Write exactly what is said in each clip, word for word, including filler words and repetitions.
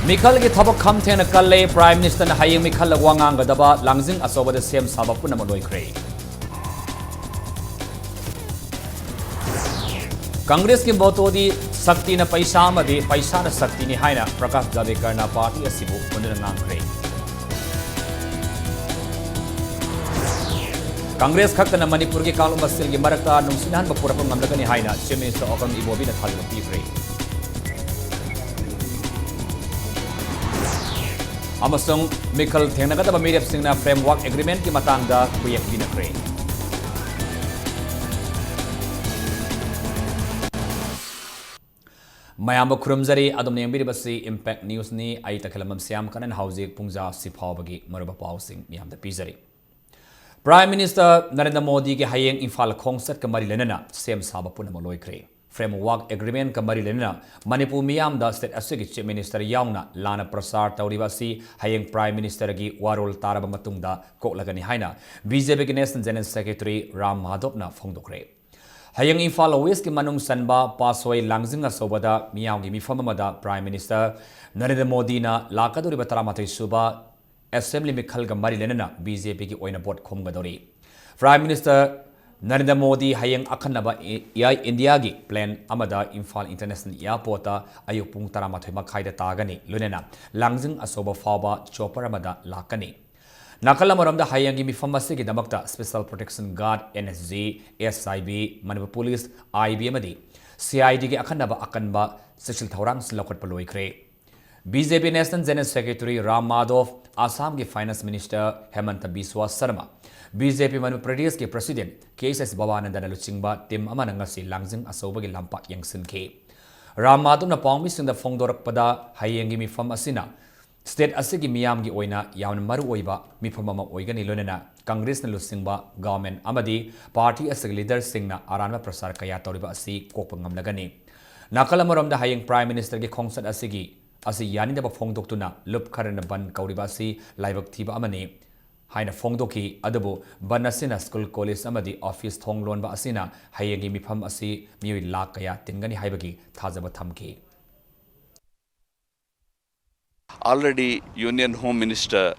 ꯃꯤꯈꯜꯒꯤ ꯊꯕꯛ ꯈꯝ ꯊꯦꯡꯅ ꯀꯜꯂꯦ꯫ Prime Ministerꯅ ꯍꯌꯦꯡ ꯃꯤꯈꯜꯗ ꯋꯥ ꯉꯥꯡꯒꯗꯕ꯫ ꯂꯥꯡꯖꯤꯡ ꯑꯆꯧꯕꯗ ꯁꯦꯝ ꯁꯥꯕ ꯄꯨꯝꯅꯃꯛ ꯂꯣꯏꯈ꯭ꯔꯦ꯫ ꯀꯪꯒ꯭ꯔꯦꯁꯀꯤ ꯃꯣꯇꯣꯗꯤ ꯁꯛꯇꯤꯅ ꯄꯩꯁꯥ ꯑꯃꯗꯤ ꯄꯩꯁꯥꯅ ꯁꯛꯇꯤꯅꯤ ꯍꯥꯏꯅ ꯄ꯭ꯔꯀꯥꯁ ꯖꯥꯚꯗꯦꯀꯔꯅ ꯄꯥꯔꯇꯤ ꯑꯁꯤꯕꯨ ꯍꯨꯟꯗꯨꯅ ꯉꯥꯡꯈ꯭ꯔꯦ꯫ ꯀꯪꯒ꯭ꯔꯦꯁ ꯈꯛꯇꯅ ꯃꯅꯤꯄꯨꯔꯒꯤ ꯀꯥꯡꯂꯨꯞ ꯃꯁꯦꯜꯒꯤ ꯃꯔꯛꯇ ꯅꯨꯡꯁꯤꯅꯍꯟꯕ ꯄꯨꯔꯛꯄ ꯉꯝꯂꯒꯅꯤ ꯍꯥꯏꯅ Chief Minister ꯑꯣꯀꯝ ꯏꯕꯣꯕꯤꯅ ꯊꯥꯖꯕ ꯄꯤꯈ꯭ꯔꯦ꯫ ꯑꯃꯁꯨꯡ ꯃꯤꯈꯜ ꯊꯦꯡꯅꯒꯗꯕ ꯃꯤꯔꯦꯞꯁꯤꯡꯅ Framework Agreementꯀꯤ ꯃꯇꯥꯡꯗ ꯈꯨꯌꯦꯛ ꯄꯤꯅꯈ꯭ꯔꯦ꯫ ꯃꯌꯥꯝꯕꯨ ꯈꯨꯔꯨꯝꯖꯔꯤ꯫ ꯑꯗꯣꯝꯅ ꯌꯦꯡꯕꯤꯔꯤꯕꯁꯤ Impact Newsꯅꯤ꯫ ꯑꯩ ꯇꯈꯦꯂꯝꯕꯝ ꯁ꯭ꯌꯥꯝ ꯀꯔꯟ꯫ ꯍꯧꯖꯤꯛ ꯄꯨꯡꯖꯥ ꯑꯁꯤ ꯐꯥꯎꯕꯒꯤ ꯃꯔꯨꯑꯣꯏꯕ ꯄꯥꯎꯁꯤꯡ ꯃꯌꯥꯝꯗ ꯄꯤꯖꯔꯤ꯫ Prime Minister ꯅꯔꯦꯟꯗ꯭ꯔ ꯃꯣꯗꯤꯒꯤ ꯍꯌꯦꯡ ꯏꯝꯐꯥꯜ ꯈꯣꯡꯆꯠꯀ ꯃꯔꯤ ꯂꯩꯅꯅ ꯁꯦꯝ ꯁꯥꯕ ꯄꯨꯝꯅꯃꯛ ꯂꯣꯏꯈ꯭ꯔꯦ꯫ Framework Agreementꯀ ꯃꯔꯤ ꯂꯩꯅꯅ ꯃꯅꯤꯄꯨꯔ ꯃꯤꯌꯥꯝꯗ state ꯑꯁꯤꯒꯤ Chief Minister ꯌꯥꯎꯅ ꯂꯥꯟꯅ ꯄ꯭ꯔꯆꯥꯔ ꯇꯧꯔꯤꯕ ꯑꯁꯤ ꯍꯌꯦꯡ Prime Ministerꯒꯤ ꯋꯥꯔꯣꯜ ꯇꯥꯔꯕ ꯃꯇꯨꯡꯗ ꯀꯣꯛꯂꯒꯅꯤ ꯍꯥꯏꯅ BJPꯒꯤ National General Secretary ꯔꯥꯝ ꯃꯥꯙꯕꯅ ꯐꯣꯡꯗꯣꯛꯈ꯭ꯔꯦ꯫ ꯍꯌꯦꯡ ꯏꯝꯐꯥꯜ Westꯀꯤ ꯃꯅꯨꯡ ꯆꯟꯕ ꯄꯥꯠꯁꯣꯏ ꯂꯥꯡꯖꯤꯡ ꯑꯆꯧꯕꯗ ꯃꯤꯌꯥꯝꯒꯤ ꯃꯤꯐꯝ ꯑꯃꯗ Prime Minister ꯅꯔꯦꯟꯗ꯭ꯔ ꯃꯣꯗꯤꯅ ꯂꯥꯛꯀꯗꯧꯔꯤꯕ ꯇꯔꯥꯃꯥꯊꯣꯏ ꯁꯨꯕ Assembly ꯃꯤꯈꯜꯒ ꯃꯔꯤ ꯂꯩꯅꯅ BJPꯒꯤ ꯑꯣꯏꯅ ꯚꯣꯠ ꯈꯣꯝꯒꯗꯧꯔꯤ꯫ Prime Minister ꯅꯔꯦꯟꯗ꯭ꯔ ꯃꯣꯗꯤ ꯍꯌꯦꯡ ꯑꯈꯟꯅꯕ Air Indiaꯒꯤ plane ꯑꯃꯗ ꯏꯝꯐꯥꯜ International Airportꯇ ꯑꯌꯨꯛ ꯄꯨꯡ ꯇꯔꯥꯃꯥꯊꯣꯏ ꯃꯈꯥꯏꯗ ꯇꯥꯒꯅꯤ, ꯂꯣꯏꯅꯅ ꯂꯥꯡꯖꯤꯡ ꯑꯆꯧꯕ ꯐꯥꯎꯕ chopper ꯑꯃꯗ ꯂꯥꯛꯀꯅꯤ꯫ ꯅꯥꯀꯜ ꯑꯃꯔꯣꯝꯗ ꯍꯌꯦꯡꯒꯤ ꯃꯤꯐꯝ ꯑꯁꯤꯒꯤꯗꯃꯛꯇ Special Protection Guard, NSG, SIB, Manipur Police, IB ꯑꯃꯗꯤ CIDꯒꯤ ꯑꯈꯟꯅꯕ ꯑꯀꯟꯕ ꯆꯦꯛꯁꯤꯜ ꯊꯧꯔꯥꯡꯁꯤꯡ ꯂꯧꯈꯠꯄ ꯂꯣꯏꯈ꯭ꯔꯦ꯫ BJP National General Secretary Ram Madhab, ꯑꯁꯥꯝꯒꯤ Finance Minister ꯍꯦꯃꯟꯇ ꯕꯤꯁ꯭ꯋꯥ Sharma, BJP Manipur ꯄ꯭ꯔꯗꯦꯁꯀꯤ President ꯀꯦ ꯑꯦꯁ ꯑꯦꯁ ꯕꯕꯥꯅꯟꯗꯅ ꯂꯨꯆꯤꯡꯕ team ꯑꯃꯅ ꯉꯁꯤ ꯂꯥꯡꯖꯤꯡ ꯑꯆꯧꯕꯒꯤ ꯂꯝꯄꯥꯛ ꯌꯦꯡꯁꯤꯟꯈꯤ꯫ ꯔꯥꯝ ꯃꯥꯙꯕꯅ ꯄꯥꯎꯃꯤꯁꯤꯡꯗ ꯐꯣꯡꯗꯣꯔꯛꯄꯗ, ꯍꯌꯦꯡꯒꯤ ꯃꯤꯐꯝ ꯑꯁꯤꯅ state ꯑꯁꯤꯒꯤ ꯃꯤꯌꯥꯝꯒꯤ ꯑꯣꯏꯅ ꯌꯥꯝꯅ ꯃꯔꯨꯑꯣꯏꯕ ꯃꯤꯐꯝ ꯑꯃ ꯑꯣꯏꯒꯅꯤ, ꯂꯣꯏꯅꯅ ꯀꯪꯒ꯭ꯔꯦꯁꯅ ꯂꯨꯆꯤꯡꯕ government ꯑꯃꯗꯤ party ꯑꯁꯤꯒꯤ leaderꯁꯤꯡꯅ ꯑꯔꯥꯟꯕ ꯄ꯭ꯔꯆꯥꯔ ꯀꯌꯥ ꯇꯧꯔꯤꯕ ꯑꯁꯤ ꯀꯣꯛꯄ ꯉꯝꯂꯒꯅꯤ꯫ ꯅꯥꯀꯜ ꯑꯃꯔꯣꯝꯗ, ꯍꯌꯦꯡ Prime Ministerꯒꯤ ꯈꯣꯡꯆꯠ ꯑꯁꯤꯒꯤ, ꯑꯁꯤ ꯌꯥꯅꯤꯡꯗꯕ ꯐꯣꯡꯗꯣꯛꯇꯨꯅ ꯂꯨꯞ ꯈꯔꯅ ꯕꯟ ꯀꯧꯔꯤꯕ ꯑꯁꯤ ꯂꯥꯏꯕꯛ ꯊꯤꯕ ꯑꯃꯅꯤ ꯍꯥꯏꯅ ꯐꯣꯡꯗꯣꯛꯈꯤ꯫ ꯑꯗꯨꯕꯨ ꯕꯟ ꯑꯁꯤꯅ school, college ꯑꯃꯗꯤ office ꯊꯣꯡ ꯂꯣꯟꯕ ꯑꯁꯤꯅ ꯍꯌꯦꯡꯒꯤ ꯃꯤꯐꯝ ꯑꯁꯤ ꯃꯤꯑꯣꯏ ꯂꯥꯈ ꯀꯌꯥ ꯇꯤꯟꯒꯅꯤ ꯍꯥꯏꯕꯒꯤ ꯊꯥꯖꯕ ꯊꯝꯈꯤ꯫ Already Union Home Minister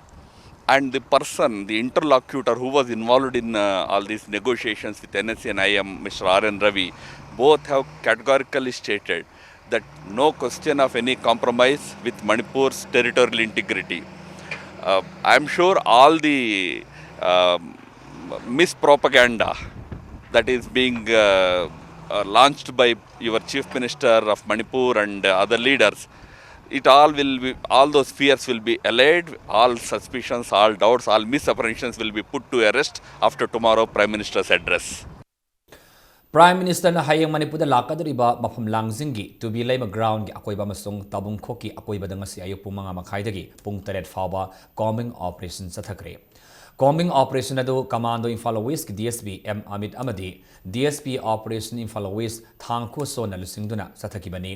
and the person, the interlocutor who was involved in uh, all these negotiations with N S C and I M, Mister R N Ravi, both have categorically stated that no question of any compromise with Manipur's territorial integrity. Uh, I'm sure all the um mispropaganda that is being uh, uh, launched by your Chief Minister of Manipur and uh, other leaders, it all will be, all those fears will be allayed, all suspicions, all doubts, all misapprehensions will be put to a rest after tomorrow Prime Minister's address. Prime Ministerꯅ ꯍꯌꯦꯡ ꯃꯅꯤꯄꯨꯔꯗ ꯂꯥꯛꯀꯗꯧꯔꯤꯕ ꯃꯐꯝ ꯂꯥꯡꯁꯤꯡꯒꯤ ꯇꯨꯕꯤ ꯂꯩꯃ groundꯒꯤ ꯑꯀꯣꯏꯕ ꯑꯃꯁꯨꯡ ꯇꯥꯕꯨꯡꯈꯣꯛꯀꯤ ꯑꯀꯣꯏꯕꯗ ꯉꯁꯤ ꯑꯌꯨꯛ ꯄꯨꯡ ꯃꯉꯥ ꯃꯈꯥꯏꯗꯒꯤ ꯄꯨꯡ ꯇꯔꯦꯠ ꯐꯥꯎꯕ combing operation ꯆꯠꯊꯈ꯭ꯔꯦ꯫ Combing operation ꯑꯗꯨ commando Imphal Westꯀꯤ D S P M Amit ꯑꯃꯗꯤ D S P operation Imphal West ꯊꯥꯡꯈꯣ ꯁꯣꯟꯅ ꯂꯨꯆꯤꯡꯗꯨꯅ ꯆꯠꯊꯈꯤꯕꯅꯤ꯫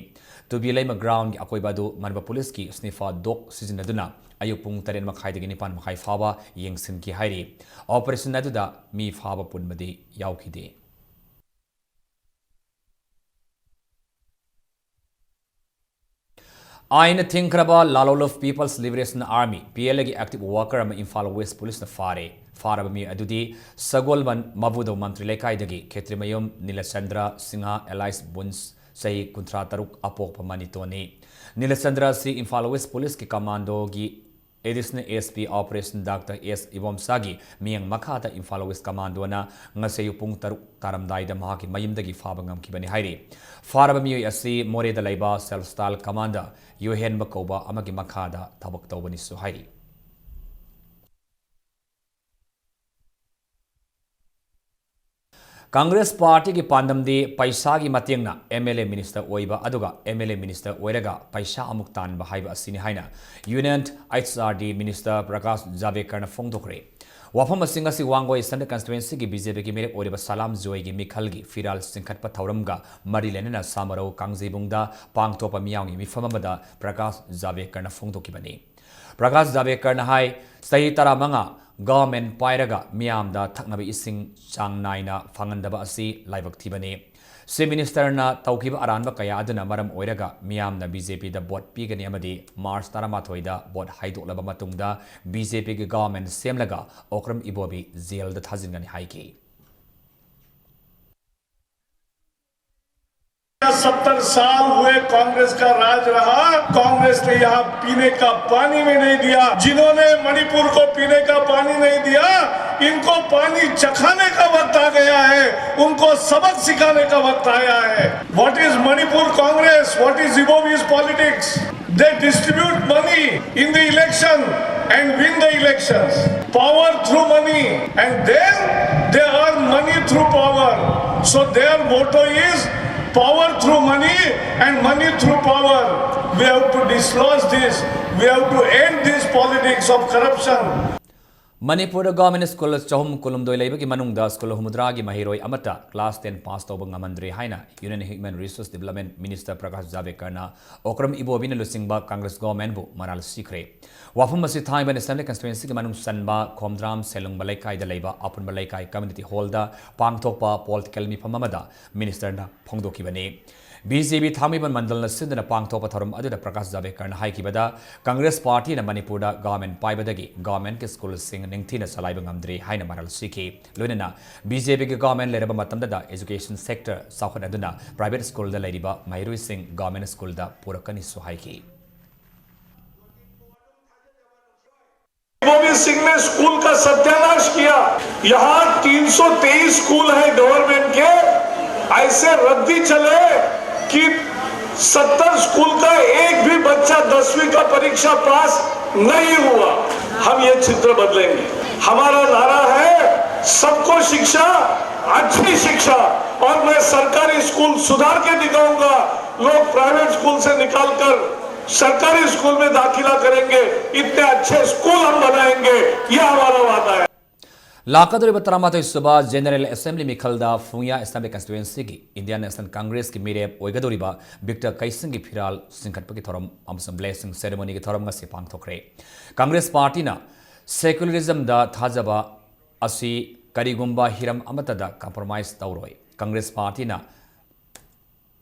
ꯇꯨꯕꯤ ꯂꯩꯃ groundꯒꯤ ꯑꯀꯣꯏꯕ ꯑꯗꯨ ꯃꯅꯤꯄꯨꯔ ꯄꯨꯂꯤꯁꯀꯤ sniffer dog ꯁꯤꯖꯤꯟꯅꯗꯨꯅ ꯑꯌꯨꯛ ꯄꯨꯡ ꯇꯔꯦꯠ ꯃꯈꯥꯏꯗꯒꯤ ꯅꯤꯄꯥꯟ ꯃꯈꯥꯏ ꯐꯥꯎꯕ ꯌꯦꯡꯁꯤꯟꯈꯤ ꯍꯥꯏꯔꯤ꯫ Operation ꯑꯗꯨꯗ ꯃꯤ ꯐꯥꯕ ꯄꯨꯟꯕꯗꯤ ꯌꯥꯎꯈꯤꯗꯦ꯫ ꯑꯥꯏꯟꯅ ꯊꯤꯡꯈ꯭ꯔꯕ Lalo Love People's Liberation Army, P L Aꯒꯤ active worker ꯑꯃ ꯏꯝꯐꯥꯜ West ꯄꯨꯂꯤꯁꯅ ꯐꯥꯔꯦ꯫ ꯐꯥꯔꯕ ꯃꯤꯑꯣꯏ ꯑꯗꯨꯗꯤ ꯁꯒꯣꯜꯕꯟ ꯃꯕꯨꯗꯧ ꯃꯟꯇ꯭ꯔꯤ ꯂꯩꯀꯥꯏꯗꯒꯤ ꯈꯦꯇ꯭ꯔꯤꯃꯌꯨꯝ ꯅꯤꯂꯆꯟꯗ꯭ꯔ ꯁꯤꯡꯍ alias ꯕꯨꯟꯁ, ꯆꯍꯤ ꯀꯨꯟꯊ꯭ꯔꯥ ꯇꯔꯨꯛ, ꯑꯄꯣꯛꯄ ꯃꯅꯤꯇꯣꯟꯅꯤ꯫ ꯅꯤꯂꯆꯟꯗ꯭ꯔ ꯑꯁꯤ ꯏꯝꯐꯥꯜ West ꯄꯨꯂꯤꯁꯀꯤ commandoꯒꯤ Additional S P Operation Doctor S ꯏꯕꯣꯝꯆꯥꯒꯤ ꯃꯤꯠꯌꯦꯡ ꯃꯈꯥꯗ ꯏꯝꯐꯥꯜ West commandoꯅ ꯉꯁꯤ ꯑꯌꯨꯛ ꯄꯨꯡ ꯇꯔꯨꯛ ꯇꯥꯔꯝꯗꯥꯏꯗ ꯃꯍꯥꯛꯀꯤ ꯃꯌꯨꯝꯗꯒꯤ ꯐꯥꯕ ꯉꯝꯈꯤꯕꯅꯤ ꯍꯥꯏꯔꯤ꯫ ꯐꯥꯔꯕ ꯃꯤꯑꯣꯏ ꯑꯁꯤ ꯃꯣꯔꯦꯗ ꯂꯩꯕ self style commander ꯌꯣꯍꯦꯟꯕ ꯀꯧꯕ ꯑꯃꯒꯤ ꯃꯈꯥꯗ ꯊꯕꯛ ꯇꯧꯕꯅꯤꯁꯨ ꯍꯥꯏꯔꯤ꯫ ꯀꯪꯒ꯭ꯔꯦꯁ ꯄꯥꯔꯇꯤꯒꯤ ꯄꯥꯟꯗꯝꯗꯤ ꯄꯩꯁꯥꯒꯤ ꯃꯇꯦꯡꯅ M L A minister ꯑꯣꯏꯕ ꯑꯗꯨꯒ M L A minister ꯑꯣꯏꯔꯒ ꯄꯩꯁꯥ ꯑꯃꯨꯛ ꯇꯥꯟꯕ ꯍꯥꯏꯕ ꯑꯁꯤꯅꯤ ꯍꯥꯏꯅ Union H R D minister Prakash ꯖꯥꯚꯦꯀꯔꯅ ꯐꯣꯡꯗꯣꯛꯈ꯭ꯔꯦ꯫ ꯋꯥꯐꯝ ꯑꯁꯤ ꯉꯁꯤ ꯋꯥꯡꯒꯣꯏ Central constituencyꯒꯤ B J Pꯒꯤ ꯃꯤꯔꯦꯞ ꯑꯣꯏꯔꯤꯕ ꯁꯂꯥꯝ ꯖꯣꯏꯒꯤ ꯃꯤꯈꯜꯒꯤ ꯐꯤꯔꯥꯜ ꯆꯤꯡꯈꯠꯄ ꯊꯧꯔꯝꯒ ꯃꯔꯤ ꯂꯩꯅꯅ ꯁꯥꯃꯔꯧ ꯀꯥꯡꯖꯩꯕꯨꯡꯗ ꯄꯥꯡꯊꯣꯛꯄ ꯃꯤꯌꯥꯝꯒꯤ ꯃꯤꯐꯝ ꯑꯃꯗ ꯄ꯭ꯔꯀꯥꯁ ꯖꯥꯚꯦꯀꯔꯅ ꯐꯣꯡꯗꯣꯛꯈꯤꯕꯅꯤ꯫ ꯄ꯭ꯔꯀꯥꯁ ꯖꯥꯚꯦꯀꯔꯅ ꯍꯥꯏ, ꯆꯍꯤ ꯇꯔꯥꯃꯉꯥ ꯒꯚꯔꯟꯃꯦꯟꯠ ꯄꯥꯏꯔꯒ ꯃꯤꯌꯥꯝꯗ ꯊꯛꯅꯕ ꯏꯁꯤꯡ ꯆꯥꯡ ꯅꯥꯏꯅ ꯐꯪꯍꯟꯗꯕ ꯑꯁꯤ ꯂꯥꯏꯕꯛ ꯊꯤꯕꯅꯤ꯫ ꯆꯤꯐ ꯃꯤꯅꯤꯁꯇꯔꯅ ꯇꯧꯈꯤꯕ ꯑꯔꯥꯟꯕ ꯀꯌꯥ ꯑꯗꯨꯅ ꯃꯔꯝ ꯑꯣꯏꯔꯒ ꯃꯤꯌꯥꯝꯅ ꯕꯤꯖꯦꯄꯤꯗ ꯚꯣꯠ ꯄꯤꯒꯅꯤ ꯑꯃꯗꯤ ꯃꯥꯔꯆ ꯇꯔꯥꯃꯥꯊꯣꯏꯗ ꯚꯣꯠ ꯍꯥꯏꯗꯣꯛꯂꯕ ꯃꯇꯨꯡꯗ ꯕꯤꯖꯦꯄꯤꯒꯤ ꯒꯚꯔꯟꯃꯦꯟꯠ ꯁꯦꯝꯂꯒ ꯑꯣꯀ꯭ꯔꯝ ꯏꯕꯣꯕꯤ ꯖꯦꯜꯗ ꯊꯥꯖꯤꯟꯒꯅꯤ ꯍꯥꯏꯈꯤ꯫ सत्तर साल हुए कांग्रेस का राज रहा। कांग्रेस ने यहाँ पीने का पानी भी नहीं दिया। जिन्होंने मणिपुर को पीने का पानी नहीं दिया, इनको पानी चखाने का वक्त आ गया है, उनको सबक सिखाने का वक्त आया है। What is Manipur Congress? What is Ibobi's politics? They distribute money in the election and win the elections. Power through money, and then they earn money through power. So their motto is power through money and money through power. We have to dislodge this. We have to end this politics of corruption. ꯃꯅꯤꯄꯨꯔꯗ government school ꯆꯍꯨꯝ ꯀꯨꯟꯍꯨꯝꯗꯣꯏ ꯂꯩꯕꯒꯤ ꯃꯅꯨꯡꯗ school ꯍꯨꯝꯐꯨꯇꯔꯥꯒꯤ ꯃꯍꯩꯔꯣꯏ ꯑꯃꯠꯇ class ten pass ꯇꯧꯕ ꯉꯝꯍꯟꯗ꯭ꯔꯦ ꯍꯥꯏꯅ union human resource development minister Prakash ꯖꯥꯚꯦꯗꯀꯔꯅ ꯑꯣꯀ꯭ꯔꯝ ꯏꯕꯣꯕꯤꯅ ꯂꯨꯆꯤꯡꯕ ꯀꯪꯒ꯭ꯔꯦꯁ ꯒꯚꯔꯟꯃꯦꯟꯠꯕꯨ ꯃꯔꯥꯜ ꯁꯤꯈ꯭ꯔꯦ꯫ ꯋꯥꯐꯝ ꯑꯁꯤ ꯊꯥꯡꯃꯩꯕꯟ ꯑꯦꯁꯦꯝꯕ꯭ꯂꯤ ꯀꯟꯁꯇꯤꯇ꯭ꯋꯦꯟꯁꯤꯒꯤ ꯃꯅꯨꯡ ꯆꯟꯕ ꯈꯣꯝꯗ꯭ꯔꯥꯝ ꯁꯦꯂꯨꯡꯕ ꯂꯩꯀꯥꯏꯗ ꯂꯩꯕ ꯑꯄꯨꯟꯕ ꯂꯩꯀꯥꯏ ꯀꯝꯃ꯭ꯌꯨꯅꯤꯇꯤ ꯍꯣꯜꯗ ꯄꯥꯡꯊꯣꯛꯄ ꯄꯣꯂꯤꯇꯤꯀꯦꯜ ꯃꯤꯐꯝ ꯑꯃꯗ ꯃꯤꯅꯤꯁꯇꯔꯅ ꯐꯣꯡꯗꯣꯛꯈꯤꯕꯅꯤ꯫ ꯕꯤꯖꯦꯄꯤ ꯊꯥꯡꯃꯩꯕꯟ ꯃꯟꯗꯜꯅ ꯁꯤꯟꯗꯨꯅ ꯄꯥꯡꯊꯣꯛꯄ ꯊꯧꯔꯝ ꯑꯗꯨꯗ ꯄ꯭ꯔꯀꯥꯁ ꯖꯥꯚꯦꯗꯀꯔꯅ ꯍꯥꯏꯈꯤꯕꯗ, ꯀꯪꯒ꯭ꯔꯦꯁ ꯄꯥꯔꯇꯤꯅ ꯃꯅꯤꯄꯨꯔꯗ ꯒꯚꯔꯟꯃꯦꯟꯠ ꯄꯥꯏꯕꯗꯒꯤ ꯒꯚꯔꯟꯃꯦꯟꯠꯀꯤ ꯁ꯭ꯀꯨꯜꯁꯤꯡ ꯅꯤꯡꯊꯤꯅ ꯆꯂꯥꯏꯕ ꯉꯝꯗ꯭ꯔꯤ ꯍꯥꯏꯅ ꯃꯔꯥꯜ ꯁꯤꯈꯤ꯫ ꯂꯣꯏꯅꯅ ꯕꯤꯖꯦꯄꯤꯒꯤ ꯒꯚꯔꯟꯃꯦꯟꯠ ꯂꯩꯔꯕ ꯃꯇꯝꯗꯗ ꯑꯦꯖꯨꯀꯦꯁꯟ ꯁꯦꯛꯇꯔ ꯆꯥꯎꯈꯠꯍꯟꯗꯨꯅ ꯄ꯭ꯔꯥꯏꯚꯦꯠ ꯁ꯭ꯀꯨꯜꯗ ꯂꯩꯔꯤꯕ ꯃꯍꯩꯔꯣꯏꯁꯤꯡ ꯒꯚꯔꯟꯃꯦꯟꯠ ꯁ꯭ꯀꯨꯜꯗ ꯄꯨꯔꯛꯀꯅꯤꯁꯨ ꯍꯥꯏꯈꯤ꯫ गोविंद सिंह ने स्कूल का सत्यानाश किया। यहाँ तीन सौ तेईस स्कूल है गवर्नमेंट के, ऐसे रद्दी चले कि सत्तर स्कूल का एक भी बच्चा दसवीं का परीक्षा पास नहीं हुआ। हम ये चित्र बदलेंगे। हमारा नारा है सबको शिक्षा, अच्छी शिक्षा, और मैं सरकारी स्कूल सुधार के दिखाऊंगा। लोग प्राइवेट स्कूल से निकालकर सरकारी स्कूल में दाखिला करेंगे, इतने अच्छे स्कूल हम बनाएंगे, यह हमारा वादा है। ꯂꯥꯛꯀꯗꯧꯔꯤꯕ ꯇꯔꯥꯃꯥꯊꯣꯏ ꯁꯨꯕ ꯖꯦꯅꯔꯦꯜ ꯑꯦꯁꯦꯝꯕ꯭ꯂꯤ ꯃꯤꯈꯜꯗ ꯐꯨꯡꯌꯥ ꯑꯦꯁꯦꯝꯕ꯭ꯂꯤ ꯀꯟꯁꯇꯤꯇ꯭ꯋꯦꯟꯁꯤꯒꯤ ꯏꯟꯗꯤꯌꯥꯟ ꯅꯦꯁꯅꯦꯜ ꯀꯪꯒ꯭ꯔꯦꯁꯀꯤ ꯃꯤꯔꯦꯞ ꯑꯣꯏꯒꯗꯧꯔꯤꯕ ꯚꯤꯛꯇꯔ ꯀꯩꯁꯤꯡꯒꯤ ꯐꯤꯔꯥꯜ ꯆꯤꯡꯈꯠꯄꯒꯤ ꯊꯧꯔꯝ ꯑꯃꯁꯨꯡ ꯕ꯭ꯂꯦꯁꯤꯡ ꯁꯦꯔꯦꯃꯣꯅꯤꯒꯤ ꯊꯧꯔꯝ ꯉꯁꯤ ꯄꯥꯡꯊꯣꯛꯈ꯭ꯔꯦ꯫ ꯀꯪꯒ꯭ꯔꯦꯁ ꯄꯥꯔꯇꯤꯅ Secularismꯗ ꯊꯥꯖꯕ ꯑꯁꯤ ꯀꯔꯤꯒꯨꯝꯕ ꯍꯤꯔꯝ ꯑꯃꯠꯇꯗ compromise ꯇꯧꯔꯣꯏ꯫ Congress Partyꯅ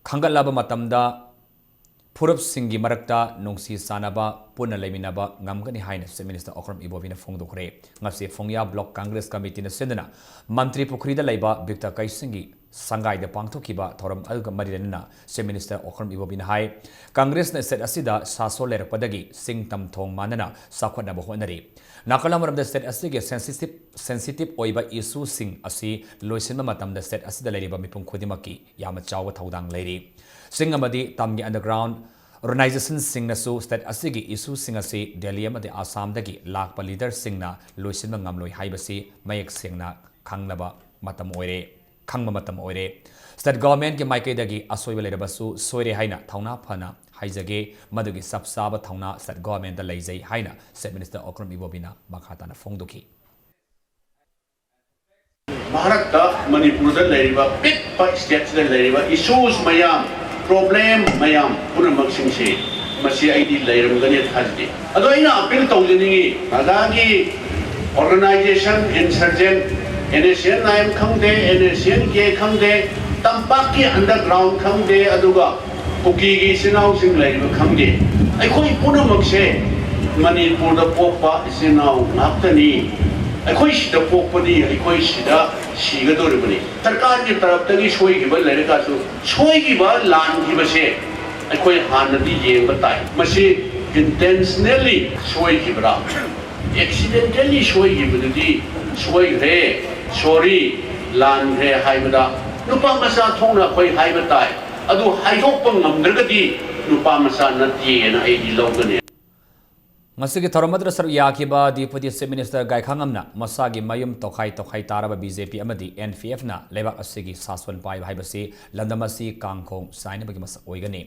ꯈꯟꯒꯠꯂꯕ ꯃꯇꯝꯗ ꯐꯨꯔꯨꯞꯁꯤꯡꯒꯤ ꯃꯔꯛꯇ ꯅꯨꯡꯁꯤ ꯆꯥꯟꯅꯕ, ꯄꯨꯟꯅ ꯂꯩꯃꯤꯟꯅꯕ ꯉꯝꯒꯅꯤ ꯍꯥꯏꯅ Chief Minister ꯑꯣꯀ꯭ꯔꯝ ꯏꯕꯣꯕꯤꯅ ꯐꯣꯡꯗꯣꯛꯈ꯭ꯔꯦ꯫ ꯉꯁꯤ ꯐꯣꯡꯌꯥ Block Congress Committeeꯅ ꯁꯤꯟꯗꯨꯅ ꯃꯟꯇ꯭ꯔꯤ ꯄꯨꯈ꯭ꯔꯤꯗ ꯂꯩꯕ ꯕꯤꯛꯇ ꯀꯩꯁꯤꯡꯒꯤ ꯁꯪꯒꯥꯏꯗ ꯄꯥꯡꯊꯣꯛꯈꯤꯕ ꯊꯧꯔꯝ ꯑꯗꯨꯒ ꯃꯔꯤ ꯂꯩꯅꯅ Chief Minister ꯑꯣꯀ꯭ꯔꯝ ꯏꯕꯣꯕꯤꯅ ꯍꯥꯏ, Congressꯅ state ꯑꯁꯤꯗ ꯁꯥꯁꯣꯟ ꯂꯩꯔꯛꯄꯗꯒꯤ ꯆꯤꯡ ꯇꯝ ꯊꯣꯡ ꯃꯥꯟꯅꯅ ꯆꯥꯎꯈꯠꯅꯕ ꯍꯣꯠꯅꯔꯤ꯫ ꯅꯥꯀꯜ ꯑꯃꯔꯣꯝꯗ state ꯑꯁꯤꯒꯤ sensitive, sensitive ꯑꯣꯏꯕ issueꯁꯤꯡ ꯑꯁꯤ ꯂꯣꯏꯁꯤꯟꯕ ꯃꯇꯝꯗ state ꯑꯁꯤꯗ ꯂꯩꯔꯤꯕ ꯃꯤꯄꯨꯝ ꯈꯨꯗꯤꯡꯃꯛꯀꯤ ꯌꯥꯝꯅ ꯆꯥꯎꯕ ꯊꯧꯗꯥꯡ ꯂꯩꯔꯤ꯫ ꯆꯤꯡ ꯑꯃꯗꯤ ꯇꯝꯒꯤ underground organizationꯁꯤꯡꯅꯁꯨ state ꯑꯁꯤꯒꯤ issueꯁꯤꯡ ꯑꯁꯤ ꯗꯦꯜꯂꯤ ꯑꯃꯗꯤ ꯑꯁꯥꯝꯗꯒꯤ ꯂꯥꯛꯄ leaderꯁꯤꯡꯅ ꯂꯣꯏꯁꯤꯟꯕ ꯉꯝꯂꯣꯏ ꯍꯥꯏꯕꯁꯤ ꯃꯌꯦꯛ ꯁꯦꯡꯅ ꯈꯪꯂꯕ ꯃꯇꯝ ꯑꯣꯏꯔꯦ꯫ ꯈꯪꯕ ꯃꯇꯝ ꯑꯣꯏꯔꯦ꯫ State governmentꯀꯤ ꯃꯥꯏꯀꯩꯗꯒꯤ ꯑꯁꯣꯏꯕ ꯂꯩꯔꯕꯁꯨ ꯁꯣꯏꯔꯦ ꯍꯥꯏꯅ ꯊꯧꯅꯥ ꯐꯅ ꯍꯥꯏꯖꯒꯦ꯫ ꯃꯗꯨꯒꯤ ꯆꯞ ꯆꯥꯕ ꯊꯧꯅꯥ state governmentꯇ ꯂꯩꯖꯩ ꯍꯥꯏꯅ Chief Minister ꯑꯣꯀ꯭ꯔꯝ ꯏꯕꯣꯕꯤꯅ ꯃꯈꯥ ꯇꯥꯅ ꯐꯣꯡꯗꯣꯛꯈꯤ꯫ ꯚꯥꯔꯠꯇ ꯃꯅꯤꯄꯨꯔꯗ ꯂꯩꯔꯤꯕ ꯑꯄꯤꯛꯄ stateꯁꯤꯗ ꯂꯩꯔꯤꯕ issues ꯃꯌꯥꯝ, problem ꯃꯌꯥꯝ ꯄꯨꯝꯅꯃꯛꯁꯤꯡꯁꯤ ꯃꯁꯤ ꯑꯩꯗꯤ ꯂꯩꯔꯝꯒꯅꯤ ꯊꯥꯖꯗꯦ꯫ ꯑꯗꯣ ꯑꯩꯅ appeal ꯇꯧꯖꯅꯤꯡꯉꯤ, ꯅꯥꯒꯥꯒꯤ organization insurgent, NSCN-M ꯈꯪꯗꯦ, NSCN-K ꯈꯪꯗꯦ, ꯇꯝꯄꯥꯛꯀꯤ underground ꯈꯪꯗꯦ, ꯑꯗꯨꯒ ꯀꯨꯀꯤꯒꯤ ꯏꯆꯤꯟ ꯏꯅꯥꯎꯁꯤꯡ ꯂꯩꯔꯤꯕ ꯈꯪꯗꯦ, ꯑꯩꯈꯣꯏ ꯄꯨꯝꯅꯃꯛꯁꯦ ꯃꯅꯤꯄꯨꯔꯗ ꯄꯣꯛꯄ ꯏꯆꯤꯟ ꯏꯅꯥꯎ ꯉꯥꯛꯇꯅꯤ꯫ ꯑꯩꯈꯣꯏ ꯁꯤꯗ ꯄꯣꯛꯄꯅꯤ, ꯑꯩꯈꯣꯏ ꯁꯤꯗ ꯁꯤꯒꯗꯧꯔꯤꯕꯅꯤ꯫ ꯁꯔꯀꯥꯔꯒꯤ ꯇꯔꯞꯇꯒꯤ ꯁꯣꯏꯈꯤꯕ ꯂꯩꯔꯒꯁꯨ, ꯁꯣꯏꯈꯤꯕ, ꯂꯥꯟꯈꯤꯕꯁꯦ ꯑꯩꯈꯣꯏ ꯍꯥꯟꯅꯗꯤ ꯌꯦꯡꯕ ꯇꯥꯏ꯫ ꯃꯁꯤ intentionally ꯁꯣꯏꯈꯤꯕ꯭ꯔꯥ? Accidentally ꯁꯣꯏꯈꯤꯕꯗꯨꯗꯤ ꯁꯣꯏꯈ꯭ꯔꯦ, sorry, ꯂꯥꯟꯈ꯭ꯔꯦ ꯍꯥꯏꯕꯗ ꯅꯨꯄꯥ ꯃꯆꯥ ꯊꯣꯛꯅ ꯑꯩꯈꯣꯏ ꯍꯥꯏꯕ ꯇꯥꯏ꯫ ꯑꯗꯨ ꯍꯥꯏꯗꯣꯛꯄ ꯉꯝꯗ꯭ꯔꯒꯗꯤ ꯅꯨꯄꯥ ꯃꯆꯥ ꯅꯠꯇꯦꯅ ꯑꯩꯗꯤ ꯂꯧꯒꯅꯤ꯫ ꯉꯁꯤꯒꯤ ꯊꯧꯔꯝ ꯑꯗꯨꯗ ꯁꯔꯨꯛ ꯌꯥꯈꯤꯕ Deputy Chief Minister ꯒꯥꯏꯈꯥꯉꯝꯅ ꯃꯁꯥꯒꯤ ꯃꯌꯨꯝ ꯇꯣꯈꯥꯏ ꯇꯣꯈꯥꯏ ꯇꯥꯔꯕ BJP ꯑꯃꯗꯤ NPFꯅ ꯂꯩꯕꯥꯛ ꯑꯁꯤꯒꯤ ꯁꯥꯁꯣꯟ ꯄꯥꯏꯕ ꯍꯥꯏꯕꯁꯤ ꯂꯝꯗꯝ ꯑꯁꯤ ꯀꯥꯡꯈꯣꯡ ꯆꯥꯏꯅꯕꯒꯤ ꯃꯁꯛ ꯑꯣꯏꯒꯅꯤ꯫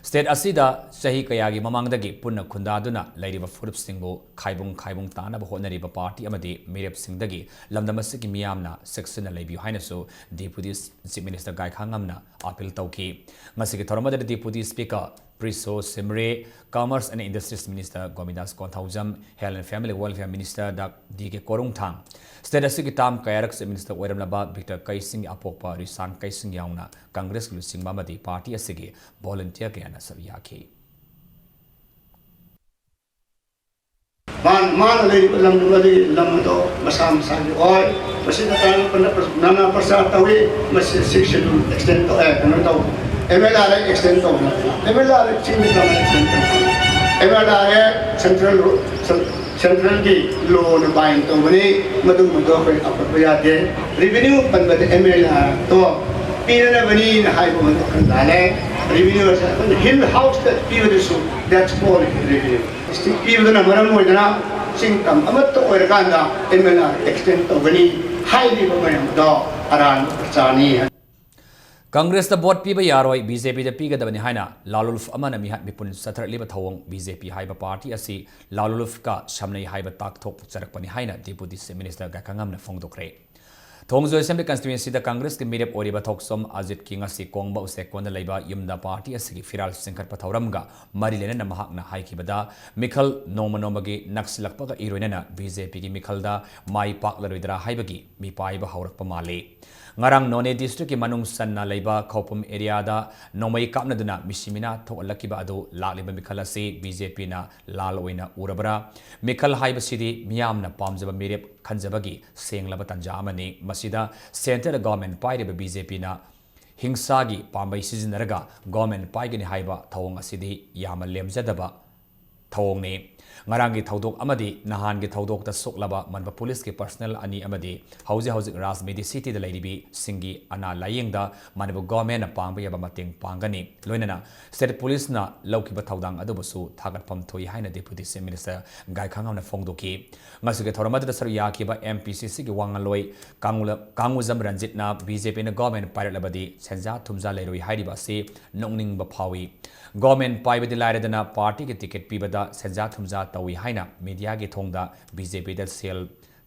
State ꯑꯁꯤꯗ ꯆꯍꯤ ꯀꯌꯥꯒꯤ ꯃꯃꯥꯡꯗꯒꯤ ꯄꯨꯟꯅ ꯈꯨꯟꯗꯥꯗꯨꯅ ꯂꯩꯔꯤꯕ ꯐꯨꯔꯨꯞꯁꯤꯡꯕꯨ ꯈꯥꯏꯕꯨꯡ ꯈꯥꯏꯕꯨꯡ ꯇꯥꯅꯕ ꯍꯣꯠꯅꯔꯤꯕ party ꯑꯃꯗꯤ ꯃꯤꯔꯦꯞꯁꯤꯡꯗꯒꯤ ꯂꯝꯗꯝ ꯑꯁꯤꯒꯤ ꯃꯤꯌꯥꯝꯅ ꯆꯦꯛꯁꯤꯟꯅ ꯂꯩꯕꯤꯌꯨ ꯍꯥꯏꯅꯁꯨ Deputy Chief Minister ꯒꯥꯏꯈꯥꯉꯝꯅ appeal ꯇꯧꯈꯤ꯫ ꯉꯁꯤꯒꯤ ꯊꯧꯔꯝ ꯑꯗꯨꯗ Deputy Speaker ꯄ꯭ꯔꯤꯁꯣ ꯁꯤꯝꯔꯦ, Commerce and Industries Minister ꯒꯣꯃꯤꯗꯥꯁ Konthoujam, Health and Family Welfare Minister the D K ꯀꯣꯔꯨꯡꯊꯥꯡ, state ꯑꯁꯤꯒꯤ term ꯀꯌꯥꯔꯛ Chief Minister ꯑꯣꯏꯔꯝꯂꯕ Doctor ꯀꯩꯁꯤꯡꯒꯤ ꯑꯄꯣꯛꯄ ꯔꯤꯁꯥꯡ ꯀꯩꯁꯤꯡ ꯌꯥꯎꯅ Congressꯀꯤ ꯂꯨꯆꯤꯡꯕ ꯑꯃꯗꯤ party ꯑꯁꯤꯒꯤ volunteer ꯀꯌꯥꯅ ꯁꯔꯨꯛ ꯌꯥꯈꯤ꯫ ꯃꯥꯅ, ꯃꯥꯅ ꯂꯩꯔꯤꯕ ꯂꯝꯗꯨꯃꯗꯤ ꯂꯝ ꯑꯗꯣ ꯃꯁꯥ ꯃꯁꯥꯒꯤ ꯑꯣꯏ꯫ ꯃꯁꯤꯗ ꯀꯥꯟꯅ ꯅꯥꯅꯥ ꯄ꯭ꯔꯆꯥꯔ ꯇꯧꯏ꯫ ꯃꯁꯤ Sixth Schedule extend ꯇꯧ-, ꯑꯦ, ꯀꯩꯅꯣ ꯇꯧ-, M L R Act extend ꯇꯧꯕ ꯅꯠꯇꯅ, M L R Act ꯆꯤꯡꯗ ꯀꯃꯥꯏꯅ extend ꯇꯧꯕ? M L R Act central ru-, cen-, centralꯒꯤ lawꯅ bind ꯇꯧꯕꯅꯤ꯫ ꯃꯗꯨꯒꯨꯝꯕꯗꯣ ꯑꯩꯈꯣꯏ ꯀꯥꯎꯊꯣꯛꯄ ꯌꯥꯗꯦ꯫ Revenue ꯄꯟꯕꯗ M L R Actꯇꯣ ꯄꯤꯔꯕꯅꯤꯅ ꯍꯥꯏꯕ ꯃꯗꯨ ꯑꯩꯈꯣꯏ ꯂꯥꯜꯂꯦ꯫ Revenue ꯑꯁꯦ ꯑꯩꯈꯣꯏꯅ Hill Houseꯇ ꯄꯤꯕꯗꯨꯁꯨ, that's called revenue꯫ District ꯄꯤꯕꯗꯨꯅ ꯃꯔꯝ ꯑꯣꯏꯗꯅ ꯆꯤꯡ ꯇꯝ ꯑꯃꯠꯇ ꯑꯣꯏꯔꯀꯥꯟꯗ M L R Act extend ꯇꯧꯒꯅꯤ ꯍꯥꯏꯔꯤꯕ ꯃꯌꯥꯝ ꯑꯗꯣ ꯑꯔꯥꯟꯕ ꯄ꯭ꯔꯆꯥꯔꯅꯤ꯫ Congressꯇ vote ꯄꯤꯕ ꯌꯥꯔꯣꯏ, BJPꯗ ꯄꯤꯒꯗꯕꯅꯤ ꯍꯥꯏꯅ ꯂꯥꯂꯨꯜꯐ ꯑꯃꯅ ꯃꯤꯍꯥꯠ ꯃꯤꯄꯨꯟ ꯆꯠꯊꯔꯛꯂꯤꯕ ꯊꯧꯑꯣꯡ, BJP ꯍꯥꯏꯕ party ꯑꯁꯤ ꯂꯥꯂꯨꯜꯐꯀ ꯁꯝꯅꯩ ꯍꯥꯏꯕ ꯇꯥꯛꯊꯣꯛꯆꯔꯛꯄꯅꯤ ꯍꯥꯏꯅ Deputy Chief Minister ꯒꯥꯏꯈꯪꯉꯝꯅ ꯐꯣꯡꯗꯣꯛꯈ꯭ꯔꯦ꯫ ꯊꯣꯡꯖꯣꯏ Assembly Constituencyꯗ Congressꯀꯤ ꯃꯤꯔꯦꯞ ꯑꯣꯏꯔꯤꯕ ꯊꯣꯛꯆꯣꯝ ꯑꯖꯤꯠꯀꯤ ꯉꯁꯤ ꯀꯣꯡꯕ ꯎꯆꯦꯛꯀꯣꯟꯗ ꯂꯩꯕ ꯌꯨꯝꯗ party ꯑꯁꯤꯒꯤ ꯐꯤꯔꯥꯜ ꯆꯤꯡꯈꯠꯄ ꯊꯧꯔꯝꯒ ꯃꯔꯤ ꯂꯩꯅꯅ ꯃꯍꯥꯛꯅ ꯍꯥꯏꯈꯤꯕꯗ, ꯃꯤꯈꯜ ꯅꯣꯡꯃ ꯅꯣꯡꯃꯒꯤ ꯅꯛꯁꯤꯜꯂꯛꯄꯒ ꯏꯔꯣꯏꯅꯅ BJPꯒꯤ ꯃꯤꯈꯜꯗ ꯃꯥꯏ ꯄꯥꯛꯂꯔꯣꯏꯗ꯭ꯔꯥ ꯍꯥꯏꯕꯒꯤ ꯃꯤꯄꯥꯏꯕ ꯍꯧꯔꯛꯄ ꯃꯥꯜꯂꯤ꯫ ꯉꯔꯥꯡ ꯅꯣꯅꯦ districtꯀꯤ ꯃꯅꯨꯡ ꯆꯟꯅ ꯂꯩꯕ ꯈꯧꯄꯨꯝ areaꯗ ꯅꯣꯡꯃꯩ ꯀꯥꯞꯅꯗꯨꯅ ꯃꯤꯁꯤ ꯃꯤꯅꯥ ꯊꯣꯛꯍꯜꯂꯛꯈꯤꯕ ꯑꯗꯨ ꯂꯥꯛꯂꯤꯕ ꯃꯤꯈꯜ ꯑꯁꯤ BJPꯅ ꯂꯥꯜ ꯑꯣꯏꯅ ꯎꯔꯕ꯭ꯔꯥ? ꯃꯤꯈꯜ ꯍꯥꯏꯕꯁꯤꯗꯤ ꯃꯤꯌꯥꯝꯅ ꯄꯥꯝꯖꯕ ꯃꯤꯔꯦꯞ ꯈꯟꯖꯕꯒꯤ ꯁꯦꯡꯂꯕ ꯇꯥꯟꯖꯥ ꯑꯃꯅꯤ꯫ ꯃꯁꯤꯗ centreꯗ government ꯄꯥꯏꯔꯤꯕ BJPꯅ ꯍꯤꯡꯁꯥꯒꯤ ꯄꯥꯝꯕꯩ ꯁꯤꯖꯤꯟꯅꯔꯒ government ꯄꯥꯏꯒꯅꯤ ꯍꯥꯏꯕ ꯊꯧꯑꯣꯡ ꯑꯁꯤꯗꯤ ꯌꯥꯝꯅ ꯂꯦꯝꯖꯗꯕ ꯊꯧꯑꯣꯡꯅꯤ꯫ ꯉꯔꯥꯡꯒꯤ ꯊꯧꯗꯣꯛ ꯑꯃꯗꯤ ꯅꯍꯥꯟꯒꯤ ꯊꯧꯗꯣꯛꯇ ꯁꯣꯛꯂꯕ ꯃꯅꯤꯄꯨꯔ policeꯀꯤ personnel ꯑꯅꯤ ꯑꯃꯗꯤ ꯍꯧꯖꯤꯛ ꯍꯧꯖꯤꯛ ꯔꯥꯖꯃꯦꯗꯤ cityꯗ ꯂꯩꯔꯤꯕꯤꯁꯤꯡꯒꯤ ꯑꯅꯥ ꯂꯥꯌꯦꯡꯗ ꯃꯅꯤꯄꯨꯔ governmentꯅ ꯄꯥꯡꯕ ꯌꯥꯕ ꯃꯇꯦꯡ ꯄꯥꯡꯒꯅꯤ꯫ ꯂꯣꯏꯅꯅ state policeꯅ ꯂꯧꯈꯤꯕ ꯊꯧꯗꯥꯡ ꯑꯗꯨꯕꯨꯁꯨ ꯊꯥꯒꯠꯐꯝ ꯊꯣꯛꯏ ꯍꯥꯏꯅ Deputy Chief Minister ꯒꯥꯏꯈꯪꯉꯝꯅ ꯐꯣꯡꯗꯣꯛꯈꯤ꯫ ꯉꯁꯤꯒꯤ ꯊꯧꯔꯝ ꯑꯗꯨꯗ ꯁꯔꯨꯛ ꯌꯥꯈꯤꯕ MPCCꯒꯤ ꯋꯥ ꯉꯥꯡꯂꯣꯏ ꯀꯥꯡꯂ-, ꯀꯥꯡꯉꯨꯖꯝ ꯔꯟꯖꯤꯠꯅ BJPꯅ government ꯄꯥꯏꯔꯛꯂꯕꯗꯤ ꯁꯦꯟꯖꯥ ꯊꯨꯝꯖꯥ ꯂꯩꯔꯣꯏ ꯍꯥꯏꯔꯤꯕ ꯑꯁꯤ ꯅꯣꯛꯅꯤꯡꯕ ꯐꯥꯎꯏ꯫ Government ꯄꯥꯏꯕꯗꯤ ꯂꯥꯏꯔꯗꯅ partyꯒꯤ ticket ꯄꯤꯕꯗ ꯁꯦꯟꯖꯥ ꯊꯨꯝꯖꯥ ꯇꯧꯏ ꯍꯥꯏꯅ mediaꯒꯤ ꯊꯣꯡꯗ BJPꯗ ꯁꯦꯜ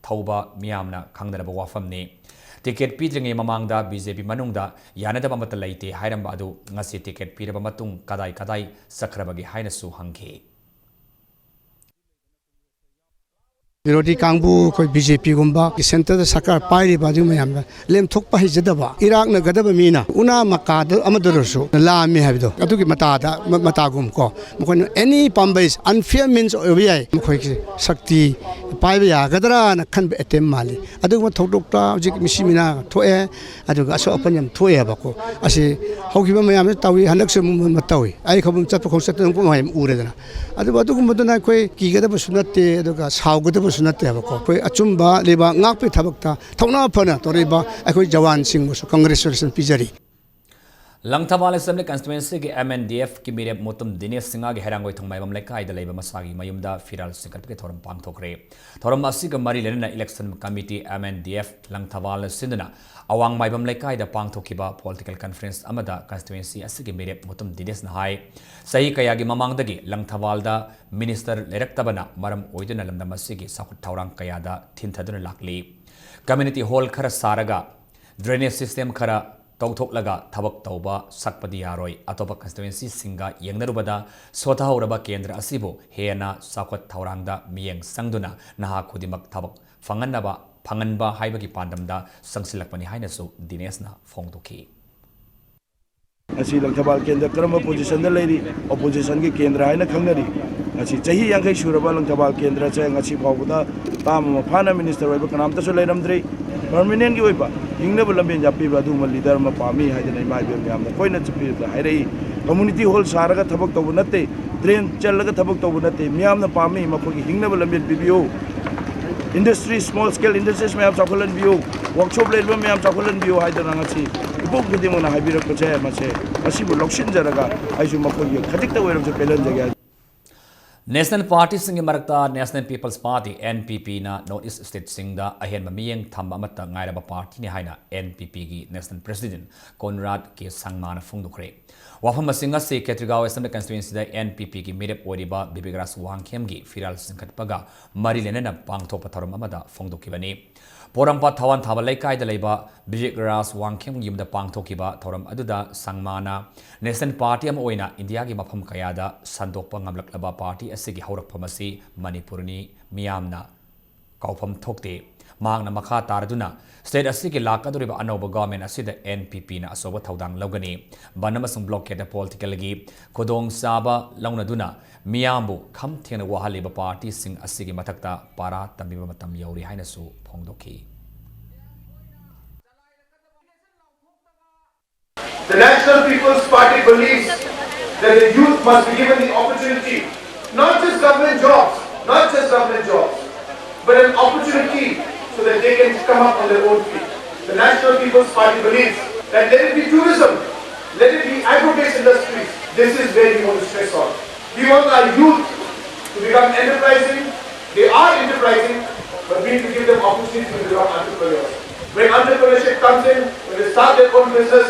ꯊꯧꯕ ꯃꯤꯌꯥꯝꯅ ꯈꯪꯅꯔꯕ ꯋꯥꯐꯝꯅꯤ꯫ ꯇꯤꯀꯦꯠ ꯄꯤꯗ꯭ꯔꯤꯉꯩ ꯃꯃꯥꯡꯗ ꯕꯤ ꯖꯦ ꯄꯤ ꯃꯅꯨꯡꯗ ꯌꯥꯅꯗꯕ ꯑꯃꯠꯇ ꯂꯩꯇꯦ ꯍꯥꯏꯔꯝꯕ ꯑꯗꯨ ꯉꯁꯤ ꯇꯤꯀꯦꯠ ꯄꯤꯔꯕ ꯃꯇꯨꯡ ꯀꯗꯥꯏ ꯀꯗꯥꯏ ꯆꯠꯈ꯭ꯔꯕꯒꯦ ꯍꯥꯏꯅꯁꯨ ꯍꯪꯈꯤ꯫ ꯕꯤꯔꯣꯙꯤ ꯀꯥꯡꯕꯨ, ꯑꯩꯈꯣꯏ ꯕꯤ ꯖꯦ ꯄꯤꯒꯨꯝꯕ ꯁꯦꯟꯇꯔꯗ ꯁꯔꯀꯥꯔ ꯄꯥꯏꯔꯤꯕ ꯑꯗꯨ ꯃꯌꯥꯝꯅ ꯂꯦꯝꯊꯣꯛꯄ ꯍꯩꯖꯗꯕ, ꯏꯔꯥꯛꯅꯒꯗꯕ ꯃꯤꯅ ꯎꯅꯥ ꯃꯀꯥꯗ ꯑꯃꯗ ꯑꯣꯏꯔꯁꯨ ꯂꯥꯝꯃꯤ ꯍꯥꯏꯕꯗꯣ, ꯑꯗꯨꯒꯤ ꯃꯇꯥꯗ, ꯃ-, ꯃꯇꯥꯒꯨꯝ ꯀꯣ, ꯃꯈꯣꯏꯅ any ꯄꯥꯝꯕꯩ unfair means ꯑꯣꯏꯕ ꯌꯥꯏ, ꯃꯈꯣꯏꯒꯤ ꯁꯛꯇꯤ ꯄꯥꯏꯕ ꯌꯥꯒꯗ꯭ꯔꯥꯅ ꯈꯟꯕ attempt ꯃꯥꯜꯂꯤ꯫ ꯑꯗꯨꯒꯨꯝꯕ ꯊꯧꯗꯣꯛꯇ ꯍꯧꯖꯤꯛ ꯃꯤꯁꯤ ꯃꯤꯅꯥ ꯊꯣꯛꯑꯦ, ꯑꯗꯨꯒ ꯑꯁꯣꯛ ꯑꯄꯟ ꯌꯥꯝ ꯊꯣꯛꯑꯦꯕꯀꯣ꯫ ꯑꯁꯤ ꯍꯧꯈꯤꯕ ꯃꯌꯥꯝꯁꯨ ꯇꯧꯏ, ꯍꯟꯗꯛꯁꯨ ꯑꯃꯨꯛ ꯑꯃ ꯇꯧꯏ꯫ ꯑꯩ ꯈꯕꯨꯝ ꯆꯠꯄ ꯈꯣꯠ ꯆꯠꯇꯅ ꯄꯨꯡ ꯃꯌꯥꯝ ꯎꯔꯦꯗꯅ꯫ ꯑꯗꯨꯕꯨ ꯑꯗꯨꯒꯨꯝꯕꯗꯨꯅ ꯑꯩꯈꯣꯏ ꯀꯤꯒꯗꯕꯁꯨ ꯅꯠꯇꯦ, ꯑꯗꯨꯒ ꯁꯥꯎꯒꯗꯕꯁꯨ ꯅꯠꯇꯦꯕꯀꯣ꯫ ꯑꯩꯈꯣꯏ ꯑꯆꯨꯝꯕ ꯂꯩꯕꯥꯛ ꯉꯥꯛꯄꯒꯤ ꯊꯕꯛꯇ ꯊꯧꯅꯥ ꯐꯅ ꯇꯧꯔꯛꯏꯕ ꯑꯩꯈꯣꯏ ꯖꯋꯥꯟꯁꯤꯡꯕꯨꯁꯨ congratulation ꯄꯤꯖꯔꯤ꯫ ꯂꯪꯊꯕꯥꯜ Assembly Constituency ꯒꯤ M N D F ꯀꯤ ꯃꯤꯔꯦꯞ ꯃꯣꯇꯨꯝ ꯗꯤꯅꯦꯁ ꯁꯤꯡꯍꯒꯤ ꯍꯩꯔꯥꯡꯒꯣꯏ ꯊꯣꯡꯃꯥꯏꯕꯝ ꯂꯩꯀꯥꯏꯗ ꯂꯩꯕ ꯃꯁꯥꯒꯤ ꯃꯌꯨꯝꯗ ꯐꯤꯔꯥꯜ ꯆꯤꯡꯈꯠꯄꯒꯤ ꯊꯧꯔꯝ ꯄꯥꯡꯊꯣꯛꯈ꯭ꯔꯦ꯫ ꯊꯧꯔꯝ ꯑꯁꯤꯒ ꯃꯔꯤ ꯂꯩꯅꯅ Election Committee, M N D F, ꯂꯪꯊꯕꯥꯜꯅ ꯁꯤꯟꯗꯨꯅ ꯑꯋꯥꯡ ꯃꯥꯏꯕꯝ ꯂꯩꯀꯥꯏꯗ ꯄꯥꯡꯊꯣꯛꯈꯤꯕ political conference ꯑꯃꯗ constituency ꯑꯁꯤꯒꯤ ꯃꯤꯔꯦꯞ ꯃꯣꯇꯨꯝ ꯗꯤꯅꯦꯁꯅ ꯍꯥꯏ, ꯆꯍꯤ ꯀꯌꯥꯒꯤ ꯃꯃꯥꯡꯗꯒꯤ ꯂꯪꯊꯕꯥꯜꯗ minister ꯂꯩꯔꯛꯇꯕꯅ ꯃꯔꯝ ꯑꯣꯏꯗꯨꯅ ꯂꯝꯗꯝ ꯑꯁꯤꯒꯤ ꯆꯥꯎꯈꯠ ꯊꯧꯔꯥꯡ ꯀꯌꯥꯗ ꯊꯤꯟꯊꯗꯨꯅ ꯂꯥꯛꯂꯤ꯫ Community hall ꯈꯔ ꯁꯥꯔꯒ, drainage system ꯈꯔ ꯇꯧꯊꯣꯛꯂꯒ ꯊꯕꯛ ꯇꯧꯕ ꯁꯛꯄꯗꯤ ꯌꯥꯔꯣꯏ꯫ ꯑꯇꯣꯞꯄ constituency ꯁꯤꯡꯒ ꯌꯦꯡꯅꯔꯨꯕꯗ ꯁꯣꯊꯍꯧꯔꯕ ꯀꯦꯟꯗ꯭ꯔ ꯑꯁꯤꯕꯨ ꯍꯦꯟꯅ ꯆꯥꯎꯈꯠ ꯊꯧꯔꯥꯡꯗ ꯃꯤꯠꯌꯦꯡ ꯆꯪꯗꯨꯅ ꯅꯍꯥ ꯈꯨꯗꯤꯡꯃꯛ ꯊꯕꯛ ꯐꯪꯍꯟꯅꯕ, ꯐꯪꯍꯟꯕ ꯍꯥꯏꯕꯒꯤ ꯄꯥꯟꯗꯝꯗ ꯆꯪꯁꯤꯜꯂꯛꯄꯅꯤ ꯍꯥꯏꯅꯁꯨ ꯗꯤꯅꯦꯁꯅ ꯐꯣꯡꯗꯣꯛꯈꯤ꯫ ꯉꯁꯤ ꯂꯪꯊꯕꯥꯜ ꯀꯦꯟꯗ꯭ꯔ ꯀꯔꯝꯕ position ꯗ ꯂꯩꯔꯤ? Opposition ꯒꯤ ꯀꯦꯟꯗ꯭ꯔ ꯍꯥꯏꯅ ꯈꯪꯅꯔꯤ꯫ ꯉꯁꯤ ꯆꯍꯤ ꯌꯥꯡꯈꯩ ꯁꯨꯔꯕ ꯂꯪꯊꯕꯥꯜ ꯀꯦꯟꯗ꯭ꯔꯁꯦ ꯉꯁꯤ ꯐꯥꯎꯕꯗ ꯇꯥꯝ ꯑꯃ ꯐꯥꯅ minister ꯑꯣꯏꯕ ꯀꯅꯥꯝꯇꯁꯨ ꯂꯩꯔꯝꯗ꯭ꯔꯤ꯫ Permanent ꯒꯤ ꯑꯣꯏꯕ ꯍꯤꯡꯅꯕ ꯂꯝꯕꯦꯟ ꯌꯥꯠꯄꯤꯕ ꯑꯗꯨꯒꯨꯝꯕ leader ꯑꯃ ꯄꯥꯝꯃꯤ ꯍꯥꯏꯗꯅ ꯏꯃꯥ ꯏꯕꯦꯟ ꯃꯌꯥꯝꯅ ꯀꯣꯏꯅ ꯆꯠꯄꯤꯕꯗ ꯍꯥꯏꯔꯛꯏ꯫ Community hall ꯁꯥꯔꯒ ꯊꯕꯛ ꯇꯧꯕ ꯅꯠꯇꯦ, drain ꯆꯜꯂꯒ ꯊꯕꯛ ꯇꯧꯕ ꯅꯠꯇꯦ, ꯃꯤꯌꯥꯝꯅ ꯄꯥꯝꯃꯤ꯫ ꯃꯈꯣꯏꯒꯤ ꯍꯤꯡꯅꯕ ꯂꯝꯕꯦꯟ ꯄꯤꯕꯤꯌꯨ꯫ Industry, small scale industries ꯃꯌꯥꯝ ꯆꯥꯎꯈꯠꯍꯟꯕꯤꯌꯨ, workshop ꯂꯩꯔꯤꯕ ꯃꯌꯥꯝ ꯆꯥꯎꯈꯠꯍꯟꯕꯤꯌꯨ ꯍꯥꯏꯗꯅ ꯉꯁꯤ ꯃꯤꯄꯨꯝ ꯈꯨꯗꯤꯡꯃꯛꯅ ꯍꯥꯏꯕꯤꯔꯛꯄꯁꯦ, ꯃꯁꯦ, ꯃꯁꯤꯕꯨ ꯂꯧꯁꯤꯟꯖꯔꯒ ꯑꯩꯁꯨ ꯃꯈꯣꯏꯒꯤ ꯈꯖꯤꯛꯇ ꯑꯣꯏꯔꯕꯁꯨ ꯄꯦꯜꯍꯟꯖꯒꯦ꯫ National party ꯁꯤꯡꯒꯤ ꯃꯔꯛꯇ National People's Party, N P P ꯅ North East state ꯁꯤꯡꯗ ꯑꯍꯦꯟꯕ ꯃꯤꯠꯌꯦꯡ ꯊꯝꯕ ꯑꯃꯠꯇ ꯉꯥꯏꯔꯕ party ꯅꯤ ꯍꯥꯏꯅ N P P ꯒꯤ National President Conrad K Sangma ꯅ ꯐꯣꯡꯗꯣꯛꯈ꯭ꯔꯦ꯫ ꯋꯥꯐꯝ ꯑꯁꯤ ꯉꯁꯤ ꯈꯦꯇ꯭ꯔꯤꯒꯥꯎ Assembly Constituency ꯗ N P P ꯒꯤ ꯃꯤꯔꯦꯞ ꯑꯣꯏꯔꯤꯕ ꯕꯤꯕꯤꯛ ꯔꯥꯖ ꯋꯥꯡꯈꯦꯝꯒꯤ ꯐꯤꯔꯥꯜ ꯆꯤꯡꯈꯠꯄꯒ ꯃꯔꯤ ꯂꯩꯅꯅ ꯄꯥꯡꯊꯣꯛꯄ ꯊꯧꯔꯝ ꯑꯃꯗ ꯐꯣꯡꯗꯣꯛꯈꯤꯕꯅꯤ꯫ ꯄꯣꯔꯣꯝꯄꯥꯠ ꯊꯋꯥꯟ ꯊꯥꯕ ꯂꯩꯀꯥꯏꯗ ꯂꯩꯕ ꯕꯤꯔꯤꯛ ꯔꯥꯖ ꯋꯥꯡꯈꯦꯝ ꯌꯨꯝꯗ ꯄꯥꯡꯊꯣꯛꯈꯤꯕ ꯊꯧꯔꯝ ꯑꯗꯨꯗ ꯁꯪꯃꯥꯅ ꯅꯦꯁꯅꯦꯜ ꯄꯥꯔꯇꯤ ꯑꯃ ꯑꯣꯏꯅ ꯏꯟꯗꯤꯌꯥꯒꯤ ꯃꯐꯝ ꯀꯌꯥꯗ ꯁꯟꯗꯣꯛꯄ ꯉꯝꯂꯛꯂꯕ ꯄꯥꯔꯇꯤ ꯑꯁꯤꯒꯤ ꯍꯧꯔꯛꯐꯝ ꯑꯁꯤ ꯃꯅꯤꯄꯨꯔꯅꯤ, ꯃꯤꯌꯥꯝꯅ ꯀꯥꯎꯐꯝ ꯊꯣꯛꯇꯦ꯫ ꯃꯍꯥꯛꯅ ꯃꯈꯥ ꯇꯥꯔꯗꯨꯅ ꯁ꯭ꯇꯦꯠ ꯑꯁꯤꯒꯤ ꯂꯥꯛꯀꯗꯧꯔꯤꯕ ꯑꯅꯧꯕ ꯒꯣꯔꯃꯦꯟ ꯑꯁꯤꯗ ꯑꯦꯟ ꯄꯤ ꯄꯤꯅ ꯑꯆꯧꯕ ꯊꯧꯗꯥꯡ ꯂꯧꯒꯅꯤ꯫ ꯕꯟ ꯑꯃꯁꯨꯡ ꯕ꯭ꯂꯣꯀꯦꯗ ꯄꯣꯂꯤꯇꯤꯀꯦꯜꯒꯤ ꯈꯨꯗꯣꯡꯆꯥꯕ ꯂꯧꯅꯗꯨꯅ ꯃꯤꯌꯥꯝꯕꯨ ꯈꯝ ꯊꯦꯡꯅ ꯋꯥꯍꯜꯂꯤꯕ ꯄꯥꯔꯇꯤꯁꯤꯡ ꯑꯁꯤꯒꯤ ꯃꯊꯛꯇ ꯄꯥꯔꯥ ꯇꯝꯕꯤꯕ ꯃꯇꯝ ꯌꯧꯔꯦ ꯍꯥꯏꯅꯁꯨ ꯐꯣꯡꯗꯣꯛꯈꯤ꯫ The National People's Party believes that the youth must be given the opportunity, not just government jobs, not just government jobs, but an opportunity so that they can come up on their own feet. The National People's Party believes that let it be tourism, let it be agro-based industries, this is where we want to stress on. We want our youth to become enterprising. They are enterprising, but we need to give them opportunity to become entrepreneurs. When entrepreneurship comes in, when they start their own business,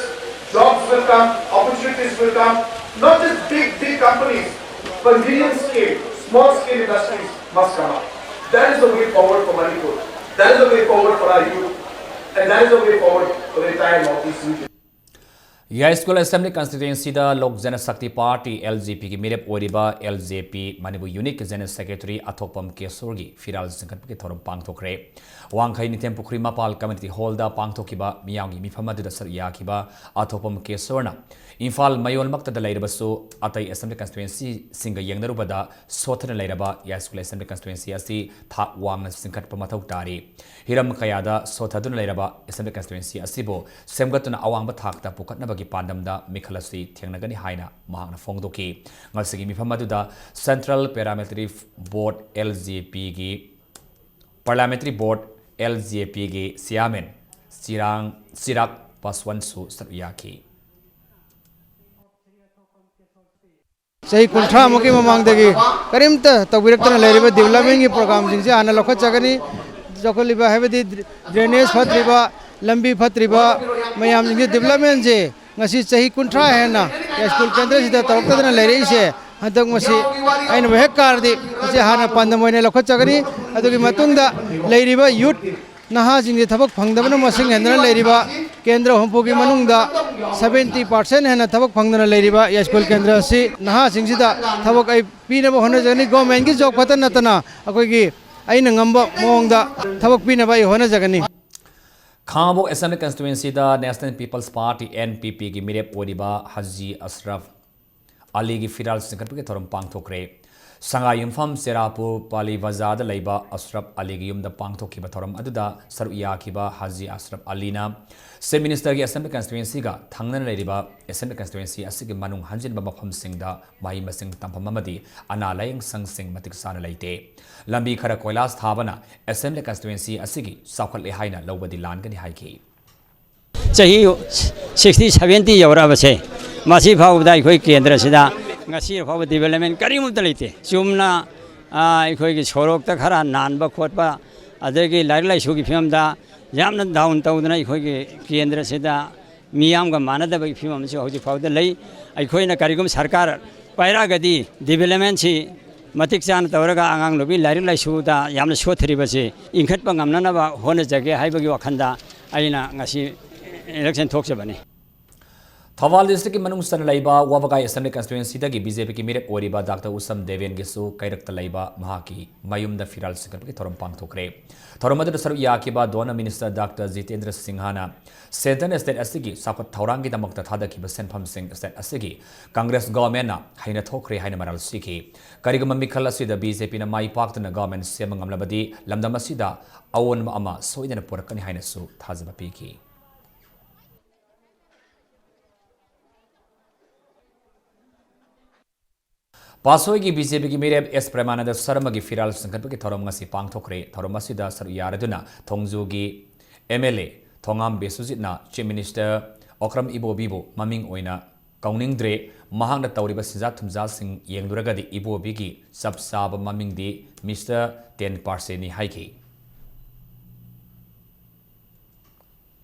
jobs will come, opportunities will come. Not just big, big companies, but medium scale, small scale industries must come up. That is the way forward for Manipur. That is the way forward for our youth. And that is the way forward for the entire Northeast region. Yaiskul assembly ꯀꯟꯁꯇꯤꯇ꯭ꯋꯦꯟꯁꯤꯗ Lok Jan Shakti party, L J ꯄꯤꯒꯤ ꯃꯤꯔꯦꯞ ꯑꯣꯏꯔꯤꯕ L J P Manipur ꯌꯨꯅꯤꯠꯀꯤ general secretary Athokpam ꯀꯦꯁꯣꯔꯒꯤ ꯐꯤꯔꯥꯜ ꯆꯤꯡꯈꯠꯄꯒꯤ ꯊꯧꯔꯝ ꯄꯥꯡꯊꯣꯛꯈ꯭ꯔꯦ꯫ ꯋꯥꯡꯈꯩ ꯅꯤꯡꯊꯦꯝ ꯄꯨꯈ꯭ꯔꯤ ꯃꯄꯥꯜ ꯀꯝꯃ꯭ꯌꯨꯅꯤꯇꯤ ꯍꯣꯜꯗ ꯄꯥꯡꯊꯣꯛꯈꯤꯕ ꯃꯤꯌꯥꯝꯒꯤ ꯃꯤꯐꯝ ꯑꯗꯨꯗ ꯁꯔꯨꯛ ꯌꯥꯈꯤꯕ ꯑꯊꯣꯛꯄꯝ ꯀꯦꯁꯣꯔꯅ ꯏꯝꯐꯥꯜ ꯃꯌꯣꯜꯃꯛꯇꯗ ꯂꯩꯔꯕꯁꯨ ꯑꯇꯩ ꯑꯦꯁꯦꯝꯕ꯭ꯂꯤ ꯀꯟꯁꯇꯤꯇ꯭ꯋꯦꯟꯁꯤꯁꯤꯡꯒ ꯌꯦꯡꯅꯔꯨꯕꯗ ꯁꯣꯠꯊꯅ ꯂꯩꯔꯕ ꯌꯥꯏꯁ꯭ꯀꯨꯜ ꯑꯦꯁꯦꯝꯕ꯭ꯂꯤ ꯀꯟꯁꯇꯤꯇ꯭ꯋꯦꯟꯁꯤ ꯑꯁꯤ ꯊꯥꯛ ꯋꯥꯡꯅ ꯆꯤꯡꯈꯠꯄ ꯃꯊꯧ ꯇꯥꯔꯤ꯫ ꯍꯤꯔꯝ ꯀꯌꯥꯗ ꯁꯣꯠꯊꯗꯨꯅ ꯂꯩꯔꯕ ꯑꯦꯁꯦꯝꯕ꯭ꯂꯤ ꯀꯟꯁꯇꯤꯇ꯭ꯋꯦꯟꯁꯤ ꯑꯁꯤꯕꯨ ꯁꯦꯝꯒꯠꯇꯨꯅ ꯑꯋꯥꯡꯕ ꯊꯥꯛꯇ ꯄꯨꯈꯠꯅꯕꯒꯤ ꯄꯥꯟꯗꯝꯗ ꯃꯤꯈꯜ ꯑꯁꯤ ꯊꯦꯡꯅꯒꯅꯤ ꯍꯥꯏꯅ ꯃꯍꯥꯛꯅ ꯐꯣꯡꯗꯣꯛꯈꯤ꯫ ꯉꯁꯤꯒꯤ ꯃꯤꯐꯝ ꯑꯗꯨꯗ ꯁꯦꯟꯇ꯭ꯔꯦꯜ ꯄꯦꯔꯥꯃꯤꯂꯤꯇꯔꯤ ꯕꯣꯔꯗ, ꯑꯦꯜ ꯖꯦ ꯄꯤꯒꯤ, ꯄꯥꯔꯂꯤꯌꯥꯃꯦꯟꯇꯔꯤ ꯕꯣꯔꯗ, ꯑꯦꯜ ꯖꯦ ꯄꯤꯒꯤ ꯆꯤꯌꯥꯔꯃꯦꯟ ꯆꯤꯔꯥꯡ, ꯆꯤꯔꯥꯛ ꯄꯥꯁꯋꯥꯟꯁꯨ ꯁꯔꯨꯛ ꯌꯥꯈꯤ꯫ ꯆꯍꯤ ꯀꯨꯟꯊ꯭ꯔꯥꯃꯨꯛꯀꯤ ꯃꯃꯥꯡꯗꯒꯤ ꯀꯔꯤꯝꯇ ꯇꯧꯕꯤꯔꯛꯇꯅ ꯂꯩꯔꯤꯕ ꯗꯤꯕꯂꯞꯃꯦꯟꯒꯤ ꯄ꯭ꯔꯣꯒꯥꯝꯁꯤꯡꯁꯦ ꯍꯥꯟꯅ ꯂꯧꯈꯠꯆꯒꯅꯤ꯫ ꯆꯥꯎꯈꯠꯂꯤꯕ ꯍꯥꯏꯕꯗꯤ ꯗ꯭ꯔꯦꯅꯦꯖ ꯐꯠꯇ꯭ꯔꯤꯕ, ꯂꯝꯕꯤ ꯐꯠꯇ꯭ꯔꯤꯕ ꯃꯌꯥꯝꯁꯤꯡꯁꯦ, ꯗꯤꯕꯂꯞꯃꯦꯟꯁꯦ ꯉꯁꯤ ꯆꯍꯤ ꯀꯨꯟꯊ꯭ꯔꯥ ꯍꯦꯟꯅ ꯌꯥꯏꯁ꯭ꯀꯨꯜ ꯀꯦꯟꯗ꯭ꯔꯁꯤꯗ ꯇꯧꯔꯛꯇꯗꯅ ꯂꯩꯔꯛꯏꯁꯦ, ꯍꯟꯗꯛ ꯃꯁꯤ ꯑꯩꯅꯕꯨ ꯍꯦꯛ ꯀꯥꯔꯗꯤ ꯃꯁꯤ ꯍꯥꯟꯅ ꯄꯥꯟꯗꯝ ꯑꯣꯏꯅ ꯂꯧꯈꯠꯆꯒꯅꯤ꯫ ꯑꯗꯨꯒꯤ ꯃꯇꯨꯡꯗ ꯂꯩꯔꯤꯕ ꯌꯨꯠ ꯅꯍꯥꯁꯤꯡꯁꯦ ꯊꯕꯛ ꯐꯪꯗꯕꯅ ꯃꯁꯤꯡ ꯍꯦꯟꯗꯨꯅ ꯂꯩꯔꯤꯕ, ꯀꯦꯟꯗ꯭ꯔ ꯍꯨꯝꯐꯨꯒꯤ ꯃꯅꯨꯡꯗ seventy percent ꯍꯦꯟꯅ ꯊꯕꯛ ꯐꯪꯗꯅ ꯂꯩꯔꯤꯕ ꯌꯥꯏꯁ꯭ꯀꯨꯜ ꯀꯦꯟꯗ꯭ꯔ ꯑꯁꯤ ꯅꯍꯥꯁꯤꯡꯁꯤꯗ ꯊꯕꯛ ꯑꯩ ꯄꯤꯅꯕ ꯍꯣꯠꯅꯖꯒꯅꯤ꯫ Governmentꯀꯤ job ꯈꯛꯇ ꯅꯠꯇꯅ ꯑꯩꯈꯣꯏꯒꯤ ꯑꯩꯅ ꯉꯝꯕ ꯃꯑꯣꯡꯗ ꯊꯕꯛ ꯄꯤꯅꯕ ꯑꯩ ꯍꯣꯠꯅꯖꯒꯅꯤ꯫ ꯈꯥꯉꯕꯣꯛ Assembly Constituencyꯗ National People's Party, NPPꯒꯤ ꯃꯤꯔꯦꯞ ꯑꯣꯏꯔꯤꯕ ꯍꯥꯖꯤ ꯑꯁꯔꯐ ꯑꯂꯤꯒꯤ ꯐꯤꯔꯥꯜ ꯆꯤꯡꯈꯠꯄꯒꯤ ꯊꯧꯔꯝ ꯄꯥꯡꯊꯣꯛꯈ꯭ꯔꯦ꯫ ꯁꯉꯥꯏ ꯌꯨꯝꯐꯝ ꯆꯦꯔꯥꯄꯨꯔ ꯄꯥꯂꯤ ꯕꯖꯥꯔꯗ ꯂꯩꯕ ꯑꯁꯔꯐ ꯑꯂꯤꯒꯤ ꯌꯨꯝꯗ ꯄꯥꯡꯊꯣꯛꯈꯤꯕ ꯊꯧꯔꯝ ꯑꯗꯨꯗ ꯁꯔꯨꯛ ꯌꯥꯈꯤꯕ ꯍꯥꯖꯤ ꯑꯁꯔꯐ ꯑꯂꯤꯅ Chief Ministerꯒꯤ Assembly Constituencyꯒ ꯊꯪꯅꯅ ꯂꯩꯔꯤꯕ Assembly Constituency ꯑꯁꯤꯒꯤ ꯃꯅꯨꯡ ꯍꯟꯖꯤꯟꯕ ꯃꯐꯝꯁꯤꯡꯗ ꯃꯍꯩ ꯃꯁꯤꯡ ꯇꯝꯐꯝ ꯑꯃꯗꯤ ꯑꯅꯥ ꯂꯥꯌꯦꯡ ꯁꯪꯁꯤꯡ ꯃꯇꯤꯛ ꯆꯥꯅ ꯂꯩꯇꯦ꯫ ꯂꯝꯕꯤ ꯈꯔ ꯀꯣꯏꯂꯥꯁ ꯊꯥꯕꯅ Assembly Constituency ꯑꯁꯤꯒꯤ ꯆꯥꯎꯈꯠꯂꯦ ꯍꯥꯏꯅ ꯂꯧꯕꯗꯤ ꯂꯥꯟꯒꯅꯤ ꯍꯥꯏꯈꯤ꯫ ꯆꯍꯤ sixty seventy ꯌꯧꯔꯛꯑꯕꯁꯦ, ꯃꯁꯤ ꯐꯥꯎꯕꯗ ꯑꯩꯈꯣꯏ ꯀꯦꯟꯗ꯭ꯔꯁꯤꯗ ꯉꯁꯤ ꯐꯥꯎꯕ development ꯀꯔꯤꯃꯠꯇ ꯂꯩꯇꯦ꯫ ꯆꯨꯝꯅ, ꯑ, ꯑꯩꯈꯣꯏꯒꯤ ꯁꯣꯔꯣꯛꯇ ꯈꯔ ꯅꯥꯟꯕ ꯈꯣꯠꯄ, ꯑꯗꯒꯤ ꯂꯥꯏꯔꯤꯛ ꯂꯥꯏꯁꯨꯒꯤ ꯐꯤꯕꯝꯗ ꯌꯥꯝꯅ down ꯇꯧꯗꯅ ꯑꯩꯈꯣꯏꯒꯤ ꯀꯦꯟꯗ꯭ꯔꯁꯤꯗ ꯃꯤꯌꯥꯝꯒ ꯃꯥꯟꯅꯗꯕꯒꯤ ꯐꯤꯕꯝ ꯑꯃꯁꯨ ꯍꯧꯖꯤꯛ ꯐꯥꯎꯕꯗ ꯂꯩ꯫ ꯑꯩꯈꯣꯏꯅ ꯀꯔꯤꯒꯨꯝꯕ ꯁꯔꯀꯥꯔ ꯄꯥꯏꯔꯛꯑꯒꯗꯤ developmentꯁꯤ ꯃꯇꯤꯛ ꯆꯥꯅ ꯇꯧꯔꯒ ꯑꯉꯥꯡ ꯅꯨꯄꯤ ꯂꯥꯏꯔꯤꯛ ꯂꯥꯏꯁꯨꯗ ꯌꯥꯝꯅ ꯁꯣꯠꯊꯔꯤꯕꯁꯤ ꯏꯟꯈꯠꯄ ꯉꯝꯅꯅꯕ ꯍꯣꯠꯅꯖꯒꯦ ꯍꯥꯏꯕꯒꯤ ꯋꯥꯈꯜꯗ ꯑꯩꯅ ꯉꯁꯤ election ꯊꯣꯛꯆꯕꯅꯤ꯫ ꯊꯧꯕꯥꯜ districtꯀꯤ ꯃꯅꯨꯡ ꯆꯟꯅ ꯂꯩꯕ ꯋꯥꯕꯒꯥꯏ Assembly Constituencyꯗꯒꯤ BJPꯒꯤ ꯃꯤꯔꯦꯞ ꯑꯣꯏꯔꯤꯕ Doctor ꯎꯁꯝ ꯗꯦꯕꯦꯟꯒꯤꯁꯨ ꯀꯩꯔꯛꯇ ꯂꯩꯕ ꯃꯍꯥꯛꯀꯤ ꯃꯌꯨꯝꯗ ꯐꯤꯔꯥꯜ ꯆꯤꯡꯈꯠꯄꯒꯤ ꯊꯧꯔꯝ ꯄꯥꯡꯊꯣꯛꯈ꯭ꯔꯦ꯫ ꯊꯧꯔꯝ ꯑꯗꯨꯗ ꯁꯔꯨꯛ ꯌꯥꯈꯤꯕ ꯗꯣꯟꯅ Minister Doctor ꯖꯤꯇꯦꯟꯗ꯭ꯔ ꯁꯤꯡꯍꯅ Centreꯅ state ꯑꯁꯤꯒꯤ ꯆꯥꯎꯈꯠ ꯊꯧꯔꯥꯡꯒꯤꯗꯃꯛꯇ ꯊꯥꯗꯈꯤꯕ ꯁꯦꯟꯐꯝꯁꯤꯡ state ꯑꯁꯤꯒꯤ Congress governmentꯅ ꯍꯩꯅ ꯊꯣꯛꯈ꯭ꯔꯦ ꯍꯥꯏꯅ ꯃꯔꯥꯜ ꯁꯤꯈꯤ꯫ ꯀꯔꯤꯒꯨꯝꯕ ꯃꯤꯈꯜ ꯑꯁꯤꯗ BJPꯅ ꯃꯥꯏ ꯄꯥꯛꯇꯨꯅ government ꯁꯦꯝꯕ ꯉꯝꯂꯕꯗꯤ ꯂꯝꯗꯝ ꯑꯁꯤꯗ ꯑꯑꯣꯟꯕ ꯑꯃ ꯁꯣꯏꯗꯅ ꯄꯨꯔꯛꯀꯅꯤ ꯍꯥꯏꯅꯁꯨ ꯊꯥꯖꯕ ꯄꯤꯈꯤ꯫ ꯄꯥꯠꯁꯣꯏꯒꯤ BJPꯒꯤ ꯃꯤꯔꯦꯞ ꯑꯦꯁ ꯄ꯭ꯔꯦꯃꯥꯅꯟꯗ ꯁꯔꯃꯒꯤ ꯐꯤꯔꯥꯜ ꯆꯤꯡꯈꯠꯄꯒꯤ ꯊꯧꯔꯝ ꯉꯁꯤ ꯄꯥꯡꯊꯣꯛꯈ꯭ꯔꯦ꯫ ꯊꯧꯔꯝ ꯑꯁꯤꯗ ꯁꯔꯨꯛ ꯌꯥꯔꯗꯨꯅ ꯊꯣꯡꯖꯨꯒꯤ MLA ꯊꯣꯉꯥꯝ ꯕꯤꯁ꯭ꯋꯖꯤꯠꯅ Chief Minister ꯑꯣꯀ꯭ꯔꯝ ꯏꯕꯣꯕꯤꯕꯨ ꯃꯃꯤꯡ ꯑꯣꯏꯅ ꯀꯧꯅꯤꯡꯗ꯭ꯔꯦ, ꯃꯍꯥꯛꯅ ꯇꯧꯔꯤꯕ ꯁꯦꯟꯖꯥ ꯊꯨꯝꯖꯥꯁꯤꯡ ꯌꯦꯡꯂꯨꯔꯒꯗꯤ ꯏꯕꯣꯕꯤꯒꯤ ꯆꯞ ꯆꯥꯕ ꯃꯃꯤꯡꯗꯤ Mister Ten Percentꯅꯤ ꯍꯥꯏꯈꯤ꯫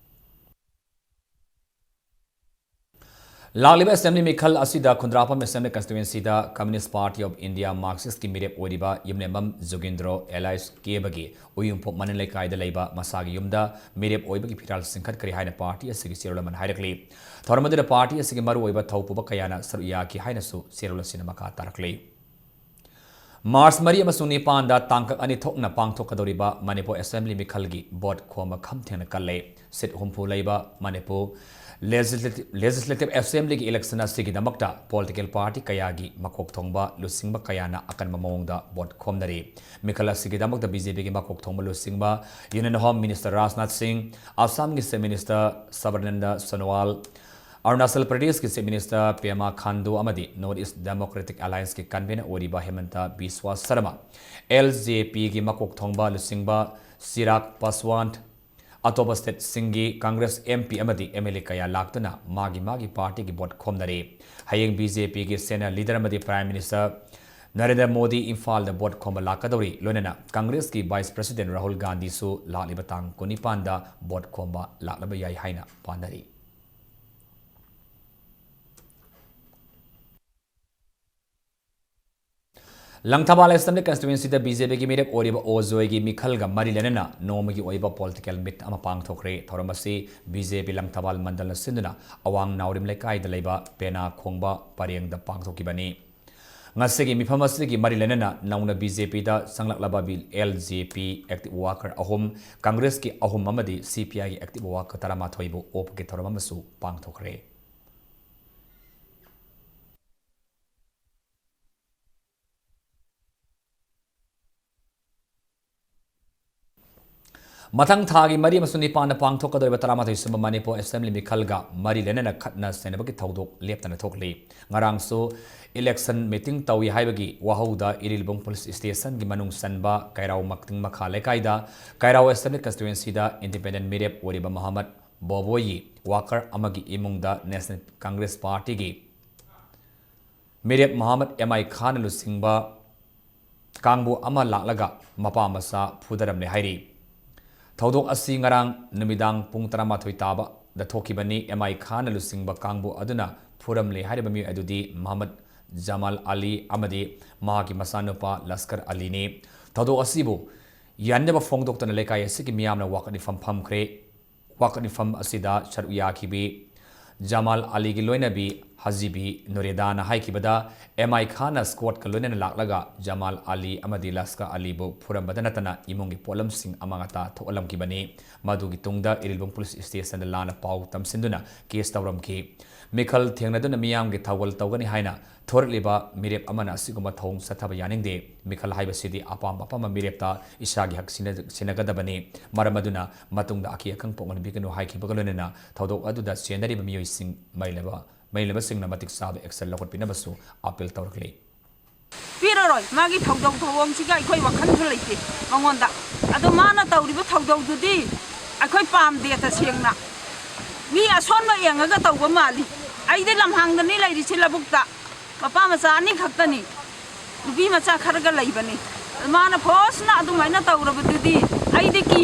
ꯂꯥꯛꯂꯤꯕ ꯑꯦꯁꯦꯝꯕ꯭ꯂꯤ ꯃꯤꯈꯜ ꯑꯁꯤꯗ ꯈꯨꯟꯗ꯭ꯔꯥꯛꯄꯝ ꯑꯦꯁꯦꯝꯕ꯭ꯂꯤ ꯀꯟꯁꯇꯤꯇ꯭ꯋꯦꯟꯁꯤꯗ ꯀꯝꯌꯨꯅꯤꯁ ꯄꯥꯔꯇꯤ ꯑꯣꯐ ꯏꯟꯗꯤꯌꯥ ꯃꯥꯔꯛꯁꯤꯁꯀꯤ ꯃꯤꯔꯦꯞ ꯑꯣꯏꯔꯤꯕ ꯌꯨꯝꯅꯦꯝꯕꯝ ꯖꯣꯒꯤꯟꯗ꯭ꯔꯣ ꯑꯦꯂꯥꯏꯁ ꯀꯦꯕꯒꯤ ꯎꯌꯨꯝꯐꯣꯛ ꯃꯅꯤꯡ ꯂꯩꯀꯥꯏꯗ ꯂꯩꯕ ꯃꯁꯥꯒꯤ ꯌꯨꯝꯗ ꯃꯤꯔꯦꯞ ꯑꯣꯏꯕꯒꯤ ꯐꯤꯔꯥꯜ ꯆꯤꯡꯈꯠꯈ꯭ꯔꯦ ꯍꯥꯏꯅ ꯄꯥꯔꯇꯤ ꯑꯁꯤꯒꯤ ꯆꯦꯔꯣꯜ ꯑꯃꯅ ꯍꯥꯏꯔꯛꯂꯤ꯫ ꯊꯧꯔꯝ ꯑꯗꯨꯗ ꯄꯥꯔꯇꯤ ꯑꯁꯤꯒꯤ ꯃꯔꯨꯑꯣꯏꯕ ꯊꯧꯄꯨꯕ ꯀꯌꯥꯅ ꯁꯔꯨꯛ ꯌꯥꯈꯤ ꯍꯥꯏꯅꯁꯨ ꯆꯦꯔꯣꯜ ꯑꯁꯤꯅ ꯃꯈꯥ ꯇꯥꯔꯛꯂꯤ꯫ ꯃꯥꯔꯆ ꯃꯔꯤ ꯑꯃꯁꯨꯡ ꯅꯤꯄꯥꯟꯗ ꯇꯥꯡꯀꯛ ꯑꯅꯤ ꯊꯣꯛꯅ ꯄꯥꯡꯊꯣꯛꯀꯗꯧꯔꯤꯕ ꯃꯅꯤꯄꯨꯔ ꯑꯦꯁꯦꯝꯕ꯭ꯂꯤ ꯃꯤꯈꯜꯒꯤ ꯚꯣꯠ ꯈꯣꯝꯕ ꯈꯝ ꯊꯦꯡꯅ ꯀꯜꯂꯦ꯫ ꯁꯤꯠ ꯍꯨꯝꯐꯨ ꯂꯩꯕ ꯃꯅꯤꯄꯨꯔ ꯂꯦꯖꯤꯁꯂꯦꯇꯤꯚ, ꯂꯦꯖꯤꯁꯂꯦꯇꯤꯚ ꯑꯦꯁꯦꯝꯕ꯭ꯂꯤꯒꯤ ꯏꯂꯦꯛꯁꯟ ꯑꯁꯤꯒꯤꯗꯃꯛꯇ ꯄꯣꯂꯤꯇꯤꯀꯦꯜ ꯄꯥꯔꯇꯤ ꯀꯌꯥꯒꯤ ꯃꯀꯣꯛ ꯊꯣꯡꯕ ꯂꯨꯆꯤꯡꯕ ꯀꯌꯥꯅ ꯑꯀꯟꯕ ꯃꯑꯣꯡꯗ ꯚꯣꯠ ꯈꯣꯝꯅꯔꯤ꯫ ꯃꯤꯈꯜ ꯑꯁꯤꯒꯤꯗꯃꯛꯇ ꯕꯤ ꯖꯦ ꯄꯤꯒꯤ ꯃꯀꯣꯛ ꯊꯣꯡꯕ ꯂꯨꯆꯤꯡꯕ ꯌꯨꯅꯤꯌꯟ ꯍꯣꯝ ꯃꯤꯅꯤꯁꯇꯔ ꯔꯥꯖꯅꯥꯊ ꯁꯤꯡ, ꯑꯁꯥꯝꯒꯤ ꯆꯤꯐ ꯃꯤꯅꯤꯁꯇꯔ ꯁꯔꯕꯥꯅꯟꯗ ꯁꯣꯅꯣꯋꯥꯜ, ꯑꯔꯨꯅꯥꯆꯜ ꯄ꯭ꯔꯗꯦꯁꯀꯤ ꯆꯤꯐ ꯃꯤꯅꯤꯁꯇꯔ ꯄꯦꯃꯥ ꯈꯥꯟꯗꯨ ꯑꯃꯗꯤ ꯅꯣꯔꯠ ꯏꯁ ꯗꯦꯃꯣꯀ꯭ꯔꯦꯇꯤꯛ ꯑꯦꯂꯥꯌꯟꯁꯀꯤ ꯀꯟꯚꯦꯅꯔ ꯑꯣꯏꯔꯤꯕ ꯍꯦꯃꯟꯇ ꯕꯤꯁ꯭ꯋꯥ ꯁꯔꯃ, ꯑꯦꯜ ꯖꯦ ꯄꯤꯒꯤ ꯃꯀꯣꯛ ꯊꯣꯡꯕ ꯂꯨꯆꯤꯡꯕ ꯆꯤꯔꯥꯒ ꯄꯥꯁꯋꯥꯟ, ꯑꯇꯣꯞꯄ ꯁ꯭ꯇꯦꯠꯁꯤꯡꯒꯤ ꯀꯪꯒ꯭ꯔꯦꯁ ꯑꯦꯝ ꯄꯤ ꯑꯃꯗꯤ ꯑꯦꯝ ꯑꯦꯜ ꯑꯦ ꯀꯌꯥ ꯂꯥꯛꯇꯨꯅ ꯃꯥꯒꯤ ꯃꯥꯒꯤ ꯄꯥꯔꯇꯤꯒꯤ ꯚꯣꯠ ꯈꯣꯝꯅꯔꯤ꯫ ꯍꯌꯦꯡ ꯕꯤ ꯖꯦ ꯄꯤꯒꯤ ꯁꯦꯅꯤꯌꯔ ꯂꯤꯗꯔ ꯑꯃꯗꯤ ꯄ꯭ꯔꯥꯏꯝ ꯃꯤꯅꯤꯁꯇꯔ ꯅꯔꯦꯟꯗ꯭ꯔ ꯃꯣꯗꯤ ꯏꯝꯐꯥꯜꯗ ꯚꯣꯠ ꯈꯣꯝꯕ ꯂꯥꯛꯀꯗꯧꯔꯤ꯫ ꯂꯣꯏꯅꯅ ꯀꯪꯒ꯭ꯔꯦꯁꯀꯤ ꯚꯥꯏꯁ ꯄ꯭ꯔꯁꯤꯗꯦꯟꯠ ꯔꯥꯍꯨꯜ ꯒꯥꯟꯙꯤꯁꯨ ꯂꯥꯛꯂꯤꯕ ꯇꯥꯡ ꯀꯨꯟꯅꯤꯄꯥꯟꯗ ꯚꯣꯠ ꯈꯣꯝꯕ ꯂꯥꯛꯂꯕ ꯌꯥꯏ ꯍꯥꯏꯅ ꯄꯥꯅꯔꯤ꯫ ꯂꯪꯊꯕꯥꯜ ꯑꯦꯁꯦꯝꯕ꯭ꯂꯤ ꯀꯟꯁꯇꯤꯇ꯭ꯋꯦꯟꯁꯤꯗ ꯕꯤ ꯖꯦ ꯄꯤꯒꯤ ꯃꯤꯔꯦꯞ ꯑꯣꯏꯔꯤꯕ ꯑꯣꯖꯣꯏꯒꯤ ꯃꯤꯈꯜꯒ ꯃꯔꯤ ꯂꯩꯅꯅ ꯅꯣꯡꯃꯒꯤ ꯑꯣꯏꯕ ꯄꯣꯂꯤꯇꯤꯀꯦꯜ ꯃꯤꯠ ꯑꯃ ꯄꯥꯡꯊꯣꯛꯈ꯭ꯔꯦ꯫ ꯊꯧꯔꯝ ꯑꯁꯤ ꯕꯤ ꯖꯦ ꯄꯤ ꯂꯪꯊꯕꯥꯜ ꯃꯟꯗꯜꯅ ꯁꯤꯟꯗꯨꯅ ꯑꯋꯥꯡ ꯅꯥꯎꯔꯦꯝ ꯂꯩꯀꯥꯏꯗ ꯂꯩꯕ ꯄꯦꯅꯥ ꯈꯣꯡꯕ ꯄꯔꯦꯡꯗ ꯄꯥꯡꯊꯣꯛꯈꯤꯕꯅꯤ꯫ ꯉꯁꯤꯒꯤ ꯃꯤꯐꯝ ꯑꯁꯤꯒꯤ ꯃꯔꯤ ꯂꯩꯅꯅ ꯅꯧꯅ ꯕꯤ ꯖꯦ ꯄꯤꯗ ꯆꯪꯂꯛꯂꯕ ꯕꯤ-, ꯑꯦꯜ ꯖꯦ ꯄꯤ ꯑꯦꯛꯇꯤꯚ ꯋꯥꯀꯔ ꯑꯍꯨꯝ, ꯀꯪꯒ꯭ꯔꯦꯁꯀꯤ ꯑꯍꯨꯝ ꯑꯃꯗꯤ ꯁꯤ ꯄꯤ ꯑꯥꯏꯒꯤ ꯑꯦꯛꯇꯤꯚ ꯋꯥꯀꯔ ꯇꯔꯥꯃꯥꯊꯣꯏꯕꯨ ꯑꯣꯛꯄꯒꯤ ꯊꯧꯔꯝ ꯑꯃꯁꯨ ꯄꯥꯡꯊꯣꯛꯈ꯭ꯔꯦ꯫ ꯃꯊꯪ ꯊꯥꯒꯤ ꯃꯔꯤ ꯑꯃꯁꯨꯡ ꯅꯤꯄꯥꯟꯗ ꯄꯥꯡꯊꯣꯛꯀꯗꯧꯔꯤꯕ ꯇꯔꯥꯃꯥꯊꯣꯏ ꯁꯨꯕ ꯃꯅꯤꯄꯨꯔ ꯑꯦꯁꯦꯝꯕ꯭ꯂꯤ ꯃꯤꯈꯜꯒ ꯃꯔꯤ ꯂꯩꯅꯅ ꯈꯠꯅ ꯆꯩꯅꯕꯒꯤ ꯊꯧꯗꯣꯛ ꯂꯦꯞꯇꯅ ꯊꯣꯛꯂꯤ꯫ ꯉꯔꯥꯡꯁꯨ ꯏꯂꯦꯛꯁꯟ ꯃꯤꯇꯤꯡ ꯇꯧꯏ ꯍꯥꯏꯕꯒꯤ ꯋꯥꯍꯧꯗ ꯏꯔꯤꯜꯕꯨꯡ ꯄꯨꯂꯤꯁ ꯁ꯭ꯇꯦꯁꯟꯒꯤ ꯃꯅꯨꯡ ꯆꯟꯕ ꯀꯩꯔꯥꯎ ꯃꯛꯇꯤꯡ ꯃꯈꯥ ꯂꯩꯀꯥꯏꯗ ꯀꯩꯔꯥꯎ ꯑꯦꯁꯦꯝꯕ꯭ꯂꯤ ꯀꯟꯁꯇꯤꯇ꯭ꯋꯦꯟꯁꯤꯗ ꯏꯟꯗꯤꯄꯦꯟꯗꯦꯟꯠ ꯃꯤꯔꯦꯞ ꯑꯣꯏꯔꯤꯕ ꯃꯣꯍꯝꯃꯗ ꯕꯣꯕꯣꯏꯒꯤ ꯋꯥꯀꯔ ꯑꯃꯒꯤ ꯏꯃꯨꯡꯗ ꯅꯦꯁꯅꯦꯜ ꯀꯪꯒ꯭ꯔꯦꯁ ꯄꯥꯔꯇꯤꯒꯤ ꯃꯤꯔꯦꯞ ꯃꯣꯍꯝꯃꯗ ꯑꯦꯝ ꯑꯥꯏ ꯈꯥꯟꯅ ꯂꯨꯆꯤꯡꯕ ꯀꯥꯡꯕꯨ ꯑꯃ ꯂꯥꯛꯂꯒ ꯃꯄꯥ ꯃꯆꯥ ꯐꯨꯗꯔꯝꯂꯦ ꯍꯥꯏꯔꯤ꯫ ꯊꯧꯗꯣꯛ ꯑꯁꯤ ꯉꯔꯥꯡ ꯅꯨꯃꯤꯗꯥꯡ ꯄꯨꯡ ꯇꯔꯥꯃꯥꯊꯣꯏ ꯇꯥꯕ ꯗ ꯊꯣꯛꯈꯤꯕꯅꯤ꯫ ꯑꯦꯝ ꯑꯥꯏ ꯈꯥꯟꯅ ꯂꯨꯆꯤꯡꯕ ꯀꯥꯡꯕꯨ ꯑꯗꯨꯅ ꯐꯨꯔꯝꯂꯦ ꯍꯥꯏꯔꯤꯕ ꯃꯤꯑꯣꯏ ꯑꯗꯨꯗꯤ ꯃꯍꯃꯗ ꯖꯃꯥꯜ ꯑꯂꯤ ꯑꯃꯗꯤ ꯃꯍꯥꯛꯀꯤ ꯃꯆꯥꯅꯨꯄꯥ ꯂꯁꯀꯔ ꯑꯂꯤꯅꯤ꯫ ꯊꯧꯗꯣꯛ ꯑꯁꯤꯕꯨ ꯌꯥꯅꯤꯡꯗꯕ ꯐꯣꯡꯗꯣꯛꯇꯨꯅ ꯂꯩꯀꯥꯏ ꯑꯁꯤꯒꯤ ꯃꯤꯌꯥꯝꯅ ꯋꯥꯀꯠ ꯃꯤꯐꯝ ꯐꯝꯈ꯭ꯔꯦ꯫ ꯋꯥꯀꯠ ꯃꯤꯐꯝ ꯑꯁꯤꯗ ꯁꯔꯨꯛ ꯌꯥꯈꯤꯕꯤ ꯖꯃꯥꯜ ꯑꯂꯤꯒꯤ ꯂꯣꯏꯅꯕꯤ ꯍꯖꯤꯕꯤ ꯅꯨꯔꯦꯗꯥꯅ ꯍꯥꯏꯈꯤꯕꯗ, ꯑꯦꯝ ꯑꯥꯏ ꯈꯥꯟꯅ ꯁ꯭ꯀ꯭ꯋꯥꯗꯀ ꯂꯣꯏꯅꯅ ꯂꯥꯛꯂꯒ ꯖꯃꯥꯜ ꯑꯂꯤ ꯑꯃꯗꯤ ꯂꯁꯀꯔ ꯑꯂꯤꯕꯨ ꯐꯨꯔꯝꯕꯗ ꯅꯠꯇꯅ ꯏꯃꯨꯡꯒꯤ ꯄꯣꯠꯂꯝꯁꯤꯡ ꯑꯃꯥꯡ ꯑꯇꯥ ꯊꯣꯛꯍꯜꯂꯝꯈꯤꯕꯅꯤ꯫ ꯃꯗꯨꯒꯤ ꯇꯨꯡꯗ ꯏꯔꯤꯜꯕꯨꯝ ꯄꯨꯂꯤꯁ ꯁ꯭ꯇꯦꯁꯟꯗ ꯂꯥꯟꯅ ꯄꯥꯎ ꯇꯝꯁꯤꯟꯗꯨꯅ ꯀꯦꯁ ꯇꯧꯔꯝꯈꯤ꯫ ꯃꯤꯈꯜ ꯊꯦꯡꯅꯗꯨꯅ ꯃꯤꯌꯥꯝꯒꯤ ꯊꯧꯒꯜ ꯇꯧꯒꯅꯤ ꯍꯥꯏꯅ ꯊꯣꯔꯛꯂꯤꯕ ꯃꯤꯔꯦꯞ ꯑꯃꯅ ꯑꯁꯤꯒꯨꯝꯕ ꯊꯧꯑꯣꯡ ꯆꯠꯊꯕ ꯌꯥꯅꯤꯡꯗꯦ꯫ ꯃꯤꯈꯜ ꯍꯥꯏꯕꯁꯤꯗꯤ ꯑꯄꯥꯝꯕ ꯑꯄꯥꯝꯕ ꯃꯤꯔꯦꯞꯇ ꯏꯁꯥꯒꯤ ꯍꯛ ꯁꯤꯟꯅ-, ꯁꯤꯟꯅꯒꯗꯕꯅꯤ꯫ ꯃꯔꯝ ꯑꯗꯨꯅ ꯃꯇꯨꯡꯗ ꯑꯀꯤ ꯑꯈꯪ ꯄꯣꯛꯍꯟꯕꯤꯒꯅꯨ ꯍꯥꯏꯈꯤꯕꯒ ꯂꯣꯏꯅꯅ ꯊꯧꯗꯣꯛ ꯑꯗꯨꯗ ꯆꯦꯟꯅꯔꯤꯕ ꯃꯤꯑꯣꯏꯁꯤꯡ, ꯃꯔꯤ ꯂꯩꯅꯕ, ꯃꯔꯤ ꯂꯩꯅꯕꯁꯤꯡꯅ ꯃꯇꯤꯛ ꯆꯥꯕ action ꯂꯧꯈꯠꯄꯤꯅꯕꯁꯨ appeal ꯇꯧꯔꯛꯂꯤ꯫ ꯄꯤꯔꯔꯣꯏ꯫ ꯃꯥꯒꯤ ꯊꯧꯗꯧ ꯊꯧꯑꯣꯡꯁꯤꯒ ꯑꯩꯈꯣꯏ ꯋꯥꯈꯜꯁꯨ ꯂꯩꯇꯦ ꯃꯉꯣꯟꯗ꯫ ꯑꯗꯣ ꯃꯥꯅ ꯇꯧꯔꯤꯕ ꯊꯧꯗꯧꯗꯨꯗꯤ ꯑꯩꯈꯣꯏ ꯄꯥꯝꯗꯦ ꯇꯁꯦꯡꯅ꯫ ꯃꯤ ꯑꯁꯣꯟꯕ ꯌꯦꯡꯉꯒ ꯇꯧꯕ ꯃꯥꯜꯂꯤ꯫ ꯑꯩꯗꯤ ꯂꯝꯍꯥꯡꯗꯅꯤ ꯂꯩꯔꯤꯁꯤ, ꯂꯧꯕꯨꯛꯇ꯫ ꯃꯄꯥ ꯃꯆꯥ ꯑꯅꯤ ꯈꯛꯇꯅꯤ꯫ ꯅꯨꯄꯤ ꯃꯆꯥ ꯈꯔꯒ ꯂꯩꯕꯅꯤ꯫ ꯑꯗꯨ ꯃꯥꯅ ꯐꯣꯔꯁꯅ ꯑꯗꯨꯃꯥꯏꯅ ꯇꯧꯔꯕꯗꯨꯗꯤ ꯑꯩꯗꯤ ꯀꯤ꯫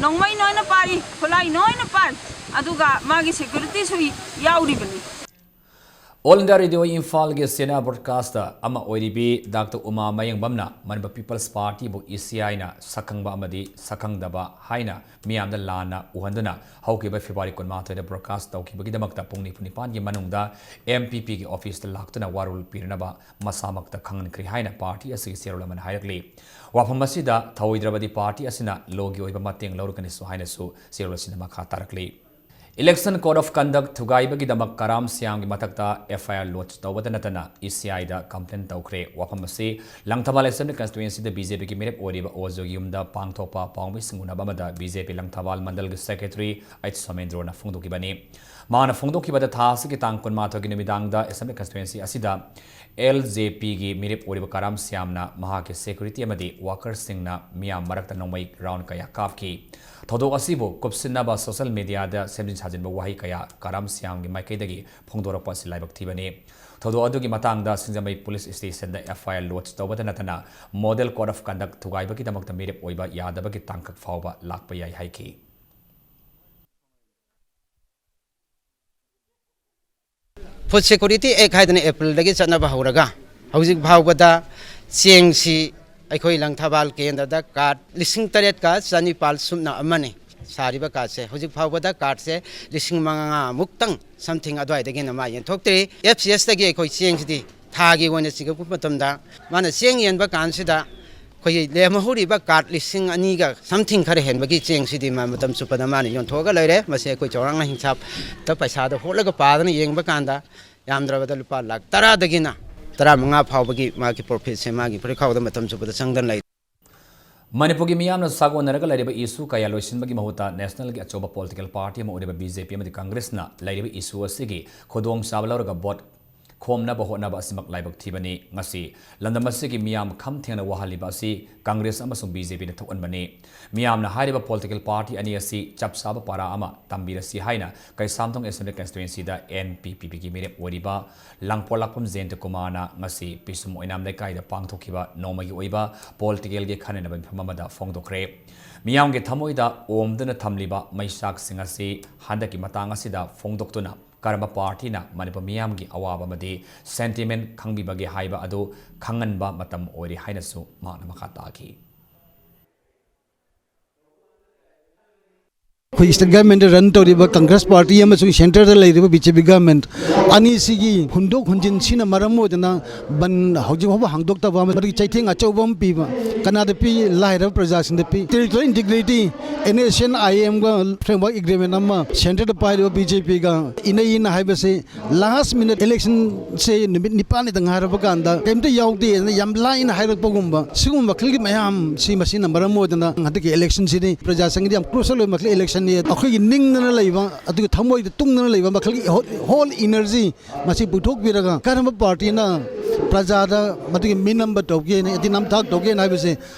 ꯅꯣꯡꯃꯩ ꯅꯣꯏꯅ ꯄꯥꯏ, ꯈꯨꯠꯂꯥꯏ ꯅꯣꯏꯅ ꯄꯥꯏ꯫ ꯑꯗꯨꯒ ꯃꯥꯒꯤ securityꯁꯨ ꯌꯥꯎꯔꯤꯕꯅꯤ꯫ All India Radio ꯏꯝꯐꯥꯜꯒꯤ senior broadcaster ꯑꯃ ꯑꯣꯏꯔꯤꯕꯤ ꯗꯥꯛꯇꯔ ꯎꯃꯥ ꯃꯌꯦꯡꯕꯝꯅ ꯃꯅꯤꯄꯨꯔ People's Partyꯕꯨ ꯏ ꯁꯤ ꯑꯥꯏꯅ ꯁꯛꯈꯪꯕ ꯑꯃꯗꯤ ꯁꯛꯈꯪꯗꯕ ꯍꯥꯏꯅ ꯃꯤꯌꯥꯝꯗ ꯂꯥꯟꯅ ꯎꯍꯟꯗꯨꯅ ꯍꯧꯈꯤꯕ February ꯀꯨꯟꯃꯥꯊꯣꯏꯗ broadcast ꯇꯧꯈꯤꯕꯒꯤꯗꯃꯛꯇ ꯄꯨꯡ ꯅꯤꯐꯨ ꯅꯤꯄꯥꯟꯒꯤ ꯃꯅꯨꯡꯗ M P Pꯒꯤ officeꯇ ꯂꯥꯛꯇꯨꯅ ꯋꯥꯔꯣꯜ ꯄꯤꯔꯅꯕ ꯃꯁꯥꯃꯛꯇ ꯈꯪꯍꯟꯈ꯭ꯔꯦ ꯍꯥꯏꯅ party ꯑꯁꯤꯒꯤ ꯆꯦꯔꯣꯜ ꯑꯃꯅ ꯍꯥꯏꯔꯛꯂꯤ꯫ ꯋꯥꯐꯝ ꯑꯁꯤꯗ ꯊꯧꯑꯣꯏꯗ꯭ꯔꯕꯗꯤ party ꯑꯁꯤꯅ lawꯒꯤ ꯑꯣꯏꯕ ꯃꯇꯦꯡ ꯂꯧꯔꯒꯅꯤꯁꯨ ꯍꯥꯏꯅꯁꯨ ꯆꯦꯔꯣꯜ ꯑꯁꯤꯅ ꯃꯈꯥ ꯇꯥꯔꯛꯂꯤ꯫ Election Code of Conduct ꯊꯨꯒꯥꯏꯕꯒꯤꯗꯃꯛ ꯀꯔꯥꯝ ꯁ꯭ꯌꯥꯝꯒꯤ ꯃꯊꯛꯇ F I R lodge ꯇꯧꯕꯗ ꯅꯠꯇꯅ E C I the complaint ꯇꯧꯈ꯭ꯔꯦ꯫ ꯋꯥꯐꯝ ꯑꯁꯤ ꯂꯪꯊꯕꯥꯜ Assembly Constituencyꯗ B J Pꯒꯤ ꯃꯤꯔꯦꯞ ꯑꯣꯏꯔꯤꯕ ꯑꯣꯖꯣꯒꯤ ꯌꯨꯝꯗ ꯄꯥꯡꯊꯣꯛꯄ ꯄꯥꯎꯃꯤꯁꯤꯡ ꯎꯅꯕ ꯑꯃꯗ B J P Langthabal ꯃꯟꯗꯜꯒꯤ secretary H ꯁꯣꯃꯦꯟꯗ꯭ꯔꯣꯅ ꯐꯣꯡꯗꯣꯛꯈꯤꯕꯅꯤ꯫ ꯃꯥꯅ ꯐꯣꯡꯗꯣꯛꯈꯤꯕꯗ ꯊꯥ ꯑꯁꯤꯒꯤ ꯇꯥꯡ ꯀꯨꯟꯃꯥꯊꯣꯏꯒꯤ ꯅꯨꯃꯤꯗꯥꯡꯗ Assembly Constituency ꯑꯁꯤꯗ L J Pꯒꯤ ꯃꯤꯔꯦꯞ ꯑꯣꯏꯔꯤꯕ ꯀꯔꯥꯝ ꯁ꯭ꯌꯥꯝꯅ ꯃꯍꯥꯛꯀꯤ security ꯑꯃꯗꯤ workerꯁꯤꯡꯅ ꯃꯤꯌꯥꯝ ꯃꯔꯛꯇ ꯅꯣꯡꯃꯩ round ꯀꯌꯥ ꯀꯥꯞꯈꯤ꯫ ꯊꯧꯗꯣꯛ ꯑꯁꯤꯕꯨ ꯀꯨꯞꯁꯤꯟꯅꯕ social mediaꯗ ꯁꯦꯝꯖꯤꯟ ꯁꯥꯖꯤꯟꯕ ꯋꯥꯍꯩ ꯀꯌꯥ ꯀꯔꯥꯝ ꯁ꯭ꯌꯥꯝꯒꯤ ꯃꯥꯏꯀꯩꯗꯒꯤ ꯐꯣꯡꯗꯣꯔꯛꯄ ꯑꯁꯤ ꯂꯥꯏꯕꯛ ꯊꯤꯕꯅꯤ꯫ ꯊꯧꯗꯣꯛ ꯑꯗꯨꯒꯤ ꯃꯇꯥꯡꯗ ꯁꯤꯡꯖꯃꯩ Police Stationꯗ F I R lodge ꯇꯧꯕꯗ ꯅꯠꯇꯅ Model Code of Conduct ꯊꯨꯒꯥꯏꯕꯒꯤꯗꯃꯛꯇ ꯃꯤꯔꯦꯞ ꯑꯣꯏꯕ ꯌꯥꯗꯕꯒꯤ ꯇꯥꯡꯀꯛ ꯐꯥꯎꯕ ꯂꯥꯛꯄ ꯌꯥꯏ ꯍꯥꯏꯈꯤ꯫ Food Security Act ꯍꯥꯏꯗꯅ ꯑꯦꯄ꯭ꯔꯤꯜꯗꯒꯤ ꯆꯠꯅꯕ ꯍꯧꯔꯒ ꯍꯧꯖꯤꯛ ꯐꯥꯎꯕꯗ ꯆꯦꯡꯁꯤ ꯑꯩꯈꯣꯏ ꯂꯪꯊꯕꯥꯜ ꯀꯦꯟꯗ꯭ꯔꯗ ꯀꯥꯔꯠ ꯂꯤꯁꯤꯡ ꯇꯔꯦꯠꯀ ꯆꯅꯤꯄꯥꯜ ꯁꯨꯞꯅ ꯑꯃꯅꯤ ꯁꯥꯔꯤꯕ ꯀꯥꯔꯠꯁꯦ꯫ ꯍꯧꯖꯤꯛ ꯐꯥꯎꯕꯗ ꯀꯥꯔꯠꯁꯦ ꯂꯤꯁꯤꯡ ꯃꯉꯥꯃꯨꯛꯇꯪ something ꯑꯗꯨꯋꯥꯏꯗꯒꯤ ꯍꯦꯟꯅ ꯃꯥ ꯌꯦꯟꯊꯣꯛꯇ꯭ꯔꯤ꯫ ꯑꯦꯐ ꯁꯤ ꯑꯦꯁꯇꯒꯤ ꯑꯩꯈꯣꯏ ꯆꯦꯡꯁꯤꯗꯤ ꯊꯥꯒꯤ ꯑꯣꯏꯅ ꯆꯤꯡꯉꯛꯄ ꯃꯇꯝꯗ ꯃꯥꯅ ꯆꯦꯡ ꯌꯦꯟꯕ ꯀꯥꯟꯁꯤꯗ ꯑꯩꯈꯣꯏꯒꯤ ꯂꯦꯝꯍꯧꯔꯤꯕ ꯀꯥꯔꯠ ꯂꯤꯁꯤꯡ ꯑꯅꯤꯒ something ꯈꯔ ꯍꯦꯟꯕꯒꯤ ꯆꯦꯡꯁꯤꯗꯤ ꯃꯥ ꯃꯇꯝ ꯆꯨꯞꯄꯗ ꯃꯥꯅ ꯌꯣꯟꯊꯣꯛꯑꯒ ꯂꯩꯔꯦ꯫ ꯃꯁꯤ ꯑꯩꯈꯣꯏ ꯆꯥꯎꯔꯥꯛꯅ ꯍꯤꯡꯁꯥꯞꯇ ꯄꯩꯁꯥꯗ ꯍꯣꯠꯂꯒ ꯄꯥꯗꯅ ꯌꯦꯡꯕ ꯀꯥꯟꯗ ꯌꯥꯝꯗ꯭ꯔꯕꯗ ꯂꯨꯄꯥ ꯂꯥꯈ ꯇꯔꯥꯗꯒꯤꯅ ꯇꯔꯥꯃꯉꯥ ꯐꯥꯎꯕꯒꯤ ꯃꯥꯒꯤ ꯄ꯭ꯔꯣꯐꯤꯠꯁꯦ ꯃꯥꯒꯤ ꯄꯨꯔꯤꯈꯥꯎꯗ ꯃꯇꯝ ꯆꯨꯞꯄꯗ ꯆꯪꯗꯅ ꯂꯩ꯫ ꯃꯅꯤꯄꯨꯔꯒꯤ ꯃꯤꯌꯥꯝꯅ ꯁꯥꯒꯣꯟꯅꯔꯒ ꯂꯩꯔꯤꯕ ꯏꯁꯨ ꯀꯌꯥ ꯂꯣꯏꯁꯤꯟꯕꯒꯤ ꯃꯍꯨꯠꯇ ꯅꯦꯁꯅꯦꯜꯒꯤ ꯑꯆꯧꯕ ꯄꯣꯂꯤꯇꯤꯀꯦꯜ ꯄꯥꯔꯇꯤ ꯑꯃ ꯑꯣꯏꯔꯤꯕ ꯕꯤ ꯖꯦ ꯄꯤ ꯑꯃꯗꯤ ꯀꯪꯒ꯭ꯔꯦꯁꯅ ꯂꯩꯔꯤꯕ ꯏꯁꯨ ꯑꯁꯤꯒꯤ ꯈꯨꯗꯣꯡꯆꯥꯕ ꯂꯧꯔꯒ ꯚꯣꯠ ꯈꯣꯝꯅꯕ ꯍꯣꯠꯅꯕ ꯑꯁꯤꯃꯛ ꯂꯥꯏꯕꯛ ꯊꯤꯕꯅꯤ꯫ ꯉꯁꯤ ꯂꯝꯗꯝ ꯑꯁꯤꯒꯤ ꯃꯤꯌꯥꯝ ꯈꯝ ꯊꯦꯡꯅ ꯋꯥꯍꯜꯂꯤꯕ ꯑꯁꯤ ꯀꯪꯒ꯭ꯔꯦꯁ ꯑꯃꯁꯨꯡ ꯕꯤ ꯖꯦ ꯄꯤꯅ ꯊꯣꯛꯍꯟꯕꯅꯤ꯫ ꯃꯤꯌꯥꯝꯅ ꯍꯥꯏꯔꯤꯕ ꯄꯣꯂꯤꯇꯤꯀꯦꯜ ꯄꯥꯔꯇꯤ ꯑꯅꯤ ꯑꯁꯤ ꯆꯞ ꯆꯥꯕ ꯄꯥꯔꯥ ꯑꯃ ꯇꯝꯕꯤꯔꯁꯤ ꯍꯥꯏꯅ ꯀꯩꯁꯥꯝꯊꯣꯡ ꯑꯦꯁꯦꯝꯕ꯭ꯂꯤ ꯀꯟꯁꯇꯤꯇ꯭ꯋꯦꯟꯁꯤꯗ ꯑꯦꯟ ꯄꯤ ꯄꯤ ꯕꯤꯒꯤ ꯃꯤꯔꯦꯞ ꯑꯣꯏꯔꯤꯕ ꯂꯥꯡꯄꯣꯛꯂꯥꯛꯄꯝ ꯖꯌꯦꯟꯇ ꯀꯨꯃꯥꯔꯅ ꯉꯁꯤ ꯄꯤꯁꯨꯝ ꯑꯣꯏꯅꯥꯝ ꯂꯩꯀꯥꯏꯗ ꯄꯥꯡꯊꯣꯛꯈꯤꯕ ꯅꯣꯡꯃꯒꯤ ꯑꯣꯏꯕ ꯄꯣꯂꯤꯇꯤꯀꯦꯜꯒꯤ ꯈꯟꯅꯅꯕ ꯃꯤꯐꯝ ꯑꯃꯗ ꯐꯣꯡꯗꯣꯛꯈ꯭ꯔꯦ꯫ ꯃꯤꯌꯥꯝꯒꯤ ꯊꯃꯣꯏꯗ ꯑꯣꯝꯗꯨꯅ ꯊꯝꯂꯤꯕ ꯃꯩꯆꯥꯛꯁꯤꯡ ꯑꯁꯤ ꯍꯟꯗꯛꯀꯤ ꯃꯇꯥꯡ ꯑꯁꯤꯗ ꯐꯣꯡꯗꯣꯛꯇꯨꯅ ꯀꯔꯝꯕ ꯄꯥꯔꯇꯤꯅ ꯃꯅꯤꯄꯨꯔ ꯃꯤꯌꯥꯝꯒꯤ ꯑꯋꯥꯕ ꯑꯃꯗꯤ ꯁꯦꯟꯇꯤꯃꯦꯟ ꯈꯪꯕꯤꯕꯒꯦ ꯍꯥꯏꯕ ꯑꯗꯨ ꯈꯪꯍꯟꯕ ꯃꯇꯝ ꯑꯣꯏꯔꯦ ꯍꯥꯏꯅꯁꯨ ꯃꯍꯥꯛꯅ ꯃꯈꯥ ꯇꯥꯈꯤ꯫ ꯑꯩꯈꯣꯏ ꯁ꯭ꯇꯦꯠ ꯒꯚꯔꯟꯃꯦꯟꯠꯇ ꯔꯟ ꯇꯧꯔꯤꯕ ꯀꯪꯒ꯭ꯔꯦꯁ ꯄꯥꯔꯇꯤ ꯑꯃꯁꯨꯡ ꯁꯦꯟꯇꯔꯗ ꯂꯩꯔꯤꯕ ꯕꯤ ꯖꯦ ꯄꯤ ꯒꯚꯔꯟꯃꯦꯟꯠ ꯑꯅꯤꯁꯤꯒꯤ ꯍꯨꯟꯗꯣꯛ ꯍꯨꯟꯖꯤꯟꯁꯤꯅ ꯃꯔꯝ ꯑꯣꯏꯗꯅ ꯕꯟ ꯍꯧꯖꯤꯛ ꯐꯥꯎꯕ ꯍꯥꯡꯗꯣꯛꯇꯕ ꯑꯃꯗꯤ ꯆꯩꯊꯦꯡ ꯑꯆꯧꯕ ꯑꯃ ꯄꯤꯕ ꯀꯅꯥꯗ ꯄꯤ? ꯂꯥꯏꯔꯕ ꯄ꯭ꯔꯖꯥꯁꯤꯡꯗ ꯄꯤ꯫ Territorial integrity, N S N I ꯑꯦꯝꯒ ꯐ꯭ꯔꯦꯝꯋꯥꯔꯛ ꯑꯦꯒ꯭ꯔꯤꯃꯦꯟ ꯑꯃ ꯁꯦꯟꯇꯔꯗ ꯄꯥꯏꯔꯤꯕ ꯕꯤ ꯖꯦ ꯄꯤꯒ ꯏꯅꯩꯅ ꯍꯥꯏꯕꯁꯤ ꯂꯥꯁ ꯃꯤꯅꯠ ꯏꯂꯦꯛꯁꯟꯁꯦ ꯅꯨꯃꯤꯠ ꯅꯤꯄꯥꯟꯅꯤꯗ ꯉꯥꯏꯔꯕ ꯀꯥꯟꯗ ꯀꯩꯝꯇ ꯌꯥꯎꯗꯦꯅ ꯌꯥꯝ ꯂꯥꯏꯅ ꯍꯥꯏꯔꯛꯄꯒꯨꯝꯕ ꯁꯤꯒꯨꯝꯕ ꯃꯈꯜꯒꯤ ꯃꯌꯥꯝꯁꯤ ꯃꯁꯤꯅ ꯃꯔꯝ ꯑꯣꯏꯗꯅ ꯍꯟꯗꯛꯀꯤ ꯏꯂꯦꯛꯁꯟꯁꯤꯗꯤ ꯄ꯭ꯔꯖꯥꯁꯤꯡꯒꯤꯗꯤ ꯌꯥꯝ ꯀ꯭ꯔꯨꯁꯤꯌꯦꯜ ꯑꯣꯏꯕ ꯃꯈꯜꯒꯤ ꯏꯂꯦꯛꯁꯟꯅꯤ꯫ ꯑꯩꯈꯣꯏꯒꯤ ꯅꯤꯡꯗꯅ ꯂꯩꯕ ꯑꯗꯨꯒ ꯊꯃꯣꯏꯗ ꯇꯨꯡꯗꯅ ꯂꯩꯕ ꯃꯈꯜꯒꯤ ꯍꯣꯜ ꯏꯅꯔꯖꯤ ꯃꯁꯤ ꯄꯨꯊꯣꯛꯄꯤꯔꯒ ꯀꯔꯝꯕ ꯄꯥꯔꯇꯤꯅ ꯄ꯭ꯔꯖꯥꯗ ꯃꯗꯨꯒꯤ ꯃꯤꯅꯝꯕ ꯇꯧꯒꯦꯅ ꯑꯗꯤ ꯅꯝꯊꯥꯛ ꯇꯧꯒꯦꯅ ꯍꯥꯏꯕꯁꯦ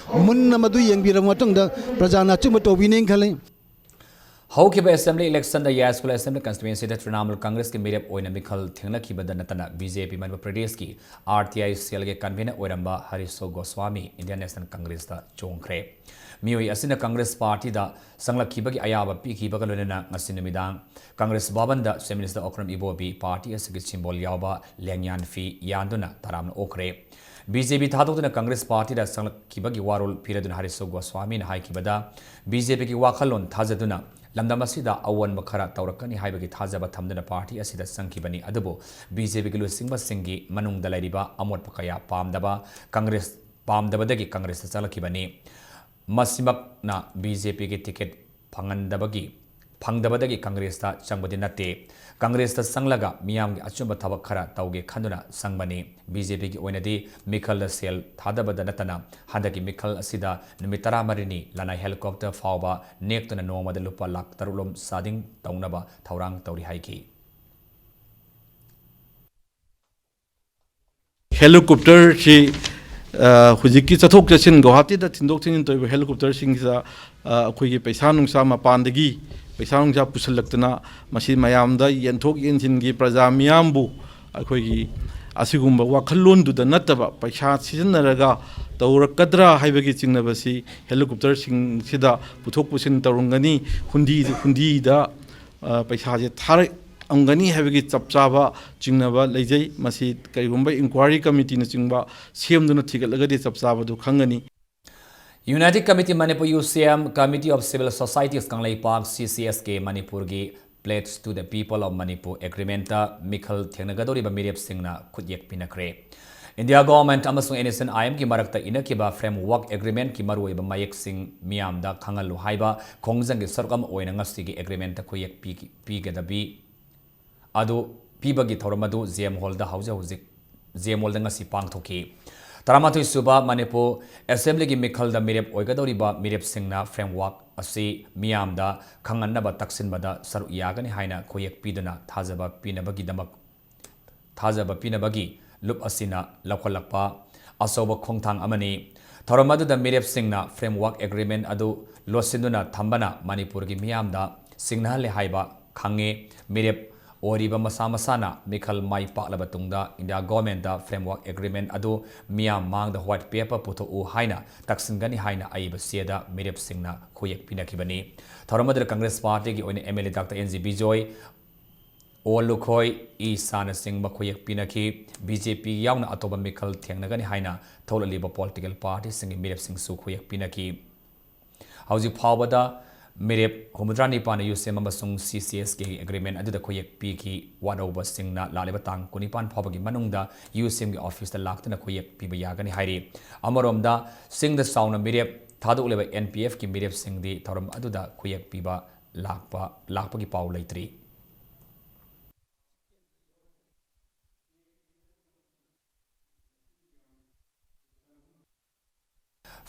ꯃꯨꯟꯅ ꯃꯗꯨ ꯌꯦꯡꯕꯤꯔꯕ ꯃꯇꯨꯡꯗ ꯄ꯭ꯔꯖꯥꯅ ꯑꯆꯨꯝꯕ ꯇꯧꯕꯤꯅꯦꯅ ꯈꯜꯂꯤ꯫ ꯍꯧꯈꯤꯕ assembly election ꯗ ꯌꯥꯏꯁ꯭ꯀꯨꯂꯥ assembly constituency ꯗ ꯇ꯭ꯔꯤꯅꯥꯃꯨꯜ ꯀꯪꯒ꯭ꯔꯦꯁꯀꯤ ꯃꯤꯔꯦꯞ ꯑꯣꯏꯅ ꯃꯤꯈꯜ ꯊꯦꯡꯅꯈꯤꯕꯗ ꯅꯠꯇꯅ, ꯕꯤ ꯖꯦ ꯄꯤ ꯃꯅꯤꯄꯨꯔ ꯄ꯭ꯔꯗꯦꯁꯀꯤ ꯑꯥꯔ ꯇꯤ ꯑꯥꯏ ꯁꯦꯜꯒꯤ convener ꯑꯣꯏꯔꯝꯕ ꯍꯔꯤꯁꯣ ꯒꯣꯁ꯭ꯋꯥꯃꯤ ꯏꯟꯗꯤꯌꯟ ꯅꯦꯁꯅꯦꯜ ꯀꯪꯒ꯭ꯔꯦꯁꯇ ꯆꯣꯡꯈ꯭ꯔꯦ꯫ ꯃꯤꯑꯣꯏ ꯑꯁꯤꯅ ꯀꯪꯒ꯭ꯔꯦꯁ ꯄꯥꯔꯇꯤꯗ ꯆꯪꯂꯛꯈꯤꯕꯒꯤ ꯑꯌꯥꯕ ꯄꯤꯈꯤꯕꯒ ꯂꯣꯏꯅꯅ ꯉꯁꯤ ꯅꯨꯃꯤꯗꯥꯡ ꯀꯪꯒ꯭ꯔꯦꯁ ꯚꯕꯟꯗ Chief Minister Okram Ibobi, party ꯑꯁꯤꯒꯤ symbol ꯌꯥꯎꯕ ꯂꯦꯡꯌꯥꯟ ꯐꯤ ꯌꯥꯟꯗꯨꯅ ꯇꯔꯥꯝꯅ ꯑꯣꯛꯈ꯭ꯔꯦ꯫ ꯕꯤ ꯖꯦ ꯄꯤ ꯊꯥꯗꯣꯛꯇꯨꯅ ꯀꯪꯒ꯭ꯔꯦꯁ ꯄꯥꯔꯇꯤꯗ ꯆꯪꯂꯛꯈꯤꯕꯒꯤ ꯋꯥꯔꯣꯜ ꯄꯤꯔꯗꯨꯅ ꯍꯔꯤꯁꯣ ꯒꯣꯁ꯭ꯋꯥꯃꯤꯅ ꯍꯥꯏꯈꯤꯕꯗ, ꯕꯤ ꯖꯦ ꯄꯤꯒꯤ ꯋꯥꯈꯜꯂꯣꯟ ꯊꯥꯖꯗꯨꯅ ꯂꯝꯗꯝ ꯑꯁꯤꯗ ꯑꯑꯣꯟꯕ ꯈꯔ ꯇꯧꯔꯛꯀꯅꯤ ꯍꯥꯏꯕꯒꯤ ꯊꯥꯖꯕ ꯊꯝꯗꯨꯅ ꯄꯥꯔꯇꯤ ꯑꯁꯤꯗ ꯆꯪꯈꯤꯕꯅꯤ꯫ ꯑꯗꯨꯕꯨ ꯕꯤ ꯖꯦ ꯄꯤꯒꯤ ꯂꯨꯆꯤꯡꯕꯁꯤꯡꯒꯤ ꯃꯅꯨꯡꯗ ꯂꯩꯔꯤꯕ ꯑꯃꯣꯠꯄ ꯀꯌꯥ ꯄꯥꯝꯗꯕ ꯀꯪꯒ꯭ꯔꯦꯁ, ꯄꯥꯝꯗꯕꯗꯒꯤ ꯀꯪꯒ꯭ꯔꯦꯁꯇ ꯆꯪꯂꯛꯈꯤꯕꯅꯤ꯫ ꯃꯁꯤꯃꯛꯅ ꯕꯤ ꯖꯦ ꯄꯤꯒꯤ ticket ꯐꯪꯍꯟꯗꯕꯒꯤ, ꯐꯪꯗꯕꯗꯒꯤ ꯀꯪꯒ꯭ꯔꯦꯁꯇ ꯆꯪꯕꯗꯤ ꯅꯠꯇꯦ꯫ ꯀꯪꯒ꯭ꯔꯦꯁꯇ ꯆꯪꯂꯒ ꯃꯤꯌꯥꯝꯒꯤ ꯑꯆꯨꯝꯕ ꯊꯕꯛ ꯈꯔ ꯇꯧꯒꯦ ꯈꯟꯗꯨꯅ ꯆꯪꯕꯅꯤ꯫ ꯕꯤ ꯖꯦ ꯄꯤꯒꯤ ꯑꯣꯏꯅꯗꯤ ꯃꯤꯈꯜꯗ ꯁꯦꯜ ꯊꯥꯗꯕꯗ ꯅꯠꯇꯅ ꯍꯟꯗꯛꯀꯤ ꯃꯤꯈꯜ ꯑꯁꯤꯗ ꯅꯨꯃꯤꯠ ꯇꯔꯥꯃꯔꯤꯅꯤ ꯂꯅꯥꯏ helicopter ꯐꯥꯎꯕ ꯅꯦꯛꯇꯨꯅ ꯅꯣꯡꯃꯗ ꯂꯨꯄꯥ ꯂꯥꯈ ꯇꯔꯨꯛ ꯂꯣꯝ ꯆꯥꯗꯤꯡ ꯇꯧꯅꯕ ꯊꯧꯔꯥꯡ ꯇꯧꯔꯤ ꯍꯥꯏꯈꯤ꯫ Helicopterꯁꯤ, ꯑ, ꯍꯧꯖꯤꯛꯀꯤ ꯆꯠꯊꯣꯛ ꯆꯠꯁꯤꯟ ꯒꯨꯋꯥꯍꯥꯇꯤꯗ ꯊꯤꯟꯗꯣꯛ ꯊꯤꯟꯖꯤꯟ ꯇꯧꯔꯤꯕ helicopterꯁꯤꯡꯁꯤꯗ, ꯑ, ꯑꯩꯈꯣꯏꯒꯤ ꯄꯩꯁꯥ ꯅꯨꯡꯁꯥ ꯃꯄꯥꯟꯗꯒꯤ ꯄꯩꯁꯥ ꯅꯨꯡꯁꯥ ꯄꯨꯁꯤꯜꯂꯛꯇꯅ ꯃꯁꯤ ꯃꯌꯥꯝꯗ ꯌꯦꯟꯊꯣꯛ ꯌꯦꯟꯁꯤꯟꯒꯤ ꯄ꯭ꯔꯖꯥ ꯃꯤꯌꯥꯝꯕꯨ ꯑꯩꯈꯣꯏꯒꯤ ꯑꯁꯤꯒꯨꯝꯕ ꯋꯥꯈꯜꯂꯣꯟꯗꯨꯗ ꯅꯠꯇꯕ ꯄꯩꯁꯥ ꯁꯤꯖꯤꯟꯅꯔꯒ ꯇꯧꯔꯛꯀꯗ꯭ꯔꯥ ꯍꯥꯏꯕꯒꯤ ꯆꯤꯡꯅꯕꯁꯤ helicopterꯁꯤꯡꯁꯤꯗ ꯄꯨꯊꯣꯛ ꯄꯨꯁꯤꯟ ꯇꯧꯔꯝꯒꯅꯤ, ꯍꯨꯟꯗꯤ-, ꯍꯨꯟꯗꯤꯗ, ꯑ, ꯄꯩꯁꯥꯁꯦ ꯊꯥꯔꯛꯑꯝꯒꯅꯤ ꯍꯥꯏꯕꯒꯤ ꯆꯞ ꯆꯥꯕ ꯆꯤꯡꯅꯕ ꯂꯩꯖꯩ꯫ ꯃꯁꯤ ꯀꯔꯤꯒꯨꯝꯕ inquiry committeeꯅꯆꯤꯡꯕ ꯁꯦꯝꯗꯨꯅ ꯊꯤꯒꯠꯂꯒꯗꯤ ꯆꯞ ꯆꯥꯕꯗꯨ ꯈꯪꯒꯅꯤ꯫ United Committee Manipur, U C M, Committee of Civil Societies Kangleipak, C C S K ꯃꯅꯤꯄꯨꯔꯒꯤ Pledge to the People of Manipur Agreementꯇ ꯃꯤꯈꯜ ꯊꯦꯡꯅꯒꯗꯧꯔꯤꯕ ꯃꯤꯔꯦꯞꯁꯤꯡꯅ ꯈꯨꯠꯌꯦꯛ ꯄꯤꯅꯈ꯭ꯔꯦ꯫ India Government ꯑꯃꯁꯨꯡ N S C N I M ꯒꯤ ꯃꯔꯛꯇ ꯏꯅꯈꯤꯕ framework agreementꯀꯤ ꯃꯔꯨꯑꯣꯏꯕ ꯃꯌꯦꯛꯁꯤꯡ ꯃꯤꯌꯥꯝꯗ ꯈꯪꯍꯜꯂꯨ ꯍꯥꯏꯕ ꯈꯣꯡꯖꯪꯒꯤ ꯁꯔꯨꯛ ꯑꯃ ꯑꯣꯏꯅ ꯉꯁꯤꯒꯤ agreementꯇ ꯈꯨꯠꯌꯦꯛ ꯄꯤꯒ-, ꯄꯤꯒꯗꯕꯤ ꯑꯗꯨ ꯄꯤꯕꯒꯤ ꯊꯧꯔꯝ ꯑꯗꯨ J M Hallꯗ ꯍꯧꯖꯤꯛ ꯍꯧꯖꯤꯛ J M Hallꯗ ꯉꯁꯤ ꯄꯥꯡꯊꯣꯛꯈꯤ꯫ ꯇꯔꯥꯃꯥꯊꯣꯏ ꯁꯨꯕ ꯃꯅꯤꯄꯨꯔ Assemblyꯒꯤ ꯃꯤꯈꯜꯗ ꯃꯤꯔꯦꯞ ꯑꯣꯏꯒꯗꯧꯔꯤꯕ ꯃꯤꯔꯦꯞꯁꯤꯡꯅ framework ꯑꯁꯤ ꯃꯤꯌꯥꯝꯗ ꯈꯪꯍꯟꯅꯕ ꯇꯛꯁꯤꯟꯕꯗ ꯁꯔꯨꯛ ꯌꯥꯒꯅꯤ ꯍꯥꯏꯅ ꯈꯨꯠꯌꯦꯛ ꯄꯤꯗꯨꯅ ꯊꯥꯖꯕ ꯄꯤꯅꯕꯒꯤꯗꯃꯛ, ꯊꯥꯖꯕ ꯄꯤꯅꯕꯒꯤ ꯂꯨꯞ ꯑꯁꯤꯅ ꯂꯧꯈꯠꯂꯛꯄ ꯑꯆꯧꯕ ꯈꯣꯡꯊꯥꯡ ꯑꯃꯅꯤ꯫ ꯊꯧꯔꯝ ꯑꯗꯨꯗ ꯃꯤꯔꯦꯞꯁꯤꯡꯅ framework agreement ꯑꯗꯨ ꯂꯣꯠꯁꯤꯟꯗꯨꯅ ꯊꯝꯕꯅ ꯃꯅꯤꯄꯨꯔꯒꯤ ꯃꯤꯌꯥꯝꯗ ꯁꯤꯡꯅꯍꯜꯂꯦ ꯍꯥꯏꯕ ꯈꯪꯉꯦ꯫ ꯃꯤꯔꯦꯞ ꯑꯣꯏꯔꯤꯕ ꯃꯁꯥ ꯃꯁꯥꯅ ꯃꯤꯈꯜ ꯃꯥꯏ ꯄꯥꯛꯂꯕ ꯇꯨꯡꯗ ꯏꯟꯗꯤꯌꯥ ꯒꯣꯔꯃꯦꯟꯗ ꯐ꯭ꯔꯦꯝꯋꯥꯔꯛ ꯑꯦꯒ꯭ꯔꯤꯃꯦꯟ ꯑꯗꯨ ꯃꯤꯌꯥꯝ ꯃꯥꯡꯗ ꯋꯥꯏꯠ ꯄꯦꯄꯔ ꯄꯨꯊꯣꯛꯎ ꯍꯥꯏꯅ ꯇꯛꯁꯤꯟꯒꯅꯤ ꯍꯥꯏꯅ ꯑꯏꯕ ꯆꯦꯗ ꯃꯤꯔꯦꯞꯁꯤꯡꯅ ꯈꯨꯌꯦꯛ ꯄꯤꯅꯈꯤꯕꯅꯤ꯫ ꯊꯧꯔꯝ ꯑꯗꯨꯗ ꯀꯪꯒ꯭ꯔꯦꯁ ꯄꯥꯔꯇꯤꯒꯤ ꯑꯣꯏꯅ M L A doctor N G Bijoy, O Lukhoi, ꯏ ꯁꯥꯅꯆꯤꯡꯕ ꯈꯨꯌꯦꯛ ꯄꯤꯅꯈꯤ꯫ ꯕꯤ ꯖꯦ ꯄꯤ ꯌꯥꯎꯅ ꯑꯇꯣꯞꯄ ꯃꯤꯈꯜ ꯊꯦꯡꯅꯒꯅꯤ ꯍꯥꯏꯅ ꯊꯣꯛꯂꯛꯂꯤꯕ ꯄꯣꯂꯤꯇꯤꯀꯦꯜ ꯄꯥꯔꯇꯤꯁꯤꯡꯒꯤ ꯃꯤꯔꯦꯞꯁꯤꯡꯁꯨ ꯈꯨꯌꯦꯛ ꯄꯤꯅꯈꯤ꯫ ꯍꯧꯖꯤꯛ ꯐꯥꯎꯕꯗ ꯃꯤꯔꯦꯞ ꯍꯨꯝꯐꯨꯇꯔꯥ ꯅꯤꯄꯥꯟꯅ ꯌꯨ ꯁꯤ ꯑꯦꯝ ꯑꯃꯁꯨꯡ ꯁꯤ ꯁꯤ ꯑꯦꯁ ꯀꯦꯒꯤ ꯑꯦꯒ꯭ꯔꯤꯃꯦꯟ ꯑꯗꯨꯗ ꯈꯨꯌꯦꯛ ꯄꯤꯈꯤ꯫ ꯋꯥꯠꯍꯧꯕꯁꯤꯡꯅ ꯂꯥꯛꯂꯤꯕ ꯇꯥꯡ ꯀꯨꯟꯅꯤꯄꯥꯟ ꯐꯥꯎꯕꯒꯤ ꯃꯅꯨꯡꯗ ꯌꯨ ꯁꯤ ꯑꯦꯝꯒꯤ ꯑꯣꯐꯤꯁꯇ ꯂꯥꯛꯇꯨꯅ ꯈꯨꯌꯦꯛ ꯄꯤꯕ ꯌꯥꯒꯅꯤ ꯍꯥꯏꯔꯤ꯫ ꯑꯃꯔꯣꯝꯗ, ꯁꯤꯡꯗ ꯆꯥꯎꯅ ꯃꯤꯔꯦꯞ ꯊꯥꯗꯣꯛꯂꯤꯕ ꯑꯦꯟ ꯄꯤ ꯑꯦꯐꯀꯤ ꯃꯤꯔꯦꯞꯁꯤꯡꯗꯤ ꯊꯧꯔꯝ ꯑꯗꯨꯗ ꯈꯨꯌꯦꯛ ꯄꯤꯕ ꯂꯥꯛꯄ, ꯂꯥꯛꯄꯒꯤ ꯄꯥꯎ ꯂꯩꯇ꯭ꯔꯤ꯫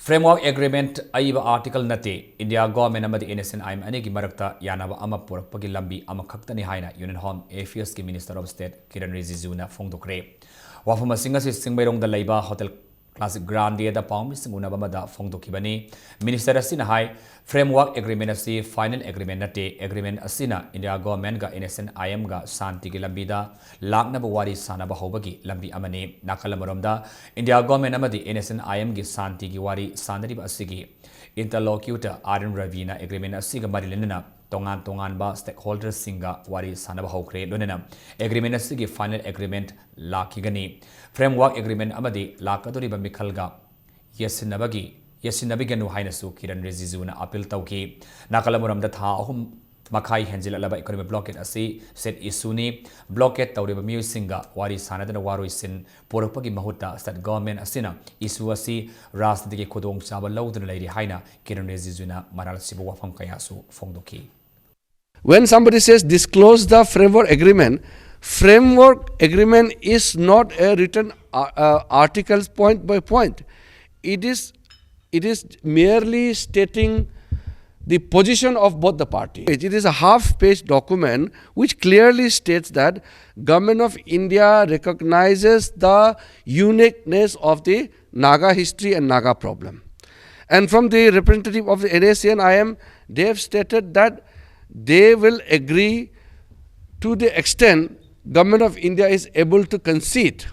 ꯐ꯭ꯔꯦꯝꯋꯥꯔꯛ ꯑꯦꯒ꯭ꯔꯤꯃꯦꯟꯠ ꯑꯏꯕ ꯑꯥꯔꯇꯤꯀꯜ ꯅꯠꯇꯦ꯫ ꯏꯟꯗꯤꯌꯥ ꯒꯣꯔꯃꯦꯟ ꯑꯃꯗꯤ N S N I M ꯑꯅꯤꯒꯤ ꯃꯔꯛꯇ ꯌꯥꯅꯕ ꯑꯃ ꯄꯨꯔꯛꯄꯒꯤ ꯂꯝꯕꯤ ꯑꯃꯈꯛꯇꯅꯤ ꯍꯥꯏꯅ ꯌꯨꯅꯤꯌꯟ ꯍꯣꯝ ꯑꯦꯐꯤꯌꯔꯁꯀꯤ ꯃꯤꯅꯤꯁꯇꯔ ꯑꯣꯐ ꯁ꯭ꯇꯦꯠ ꯀꯤꯔꯟ ꯔꯤꯖꯤꯖꯨꯅ ꯐꯣꯡꯗꯣꯛꯈ꯭ꯔꯦ꯫ ꯋꯥꯐꯝ ꯑꯁꯤꯡ ꯑꯁꯤ ꯆꯤꯡꯃꯩꯔꯣꯡꯗ ꯂꯩꯕ ꯍꯣꯇꯦꯜ ꯀ꯭ꯂꯥꯁꯤꯛ ꯒ꯭ꯔꯥꯟꯗꯦꯗ ꯄꯥꯎꯃꯤꯁꯤꯡ ꯎꯅꯕ ꯑꯃꯗ ꯐꯣꯡꯗꯣꯛꯈꯤꯕꯅꯤ꯫ ꯃꯤꯅꯤꯁꯇꯔ ꯑꯁꯤꯅ ꯍꯥꯏ, ꯐ꯭ꯔꯦꯝꯋꯥꯔꯛ ꯑꯦꯒ꯭ꯔꯤꯃꯦꯟ ꯑꯁꯤ ꯐꯥꯏꯅꯦꯜ ꯑꯦꯒ꯭ꯔꯤꯃꯦꯟ ꯅꯠꯇꯦ꯫ ꯑꯦꯒ꯭ꯔꯤꯃꯦꯟ ꯑꯁꯤꯅ India ꯒꯣꯔꯃꯦꯟꯒ and S N I ꯑꯦꯝꯒ ꯁꯥꯟꯇꯤꯒꯤ ꯂꯝꯕꯤꯗ ꯂꯥꯛꯅꯕ ꯋꯥꯔꯤ ꯁꯥꯅꯕ ꯍꯧꯕꯒꯤ ꯂꯝꯕꯤ ꯑꯃꯅꯤ꯫ ꯅꯥꯀꯜ ꯑꯃꯔꯣꯝꯗ, ꯏꯟꯗꯤꯌꯥ ꯒꯣꯔꯃꯦꯟ ꯑꯃꯗꯤ ꯑꯦꯟ ꯑꯦꯁ ꯑꯦꯟ ꯑꯥꯏ ꯑꯦꯝꯒꯤ ꯁꯥꯟꯇꯤꯒꯤ ꯋꯥꯔꯤ ꯁꯥꯅꯔꯤꯕ ꯑꯁꯤꯒꯤ ꯏꯟꯇꯔꯂꯣꯀ꯭ꯌꯨꯇꯔ ꯑꯥꯔ ꯑꯦꯟ ꯔꯕꯤꯅ ꯑꯦꯒ꯭ꯔꯤꯃꯦꯟ ꯑꯁꯤꯒ ꯃꯔꯤ ꯂꯩꯅꯅ ꯇꯣꯉꯥꯟ ꯇꯣꯉꯥꯟꯕ ꯁ꯭ꯇꯦꯛꯍꯣꯜꯗꯔꯁꯤꯡꯒ ꯋꯥꯔꯤ ꯁꯥꯅꯕ ꯍꯧꯈ꯭ꯔꯦ, ꯂꯣꯏꯅꯅ ꯑꯦꯒ꯭ꯔꯤꯃꯦꯟ ꯑꯁꯤꯒꯤ ꯐꯥꯏꯅꯦꯜ ꯑꯦꯒ꯭ꯔꯤꯃꯦꯟ ꯂꯥꯛꯈꯤꯒꯅꯤ꯫ ꯐ꯭ꯔꯦꯝꯋꯥꯔꯛ ꯑꯦꯒ꯭ꯔꯤꯃꯦꯟ ꯑꯃꯗꯤ ꯂꯥꯛꯀꯗꯧꯔꯤꯕ ꯃꯤꯈꯜꯒ ꯌꯦꯠꯁꯤꯟꯅꯕꯒꯤ, ꯌꯦꯠꯁꯤꯟꯅꯕꯤꯒꯅꯨ ꯍꯥꯏꯅꯁꯨ ꯀꯤꯔꯟ ꯔꯤꯖꯤꯖꯨꯅ ꯑꯄꯤꯜ ꯇꯧꯈꯤ꯫ ꯅꯥꯀꯜ ꯑꯃꯔꯣꯝꯗ, ꯊꯥ ꯑꯍꯨꯝ ꯃꯈꯥꯏ ꯍꯦꯟꯖꯤꯜꯂꯛꯂꯕ ꯏꯀꯣꯅꯣꯃꯤꯛ ꯕ꯭ꯂꯣꯀꯦꯠ ꯑꯁꯤ ꯁ꯭ꯇꯦꯠ ꯏꯁꯨꯅꯤ꯫ ꯕ꯭ꯂꯣꯀꯦꯠ ꯇꯧꯔꯤꯕ ꯃꯤꯑꯣꯏꯁꯤꯡꯒ ꯋꯥꯔꯤ ꯁꯥꯅꯗꯨꯅ ꯋꯥꯔꯣꯏꯁꯤꯟ ꯄꯨꯔꯛꯄꯒꯤ ꯃꯍꯨꯠꯇ ꯁ꯭ꯇꯦꯠ ꯒꯚꯔꯟꯃꯦꯟꯠ ꯑꯁꯤꯅ ꯏꯁꯨ ꯑꯁꯤ ꯔꯥꯖꯅꯤꯇꯤꯒꯤ ꯈꯨꯗꯣꯡꯆꯥꯕ ꯂꯧꯗꯨꯅ ꯂꯩꯔꯤ ꯍꯥꯏꯅ ꯀꯤꯔꯟ ꯔꯤꯖꯤꯖꯨꯅ ꯃꯔꯥꯜ ꯁꯤꯕ ꯋꯥꯐꯝ ꯀꯌꯥꯁꯨ ꯐꯣꯡꯗꯣꯛꯈꯤ꯫ When somebody says, "Disclose the framework agreement," framework agreement is not a written, uh, uh, articles point by point. It is, it is merely stating the position of both the parties. It is a half-page document which clearly states that Government of India recognizes the uniqueness of the Naga history and Naga problem. And from the representative of the N S C N I M, they have stated that They will agree to the extent Government of India is able to concede.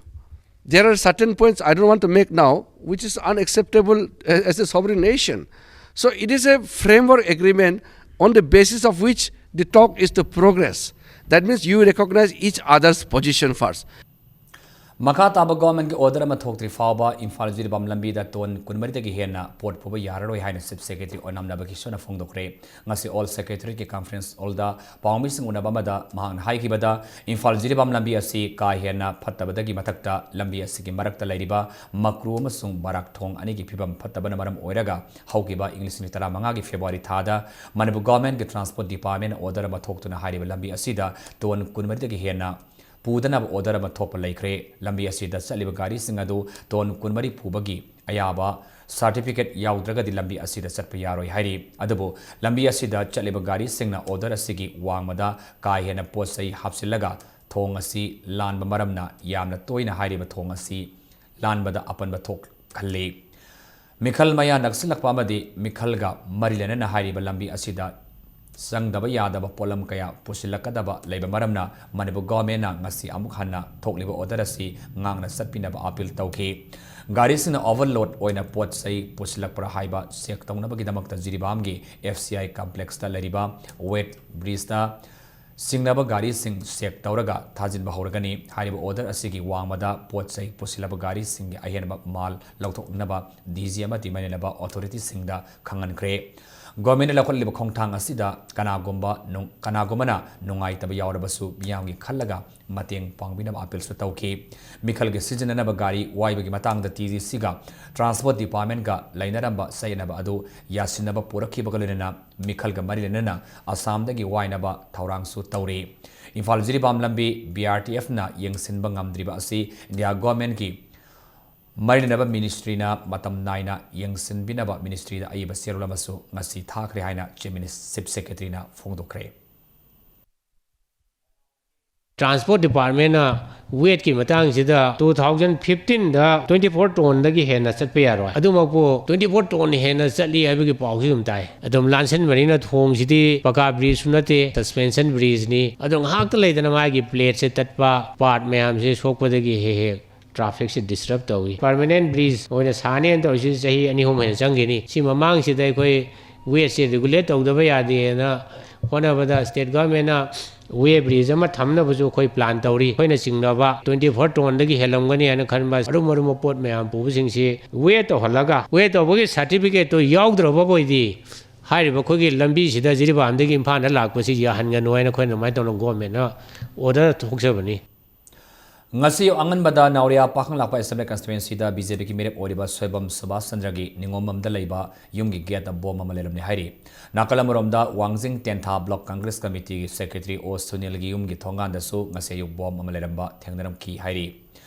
There are certain points I don't want to make now, which is unacceptable as a sovereign nation. So it is a framework agreement on the basis of which the talk is to progress. That means you recognize each other's position first. ꯃꯈꯥ ꯇꯥꯕ ꯒꯣꯔꯃꯦꯟꯒꯤ order ꯑꯃ ꯊꯣꯛꯇ꯭ꯔꯤ ꯐꯥꯎꯕ ꯏꯝꯐꯥꯜ ꯖꯤꯔꯤꯕꯥꯝ ꯂꯝꯕꯤꯗ tone ꯀꯨꯟꯃꯔꯤꯗꯒꯤ ꯍꯦꯟꯅ ꯄꯣꯠ ꯄꯨꯕ ꯌꯥꯔꯔꯣꯏ ꯍꯥꯏꯅ ꯆꯤꯐ ꯁꯦꯀ꯭ꯔꯦꯇꯔꯤ ꯑꯣꯏꯅꯥꯝ ꯅꯕꯀꯤꯁꯣꯔꯅ ꯐꯣꯡꯗꯣꯛꯈ꯭ꯔꯦ꯫ ꯉꯁꯤ ꯑꯣꯜ ꯁꯦꯀ꯭ꯔꯦꯇꯔꯤꯌꯦꯠꯀꯤ ꯀꯟꯐ꯭ꯔꯦꯟꯁ ꯍꯣꯜꯗ ꯄꯥꯎꯃꯤꯁꯤꯡ ꯎꯅꯕ ꯑꯃꯗ ꯃꯍꯥꯛꯅ ꯍꯥꯏꯈꯤꯕꯗ, ꯏꯝꯐꯥꯜ ꯖꯤꯔꯤꯕꯥꯝ ꯂꯝꯕꯤ ꯑꯁꯤ ꯀꯥ ꯍꯦꯟꯅ ꯐꯠꯇꯕꯗꯒꯤ ꯃꯊꯛꯇ ꯂꯝꯕꯤ ꯑꯁꯤꯒꯤ ꯃꯔꯛꯇ ꯂꯩꯔꯤꯕ ꯃꯀ꯭ꯔꯨ ꯑꯃꯁꯨꯡ ꯕꯔꯥꯛ ꯊꯣꯡ ꯑꯅꯤꯒꯤ ꯐꯤꯕꯝ ꯐꯠꯇꯕꯅ ꯃꯔꯝ ꯑꯣꯏꯔꯒ ꯍꯧꯈꯤꯕ ꯏꯪ ꯂꯤꯁꯤꯡ ꯑꯅꯤ ꯇꯔꯥꯃꯉꯥꯒꯤ ꯐꯦꯕ꯭ꯔꯨꯋꯥꯔꯤ ꯊꯥꯗ ꯃꯅꯤꯄꯨꯔ ꯒꯣꯔꯃꯦꯟꯒꯤ ꯇ꯭ꯔꯥꯟꯁꯄꯣꯔꯠ ꯗꯤꯄꯥꯔꯠꯃꯦꯟꯅ ꯑꯣꯔꯗꯔ ꯑꯃ ꯊꯣꯛꯇꯨꯅ ꯍꯥꯏꯔꯤꯕ ꯂꯝꯕꯤ ꯑꯁꯤꯗ ꯇꯣꯟ ꯀꯨꯟꯃꯔꯤꯗꯒꯤ ꯍꯦꯟꯅ ꯄꯨꯗꯅꯕ ꯑꯣꯔꯗꯔ ꯑꯃ ꯊꯣꯛꯄ ꯂꯩꯈ꯭ꯔꯦ꯫ ꯂꯝꯕꯤ ꯑꯁꯤꯗ ꯆꯠꯂꯤꯕ ꯒꯥꯔꯤꯁꯤꯡ ꯑꯗꯨ ꯇꯣꯟ ꯀꯨꯟꯃꯔꯤ ꯄꯨꯕꯒꯤ ꯑꯌꯥꯕ ꯁꯥꯔꯇꯤꯐꯤꯀꯦꯠ ꯌꯥꯎꯗ꯭ꯔꯒꯗꯤ ꯂꯝꯕꯤ ꯑꯁꯤꯗ ꯆꯠꯄ ꯌꯥꯔꯣꯏ ꯍꯥꯏꯔꯤ꯫ ꯑꯗꯨꯕꯨ ꯂꯝꯕꯤ ꯑꯁꯤꯗ ꯆꯠꯂꯤꯕ ꯒꯥꯔꯤꯁꯤꯡꯅ ꯑꯣꯔꯗꯔ ꯑꯁꯤꯒꯤ ꯋꯥꯡꯃꯗ ꯀꯥ ꯍꯦꯟꯅ ꯄꯣꯠ ꯆꯩ ꯍꯥꯞꯆꯤꯜꯂꯒ ꯊꯣꯡ ꯑꯁꯤ ꯂꯥꯟꯕ ꯃꯔꯝꯅ ꯌꯥꯝꯅ ꯇꯣꯏꯅ ꯍꯥꯏꯔꯤꯕ ꯊꯣꯡ ꯑꯁꯤ ꯂꯥꯟꯕꯗ ꯑꯄꯟꯕ ꯊꯣꯛꯍꯜꯂꯤ꯫ ꯃꯤꯈꯜ ꯃꯌꯥ ꯅꯛꯁꯤꯜꯂꯛꯄ ꯑꯃꯗꯤ ꯃꯤꯈꯜꯒ ꯃꯔꯤ ꯂꯩꯅꯅ ꯍꯥꯏꯔꯤꯕ ꯂꯝꯕꯤ ꯑꯁꯤꯗ ꯆꯪꯗꯕ ꯌꯥꯗꯕ ꯄꯣꯠꯂꯝ ꯀꯌꯥ ꯄꯨꯁꯤꯜꯂꯛꯀꯗꯕ ꯂꯩꯕ ꯃꯔꯝꯅ ꯃꯅꯤꯄꯨꯔ ꯒꯣꯔꯃꯦꯟꯅ ꯉꯁꯤ ꯑꯃꯨꯛ ꯍꯟꯅ ꯊꯣꯛꯂꯤꯕ ꯑꯣꯔꯗꯔ ꯑꯁꯤ ꯉꯥꯛꯅ ꯆꯠꯄꯤꯅꯕ ꯑꯥꯄꯤꯜ ꯇꯧꯈꯤ꯫ ꯒꯥꯔꯤꯁꯤꯡꯅ ꯑꯣꯚꯔꯂꯣꯗ ꯑꯣꯏꯅ ꯄꯣꯠ ꯆꯩ ꯄꯨꯁꯤꯜꯂꯛꯄ꯭ꯔꯥ ꯍꯥꯏꯕ ꯆꯦꯛ ꯇꯧꯅꯕꯒꯤꯗꯃꯛꯇ ꯖꯤꯔꯤꯕꯥꯝꯒꯤ ꯑꯦꯐ ꯁꯤ ꯑꯥꯏ ꯀꯝꯄ꯭ꯂꯦꯛꯁꯇ ꯂꯩꯔꯤꯕ ꯋꯦꯠ ꯕ꯭ꯔꯤꯖꯇ ꯆꯤꯡꯅꯕ ꯒꯥꯔꯤꯁꯤꯡ ꯆꯦꯛ ꯇꯧꯔꯒ ꯊꯥꯖꯤꯟꯕ ꯍꯧꯔꯒꯅꯤ꯫ ꯍꯥꯏꯔꯤꯕ ꯑꯣꯔꯗꯔ ꯑꯁꯤꯒꯤ ꯋꯥꯡꯃꯗ ꯄꯣꯠ ꯆꯩ ꯄꯨꯁꯤꯜꯂꯕ ꯒꯥꯔꯤꯁꯤꯡꯒꯤ ꯑꯍꯦꯟꯕ ꯃꯥꯜ ꯂꯧꯊꯣꯛꯅꯕ ꯗꯤ ꯖꯤ ꯑꯃꯗꯤ ꯃꯔꯤ ꯂꯩꯅꯕ ꯑꯣꯊꯣꯔꯤꯇꯤꯁꯤꯡꯗ ꯈꯪꯍꯟꯈ꯭ꯔꯦ꯫ ꯒꯣꯔꯃꯦꯟꯅ ꯂꯧꯈꯠꯂꯤꯕ ꯈꯣꯡꯊꯥꯡ ꯑꯁꯤꯗ ꯀꯅꯥꯒꯨꯝꯕ ꯅꯨꯡ-, ꯀꯅꯥꯒꯨꯝꯕꯅ ꯅꯨꯡꯉꯥꯏꯇꯕ ꯌꯥꯎꯔꯕꯁꯨ ꯃꯤꯌꯥꯝꯒꯤ ꯈꯜꯂꯒ ꯃꯇꯦꯡ ꯄꯥꯡꯕꯤꯅꯕ ꯑꯥꯄꯤꯜꯁꯨ ꯇꯧꯈꯤ꯫ ꯃꯤꯈꯜꯒꯤ ꯁꯤꯖꯤꯟꯅꯅꯕ ꯒꯥꯔꯤ ꯋꯥꯏꯕꯒꯤ ꯃꯇꯥꯡꯗ ꯇꯤ ꯖꯤ ꯁꯤꯒ ꯇ꯭ꯔꯥꯟꯁꯄꯣꯔꯠ ꯗꯤꯄꯥꯔꯠꯃꯦꯟꯒ ꯂꯩꯅꯔꯝꯕ ꯆꯌꯦꯠꯅꯕ ꯑꯗꯨ ꯌꯥꯁꯤꯟꯅꯕ ꯄꯨꯔꯛꯈꯤꯕꯒ ꯂꯣꯏꯅꯅ ꯃꯤꯈꯜꯒ ꯃꯔꯤ ꯂꯩꯅꯅ ꯑꯁꯥꯝꯗꯒꯤ ꯋꯥꯏꯅꯕ ꯊꯧꯔꯥꯡꯁꯨ ꯇꯧꯔꯤ꯫ ꯏꯝꯐꯥꯜ ꯖꯤꯔꯤꯕꯥꯝ ꯂꯝꯕꯤ ꯕꯤ ꯑꯥꯔ ꯇꯤ ꯑꯦꯐꯅ ꯌꯦꯡꯁꯤꯟꯕ ꯉꯝꯗ꯭ꯔꯤꯕ ꯑꯁꯤ ꯏꯟꯗꯤꯌꯥ ꯒꯣꯔꯃꯦꯟꯒꯤ ꯃꯔꯤ ꯂꯩꯅꯕ ꯃꯤꯅꯤꯁꯇ꯭ꯔꯤꯅ ꯃꯇꯝ ꯅꯥꯏꯅ ꯌꯦꯡꯁꯤꯟꯕꯤꯅꯕ ꯃꯤꯅꯤꯁꯇ꯭ꯔꯤꯗ ꯑꯏꯕ ꯆꯦꯔꯣꯜ ꯑꯃꯁꯨ ꯉꯁꯤ ꯊꯥꯈ꯭ꯔꯦ ꯍꯥꯏꯅ ꯆꯤꯐ ꯃꯤꯅꯤꯁ-, ꯆꯤꯐ ꯁꯦꯀ꯭ꯔꯦꯇꯔꯤꯅ ꯐꯣꯡꯗꯣꯛꯈ꯭ꯔꯦ꯫ ꯇ꯭ꯔꯥꯟꯁꯄꯣꯔꯠ ꯗꯤꯄꯥꯔꯠꯃꯦꯟꯅ ꯋꯦꯠꯀꯤ ꯃꯇꯥꯡꯁꯤꯗ ꯇꯨ ꯊꯥꯎꯖꯟ ꯐꯤꯐꯇꯤꯟꯗ ꯇ꯭ꯋꯦꯟꯇꯤ ꯐꯣꯔ ꯇꯣꯟꯗꯒꯤ ꯍꯦꯟꯅ ꯆꯠꯄ ꯌꯥꯔꯣꯏ꯫ ꯑꯗꯨꯃꯛꯄꯨ ꯇ꯭ꯋꯦꯟꯇꯤ ꯐꯣꯔ ꯇꯣꯟ ꯍꯦꯟꯅ ꯆꯠꯂꯤ ꯍꯥꯏꯕꯒꯤ ꯄꯥꯎꯁꯤ ꯑꯗꯨꯝ ꯇꯥꯏ꯫ ꯑꯗꯨꯝ ꯂꯥꯟꯁꯟꯕꯅꯤꯅ ꯊꯣꯡꯁꯤꯗꯤ ꯄꯀꯥ ꯕ꯭ꯔꯤꯖꯁꯨ ꯅꯠꯇꯦ, ꯁꯁꯄꯦꯟꯁꯟ ꯕ꯭ꯔꯤꯖꯅꯤ꯫ ꯑꯗꯣ ꯉꯥꯏꯍꯥꯛꯇ ꯂꯩꯗꯅ ꯃꯥꯒꯤ ꯄ꯭ꯂꯦꯠꯁꯦ ꯇꯠꯄ, ꯄꯥꯔꯠ ꯃꯌꯥꯝꯁꯦ ꯁꯣꯛꯄꯗꯒꯤ ꯍꯦꯛ ꯍꯦꯛ ꯇ꯭ꯔꯥꯐꯤꯛꯁꯦ ꯗꯤꯁꯇꯔꯕ ꯇꯧꯏ꯫ ꯄꯔꯃꯅꯦꯟ ꯕ꯭ꯔꯤꯖ ꯑꯣꯏꯅ ꯁꯥꯅꯦꯅ ꯇꯧꯔꯤꯁꯤ ꯆꯍꯤ ꯑꯅꯤ ꯑꯍꯨꯝ ꯍꯦꯟꯅ ꯆꯪꯈꯤꯅꯤ꯫ ꯁꯤ ꯃꯃꯥꯡꯁꯤꯗ ꯑꯩꯈꯣꯏ ꯋꯦꯠꯁꯦ ꯔꯤꯒꯨꯂꯦꯠ ꯇꯧꯗꯕ ꯌꯥꯗꯦꯅ ꯍꯣꯠꯅꯕꯗ ꯁ꯭ꯇꯦꯠ ꯒꯚꯔꯟꯃꯦꯟꯅ ꯋꯦ ꯕ꯭ꯔꯤꯖ ꯑꯃ ꯊꯝꯅꯕꯁꯨ ꯑꯩꯈꯣꯏ ꯄ꯭ꯂꯥꯟ ꯇꯧꯔꯤ꯫ ꯑꯩꯈꯣꯏꯅ ꯆꯤꯡꯅꯕ ꯇ꯭ꯋꯦꯟꯇꯤ ꯐꯣꯔ ꯇꯣꯟꯗꯒꯤ ꯍꯦꯜꯂꯝꯒꯅꯤ ꯍꯥꯏꯅ ꯈꯟꯕ ꯑꯔꯨꯝ ꯑꯔꯨꯝꯕ ꯄꯣꯠ ꯃꯌꯥꯝ ꯄꯨꯕꯁꯤꯡꯁꯤ ꯋꯦ ꯇꯧꯍꯜꯂꯒ, ꯋꯦ ꯇꯧꯕꯒꯤ ꯁꯥꯔꯇꯤꯐꯤꯀꯦꯠꯇꯨ ꯌꯥꯎꯗ꯭ꯔꯕ ꯑꯣꯏꯗꯤ ꯍꯥꯏꯔꯤꯕ ꯑꯩꯈꯣꯏꯒꯤ ꯂꯝꯕꯤꯁꯤꯗ ꯖꯤꯔꯤꯕꯥꯝꯗꯒꯤ ꯏꯝꯐꯥꯜꯗ ꯂꯥꯛꯄꯁꯤ ꯌꯥꯍꯟꯒꯅꯨ ꯍꯥꯏꯅ ꯑꯩꯈꯣꯏꯅ ꯑꯗꯨꯃꯥꯏꯅ ꯇꯧꯅ ꯒꯣꯔꯃꯦꯟꯅ ꯑꯣꯔꯗꯔ ꯊꯣꯛꯆꯕꯅꯤ꯫ ꯉꯁꯤ ꯑꯉꯟꯕꯗ ꯅꯥꯎꯔꯤꯌꯥ ꯄꯥꯈꯪꯂꯥꯛꯄ ꯑꯦꯁꯦꯝꯕ꯭ꯂꯤ ꯀꯟꯁꯇꯤꯇ꯭ꯋꯦꯟꯁꯤꯗ ꯕꯤ ꯖꯦ ꯄꯤꯒꯤ ꯃꯤꯔꯦꯞ ꯑꯣꯏꯔꯤꯕ ꯁꯣꯏꯕꯝ ꯁꯨꯕꯥꯁ ꯆꯟꯗ꯭ꯔꯒꯤ ꯅꯤꯉꯣꯝꯕꯝꯗ ꯂꯩꯕ ꯌꯨꯝꯒꯤ ꯒꯦꯠꯇ ꯕꯣꯝ ꯑꯃ ꯂꯩꯔꯝꯂꯦ ꯍꯥꯏꯔꯤ꯫ ꯅꯥꯀꯜ ꯑꯃꯔꯣꯝꯗ ꯋꯥꯡꯖꯤꯡ ꯇꯦꯟꯊꯥ ꯕ꯭ꯂꯣꯛ ꯀꯪꯒ꯭ꯔꯦꯁ ꯀꯃꯤꯇꯤꯒꯤ ꯁꯦꯀ꯭ꯔꯦꯇꯔꯤ ꯑꯣ ꯁꯨꯅꯤꯜꯒꯤ ꯌꯨꯝꯒꯤ ꯊꯣꯡꯒꯥꯟꯗꯁꯨ ꯉꯁꯤ ꯑꯌꯨꯛ ꯕꯣꯝ ꯑꯃ ꯂꯩꯔꯝꯕ ꯊꯦꯡꯅꯔꯝꯈꯤ ꯍꯥꯏꯔꯤ꯫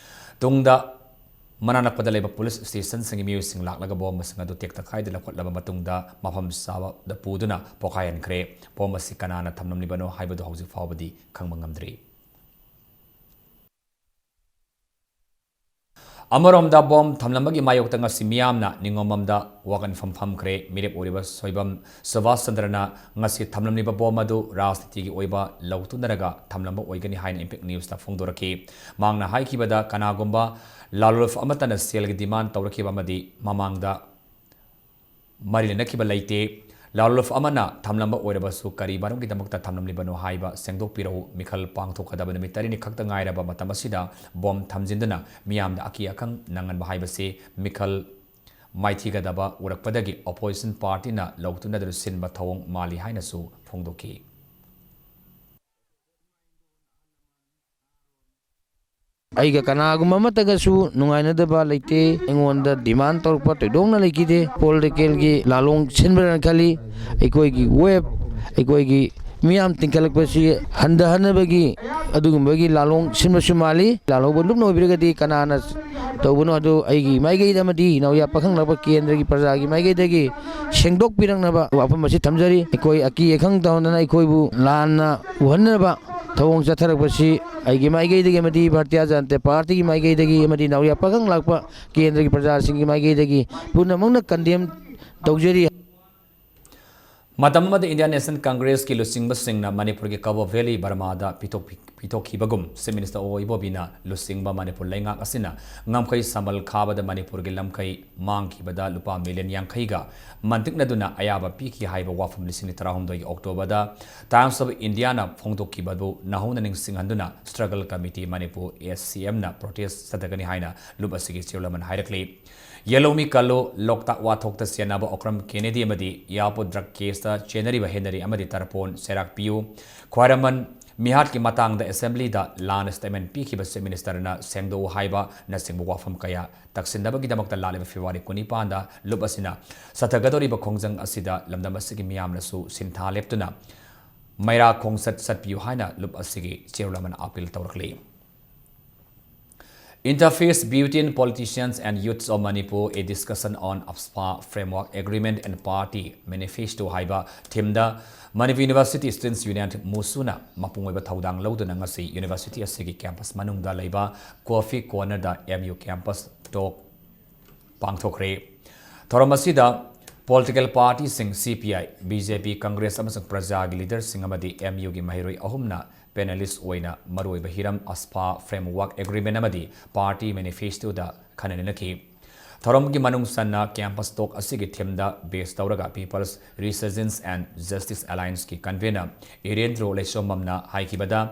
ꯇꯨꯡꯗ ꯃꯅꯥꯛ ꯅꯛꯄꯗ ꯂꯩꯕ ꯄꯨꯂꯤꯁ ꯁ꯭ꯇꯦꯁꯟꯁꯤꯡꯒꯤ ꯃꯤꯑꯣꯏꯁꯤꯡ ꯂꯥꯛꯂꯒ ꯕꯣꯝꯁꯤꯡ ꯑꯗꯨ ꯇꯦꯛꯇ ꯀꯥꯏꯗ ꯂꯧꯈꯠꯂꯕ ꯃꯇꯨꯡꯗ ꯃꯐꯝ ꯆꯥꯕꯗ ꯄꯨꯗꯨꯅ ꯄꯣꯈꯥꯏꯍꯟꯈ꯭ꯔꯦ꯫ ꯕꯣꯝ ꯑꯁꯤ ꯀꯅꯥꯅ ꯊꯝꯂꯝꯂꯤꯕꯅꯣ ꯍꯥꯏꯕꯗꯨ ꯍꯧꯖꯤꯛ ꯐꯥꯎꯕꯗꯤ ꯈꯪꯕ ꯉꯝꯗ꯭ꯔꯤ꯫ ꯑꯃꯔꯣꯝꯗ ꯕꯣꯝ ꯊꯝꯂꯝꯕꯒꯤ ꯃꯥꯌꯣꯛꯇ ꯉꯁꯤ ꯃꯤꯌꯥꯝꯅ ꯅꯤꯉꯣꯝꯕꯝꯗ ꯋꯥꯀꯟꯐꯝ ꯐꯝꯈ꯭ꯔꯦ꯫ ꯃꯤꯔꯦꯞ ꯑꯣꯏꯔꯤꯕ ꯁꯣꯏꯕꯝ ꯁꯨꯕꯥꯁ ꯆꯟꯗ꯭ꯔꯅ ꯉꯁꯤ ꯊꯝꯂꯝꯂꯤꯕ ꯕꯣꯝ ꯑꯗꯨ ꯔꯥꯖꯅꯤꯇꯤꯒꯤ ꯑꯣꯏꯕ ꯂꯧꯇꯨꯅꯔꯒ ꯊꯝꯂꯝꯕ ꯑꯣꯏꯒꯅꯤ ꯍꯥꯏꯅ ꯏꯝꯄꯦꯛ ꯅ꯭ꯌꯨꯁꯇ ꯐꯣꯡꯗꯣꯔꯛꯈꯤ꯫ ꯃꯍꯥꯛꯅ ꯍꯥꯏꯈꯤꯕꯗ ꯀꯅꯥꯒꯨꯝꯕ ꯂꯥꯂꯣꯜꯐ ꯑꯃꯠꯇꯅ ꯁꯦꯜꯒꯤ ꯗꯤꯃꯥꯟ ꯇꯧꯔꯛꯈꯤꯕ ꯑꯃꯗꯤ ꯃꯃꯥꯡꯗ ꯃꯔꯤ ꯂꯩꯅꯈꯤꯕ ꯂꯩꯇꯦ꯫ ꯂꯥꯂꯣꯜꯐ ꯑꯃꯅ ꯊꯝꯂꯝꯕ ꯑꯣꯏꯔꯕꯁꯨ ꯀꯔꯤ ꯃꯔꯝꯒꯤꯗꯃꯛꯇ ꯊꯝꯂꯝꯂꯤꯕꯅꯣ ꯍꯥꯏꯕ ꯁꯦꯡꯗꯣꯛꯄꯤꯔꯛꯎ꯫ ꯃꯤꯈꯜ ꯄꯥꯡꯊꯣꯛꯀꯗꯕ ꯅꯨꯃꯤꯠ ꯇꯔꯦꯠꯅꯤ ꯈꯛꯇ ꯉꯥꯏꯔꯕ ꯃꯇꯝ ꯑꯁꯤꯗ ꯕꯣꯝ ꯊꯝꯖꯤꯟꯗꯨꯅ ꯃꯤꯌꯥꯝꯗ ꯑꯀꯤ ꯑꯈꯪ ꯅꯪꯍꯟꯕ ꯍꯥꯏꯕꯁꯤ ꯃꯤꯈꯜ ꯃꯥꯏꯊꯤꯒꯗꯕ ꯎꯔꯛꯄꯗꯒꯤ ꯑꯣꯄꯣꯖꯤꯁꯟ ꯄꯥꯔꯇꯤꯅ ꯂꯧꯇꯨꯅꯗꯨꯅ ꯁꯤꯟꯕ ꯊꯧꯑꯣꯡ ꯃꯥꯜꯂꯤ ꯍꯥꯏꯅꯁꯨ ꯐꯣꯡꯗꯣꯛꯈꯤ꯫ ꯑꯩꯒ ꯀꯅꯥꯒꯨꯝꯕ ꯑꯃꯠꯇꯒꯁꯨ ꯅꯨꯡꯉꯥꯏꯅꯗꯕ ꯂꯩꯇꯦ꯫ ꯑꯩꯉꯣꯟꯗ ꯗꯤꯃꯥꯟ ꯇꯧꯔꯛꯄ ꯊꯣꯏꯗꯣꯛꯅ ꯂꯩꯈꯤꯗꯦ꯫ ꯄꯣꯂꯤꯇꯤꯀꯦꯜꯒꯤ ꯂꯥꯂꯣꯡ ꯁꯤꯟꯕ꯭ꯔꯅ ꯈꯜꯂꯤ꯫ ꯑꯩꯈꯣꯏꯒꯤ ꯋꯦꯕ, ꯑꯩꯈꯣꯏꯒꯤ ꯃꯤꯌꯥꯝ ꯇꯤꯟꯈꯠꯂꯛꯄꯁꯤ ꯍꯟꯊꯍꯟꯅꯕꯒꯤ ꯑꯗꯨꯒꯨꯝꯕꯒꯤ ꯂꯥꯂꯣꯡ ꯁꯤꯟꯕꯁꯨ ꯃꯥꯜꯂꯤ꯫ ꯂꯥꯜꯍꯧꯕ ꯂꯨꯞꯅ ꯑꯣꯏꯕꯤꯔꯒꯗꯤ ꯀꯅꯥꯅ ꯇꯧꯕꯅꯣ ꯑꯗꯨ ꯑꯩꯒꯤ ꯃꯥꯏꯀꯩꯗ ꯑꯃꯗꯤ ꯅꯥꯎꯔꯤꯌꯥ ꯄꯥꯈꯪꯂꯥꯛꯄ ꯀꯦꯟꯗ꯭ꯔꯒꯤ ꯄ꯭ꯔꯖꯥꯒꯤ ꯃꯥꯏꯀꯩꯗꯒꯤ ꯁꯦꯡꯗꯣꯛꯄꯤꯔꯛꯅꯕ ꯋꯥꯐꯝ ꯑꯁꯤ ꯊꯝꯖꯔꯤ꯫ ꯑꯩꯈꯣꯏ ꯑꯀꯤ ꯑꯈꯪ ꯇꯧꯍꯟꯗꯅ ꯑꯩꯈꯣꯏꯕꯨ ꯂꯥꯟꯅ ꯎꯍꯟꯅꯕ ꯊꯧꯑꯣꯡ ꯆꯠꯊꯔꯛꯄꯁꯤ ꯑꯩꯒꯤ ꯃꯥꯏꯀꯩꯗꯒꯤ ꯑꯃꯗꯤ ꯚꯥꯔꯇꯤꯌꯥ ꯖꯅꯇꯥ ꯄꯥꯔꯇꯤꯒꯤ ꯃꯥꯏꯀꯩꯗꯒꯤ ꯑꯃꯗꯤ ꯅꯥꯎꯔꯤꯌꯥ ꯄꯥꯈꯪ ꯂꯥꯛꯄ ꯀꯦꯟꯗ꯭ꯔꯒꯤ ꯄ꯭ꯔꯖꯥꯁꯤꯡꯒꯤ ꯃꯥꯏꯀꯩꯗꯒꯤ ꯄꯨꯝꯅꯃꯛꯅ ꯀꯟꯗꯦꯝ ꯇꯧꯖꯔꯤ꯫ ꯃꯇꯝ ꯑꯃꯗ ꯏꯟꯗꯤꯌꯥꯟ ꯅꯦꯁꯅꯦꯜ ꯀꯪꯒ꯭ꯔꯦꯁꯀꯤ ꯂꯨꯆꯤꯡꯕꯁꯤꯡꯅ ꯃꯅꯤꯄꯨꯔꯒꯤ ꯀꯕꯣ ꯚꯦꯂꯤ ꯕꯔꯃꯥꯗ ꯄꯤꯊꯣꯛꯄꯤ-, ꯄꯤꯊꯣꯛꯈꯤꯕꯒꯨꯝ, ꯆꯤꯐ ꯃꯤꯅꯤꯁꯇꯔ ꯑꯣ ꯏꯕꯣꯕꯤꯅ ꯂꯨꯆꯤꯡꯕ ꯃꯅꯤꯄꯨꯔ ꯂꯩꯉꯥꯛ ꯑꯁꯤꯅ ꯉꯝꯈꯩ ꯁꯝꯕꯜ ꯈꯥꯕꯗ ꯃꯅꯤꯄꯨꯔꯒꯤ ꯂꯝꯈꯩ ꯃꯥꯡꯈꯤꯕꯗ ꯂꯨꯄꯥ ꯃꯤꯂꯤꯌꯟ ꯌꯥꯡꯈꯩꯒ ꯃꯟꯇꯤꯛꯅꯗꯨꯅ ꯑꯌꯥꯕ ꯄꯤꯈꯤ ꯍꯥꯏꯕ ꯋꯥꯐꯝ ꯂꯤꯁꯤꯡ ꯑꯅꯤ ꯇꯔꯥꯍꯨꯝꯗꯣꯏꯒꯤ ꯑꯣꯛꯇꯣꯕꯔꯗ ꯇꯥꯏꯝꯁ ꯑꯣꯐ ꯏꯟꯗꯤꯌꯥꯅ ꯐꯣꯡꯗꯣꯛꯈꯤꯕꯕꯨ ꯅꯧꯍꯧꯅ ꯅꯤꯡꯁꯤꯡꯍꯟꯗꯨꯅ Struggle Committee Manipur, S C M, ꯅ protest ꯆꯠꯊꯒꯅꯤ ꯍꯥꯏꯅ ꯂꯨꯞ ꯑꯁꯤꯒꯤ chairwoman ꯍꯥꯏꯔꯛꯂꯤ꯫ ꯌꯦꯜꯍꯧꯃꯤ ꯀꯜꯂꯨ, ꯂꯣꯛꯇꯥꯛ ꯋꯥꯊꯣꯛꯇ ꯆꯦꯟꯅꯕ ꯑꯣꯀ꯭ꯔꯝ ꯀꯦꯅꯦꯗꯤ ꯑꯃꯗꯤ ꯌꯥꯄꯣ drug caseꯇ ꯆꯦꯟꯅꯔꯤꯕ ꯍꯦꯟꯅꯔꯤ ꯑꯃꯗꯤ ꯇꯔꯄꯣꯟ ꯆꯩꯔꯥꯛ ꯄꯤꯌꯨ, ꯈ꯭ꯋꯥꯏꯔꯝꯕꯟ ꯃꯤꯍꯥꯠꯀꯤ ꯃꯇꯥꯡꯗ assemblyꯗ ꯂꯥꯟꯅ statement ꯄꯤꯈꯤꯕ chief ministerꯅ ꯁꯦꯡꯗꯣꯛꯎ ꯍꯥꯏꯕꯅꯆꯤꯡꯕ ꯋꯥꯐꯝ ꯀꯌꯥ ꯇꯛꯁꯤꯟꯅꯕꯒꯤꯗꯃꯛꯇ ꯂꯥꯛꯂꯤꯕ February ꯀꯨꯟꯅꯤꯄꯥꯟꯗ ꯂꯨꯞ ꯑꯁꯤꯅ ꯆꯠꯊꯒꯗꯧꯔꯤꯕ ꯈꯣꯡꯖꯪ ꯑꯁꯤꯗ ꯂꯝꯗꯝ ꯑꯁꯤꯒꯤ ꯃꯤꯌꯥꯝꯅꯁꯨ ꯁꯤꯟꯊꯥ ꯂꯦꯞꯇꯨꯅ ꯃꯩꯔꯥ ꯈꯣꯡꯆꯠ ꯆꯠꯄꯤꯌꯨ ꯍꯥꯏꯅ ꯂꯨꯞ ꯑꯁꯤꯒꯤ chairwomanꯅ appeal ꯇꯧꯔꯛꯂꯤ꯫ Interfaith Beauty and Politicians and Youths of Manipur, a discussion on AFSPA Framework Agreement and Party Manifesto ꯍꯥꯏꯕ themeꯗ Manipur University Students Union, MUSUꯅ ꯃꯄꯨꯡ ꯑꯣꯏꯕ ꯊꯧꯗꯥꯡ ꯂꯧꯗꯨꯅ ꯉꯁꯤ university ꯑꯁꯤꯒꯤ campus ꯃꯅꯨꯡꯗ ꯂꯩꯕ Coffee Cornerꯗ M U campus talk ꯄꯥꯡꯊꯣꯛꯈ꯭ꯔꯦ꯫ ꯊꯧꯔꯝ ꯑꯁꯤꯗ political partyꯁꯤꯡ C P I, B J P, Congress ꯑꯃꯁꯨꯡ ꯄ꯭ꯔꯖꯥꯒꯤ leaderꯁꯤꯡ ꯑꯃꯗꯤ M Uꯒꯤ ꯃꯍꯩꯔꯣꯏ ꯑꯍꯨꯝꯅ panelist ꯑꯣꯏꯅ ꯃꯔꯨꯑꯣꯏꯕ ꯍꯤꯔꯝ AFSPA Framework Agreement ꯑꯃꯗꯤ Party Manifestoꯗ ꯈꯟꯅ ꯅꯩꯅꯈꯤ꯫ ꯊꯧꯔꯝꯒꯤ ꯃꯅꯨꯡ ꯆꯟꯅ campus talk ꯑꯁꯤꯒꯤ themeꯗ base ꯇꯧꯔꯒ People's Resurgence and Justice Allianceꯀꯤ convener ꯏꯔꯦꯟꯗ꯭ꯔꯣ ꯂꯩꯁꯣꯝꯕꯝꯅ ꯍꯥꯏꯈꯤꯕꯗ,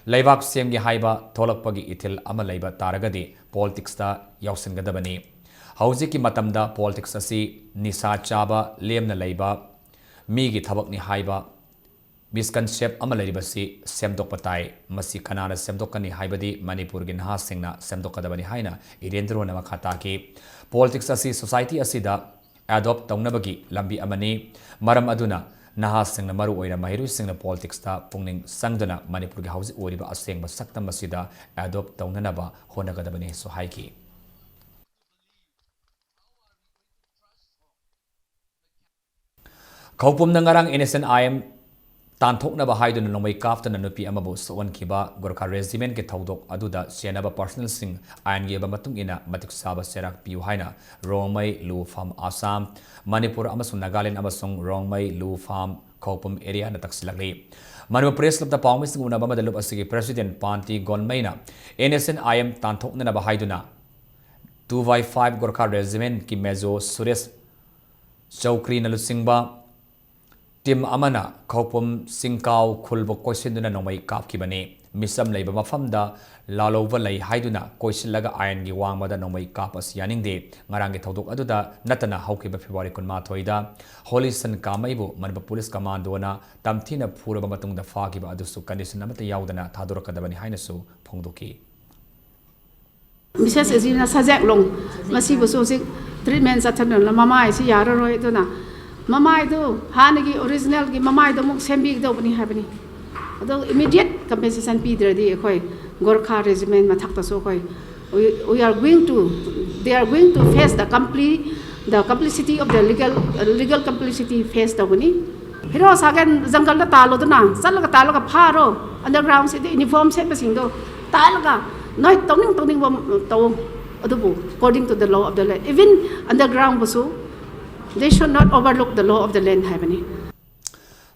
ꯂꯩꯕꯥꯛ ꯁꯦꯝꯒꯦ ꯍꯥꯏꯕ ꯊꯣꯛꯂꯛꯄꯒꯤ ꯏꯊꯤꯜ ꯑꯃ ꯂꯩꯕ ꯇꯥꯔꯒꯗꯤ politicsꯇ ꯌꯥꯎꯁꯤꯟꯒꯗꯕꯅꯤ꯫ ꯍꯧꯖꯤꯛꯀꯤ ꯃꯇꯝꯗ politics ꯑꯁꯤ ꯅꯤꯁꯥ ꯆꯥꯕ, ꯂꯦꯝꯅ ꯂꯩꯕ, ꯃꯤꯒꯤ ꯊꯕꯛꯅꯤ ꯍꯥꯏꯕ misconcept ꯑꯃ ꯂꯩꯔꯤꯕꯁꯤ ꯁꯦꯝꯗꯣꯛꯄ ꯇꯥꯏ꯫ ꯃꯁꯤ ꯀꯅꯥꯅ ꯁꯦꯝꯗꯣꯛꯀꯅꯤ ꯍꯥꯏꯕꯗꯤ ꯃꯅꯤꯄꯨꯔꯒꯤ ꯅꯍꯥꯁꯤꯡꯅ ꯁꯦꯝꯗꯣꯛꯀꯗꯕꯅꯤ ꯍꯥꯏꯅ ꯏꯔꯦꯟꯗ꯭ꯔꯣꯅ ꯃꯈꯥ ꯇꯥꯈꯤ꯫ Politics ꯑꯁꯤ society ꯑꯁꯤꯗ adopt ꯇꯧꯅꯕꯒꯤ ꯂꯝꯕꯤ ꯑꯃꯅꯤ꯫ ꯃꯔꯝ ꯑꯗꯨꯅ ꯅꯍꯥꯁꯤꯡꯅ, ꯃꯔꯨꯑꯣꯏꯅ ꯃꯍꯩꯔꯣꯏꯁꯤꯡꯅ politicsꯇ ꯄꯨꯛꯅꯤꯡ ꯆꯪꯗꯨꯅ ꯃꯅꯤꯄꯨꯔꯒꯤ ꯍꯧꯖꯤꯛ ꯑꯣꯏꯔꯤꯕ ꯑꯁꯦꯡꯕ ꯁꯛꯇꯝ ꯑꯁꯤꯗ adopt ꯇꯧꯅꯅꯕ ꯍꯣꯠꯅꯒꯗꯕꯅꯤꯁꯨ ꯍꯥꯏꯈꯤ꯫ ꯈꯧꯄꯨꯝꯗ ꯉꯔꯥꯡ N S N I M ꯇꯥꯟꯊꯣꯛꯅꯕ ꯍꯥꯏꯗꯨꯅ ꯅꯣꯡꯃꯩ ꯀꯥꯞꯇꯨꯅ ꯅꯨꯄꯤ ꯑꯃꯕꯨ ꯁꯣꯛꯍꯟꯈꯤꯕ ꯒꯣꯔꯈꯥ ꯔꯦꯖꯤꯃꯦꯟꯠꯀꯤ ꯊꯧꯗꯣꯛ ꯑꯗꯨꯗ ꯆꯦꯟꯅꯕ ꯄꯥꯔꯁꯅꯦꯜꯁꯤꯡ ꯑꯥꯏꯟꯒꯤ ꯑꯣꯏꯕ ꯃꯇꯨꯡ ꯏꯟꯅ ꯃꯇꯤꯛ ꯆꯥꯕ ꯆꯩꯔꯥꯛ ꯄꯤꯌꯨ ꯍꯥꯏꯅ ꯔꯣꯡꯃꯩ, ꯂꯨꯐꯥꯝ, ꯑꯁꯥꯝ, ꯃꯅꯤꯄꯨꯔ ꯑꯃꯁꯨꯡ ꯅꯥꯒꯥꯂꯦꯟ ꯑꯃꯁꯨꯡ ꯔꯣꯡꯃꯩ, ꯂꯨꯐꯥꯝ, ꯈꯧꯄꯨꯝ ꯑꯦꯔꯤꯌꯥꯅ ꯇꯛꯁꯤꯜꯂꯛꯂꯤ꯫ ꯃꯅꯤꯄꯨꯔ ꯄ꯭ꯔꯦꯁ ꯀ꯭ꯂꯕꯇ ꯄꯥꯎꯃꯤꯁꯤꯡ ꯎꯅꯕ ꯑꯃꯗ ꯂꯨꯞ ꯑꯁꯤꯒꯤ ꯄ꯭ꯔꯦꯁꯤꯗꯦꯟꯠ ꯄꯥꯟꯇꯤ ꯒꯣꯟꯃꯩꯅ N S N I M ꯇꯥꯟꯊꯣꯛꯅꯅꯕ ꯍꯥꯏꯗꯨꯅ two by five ꯒꯣꯔꯈꯥ ꯔꯦꯖꯤꯃꯦꯟꯠꯀꯤ ꯃꯦꯖꯣꯔ ꯁꯨꯔꯦꯁ ꯆꯧꯀ꯭ꯔꯤꯅ ꯂꯨꯆꯤꯡꯕ ꯇꯤꯝ ꯑꯃꯅ ꯈꯧꯄꯨꯝ ꯆꯤꯡꯀꯥꯎ ꯈꯨꯜꯕꯨ ꯀꯣꯏꯁꯤꯟꯗꯨꯅ ꯅꯣꯡꯃꯩ ꯀꯥꯞꯈꯤꯕꯅꯤ꯫ ꯃꯤꯆꯝ ꯂꯩꯕ ꯃꯐꯝꯗ ꯂꯥꯜꯍꯧꯕ ꯂꯩ ꯍꯥꯏꯗꯨꯅ ꯀꯣꯏꯁꯤꯜꯂꯒ ꯑꯥꯏꯟꯒꯤ ꯋꯥꯡꯃꯗ ꯅꯣꯡꯃꯩ ꯀꯥꯞꯄ ꯑꯁꯤ ꯌꯥꯅꯤꯡꯗꯦ꯫ ꯉꯔꯥꯡꯒꯤ ꯊꯧꯗꯣꯛ ꯑꯗꯨꯗ ꯅꯠꯇꯅ ꯍꯧꯈꯤꯕ ꯐꯦꯕ꯭ꯔꯨꯋꯥꯔꯤ ꯀꯨꯟꯃꯥꯊꯣꯏꯗ ꯍꯣꯂꯤꯁꯟ ꯀꯥꯃꯩꯕꯨ ꯃꯅꯤꯄꯨꯔ ꯄꯨꯂꯤꯁ ꯀꯃꯥꯟꯗꯣꯅ ꯇꯝꯊꯤꯅ ꯐꯨꯔꯕ ꯃꯇꯨꯡꯗ ꯐꯥꯈꯤꯕ ꯑꯗꯨꯁꯨ ꯀꯟꯗꯤꯁꯟ ꯑꯃꯠꯇ ꯌꯥꯎꯗꯅ ꯊꯥꯗꯣꯔꯛꯀꯗꯕꯅꯤ ꯍꯥꯏꯅꯁꯨ ꯐꯣꯡꯗꯣꯛꯈꯤ꯫ ꯃꯤꯁꯦꯁ ꯑꯦꯖꯤꯅ ꯁꯖꯦꯛꯂꯣꯡ ꯃꯁꯤꯕꯨꯁꯨ ꯍꯧꯖꯤꯛ ꯇ꯭ꯔꯤꯠꯃꯦꯟ ꯆꯠꯊꯗꯅ ꯃꯃꯥꯏꯁꯤ ꯌꯥꯔꯔꯣꯏ꯫ ꯑꯗꯨꯅ ꯃꯃꯥꯏꯗꯨ ꯍꯥꯟꯅꯒꯤ ꯑꯣꯔꯤꯖꯤꯅꯦꯜꯒꯤ ꯃꯃꯥꯏꯗꯨ ꯑꯃꯨꯛ ꯁꯦꯝꯕꯤꯒꯗꯧꯕꯅꯤ ꯍꯥꯏꯕꯅꯤ꯫ ꯑꯗꯣ ꯏꯃꯤꯗꯤꯌꯦꯠ ꯀꯝꯄꯦꯟꯁꯦꯁꯟ ꯄꯤꯗ꯭ꯔꯗꯤ ꯑꯩꯈꯣꯏ ꯒꯣꯔꯈꯥ ꯔꯦꯖꯤꯃꯦꯟ ꯃꯊꯛꯇꯁꯨ ꯑꯩꯈꯣꯏ we, we are going to, they are going to face the complete, the complicity of the legal, legal complicity face ꯇꯧꯒꯅꯤ꯫ ꯍꯤꯔꯣ ꯁꯥꯒꯦꯟ ꯖꯪꯒꯜꯗ ꯇꯥꯜꯂꯣꯗꯅ, ꯆꯠꯂꯒ ꯇꯥꯜꯂꯒ ꯐꯥꯔꯣ꯫ ꯑꯟꯗꯔꯒ꯭ꯔꯥꯎꯟꯁꯤꯗꯤ ꯌꯨꯅꯤꯐꯣꯔꯝ ꯁꯦꯠꯄꯁꯤꯡꯗꯣ ꯇꯥꯜꯂꯒ ꯅꯣꯏ ꯇꯧꯅꯤꯡ ꯇꯧꯅꯤꯡꯕ ꯇꯧ꯫ ꯑꯗꯨꯕꯨ according to the law of the land, even underground ꯕꯨꯁꯨ they should not overlook the law of the land ꯍꯥꯏꯕꯅꯤ꯫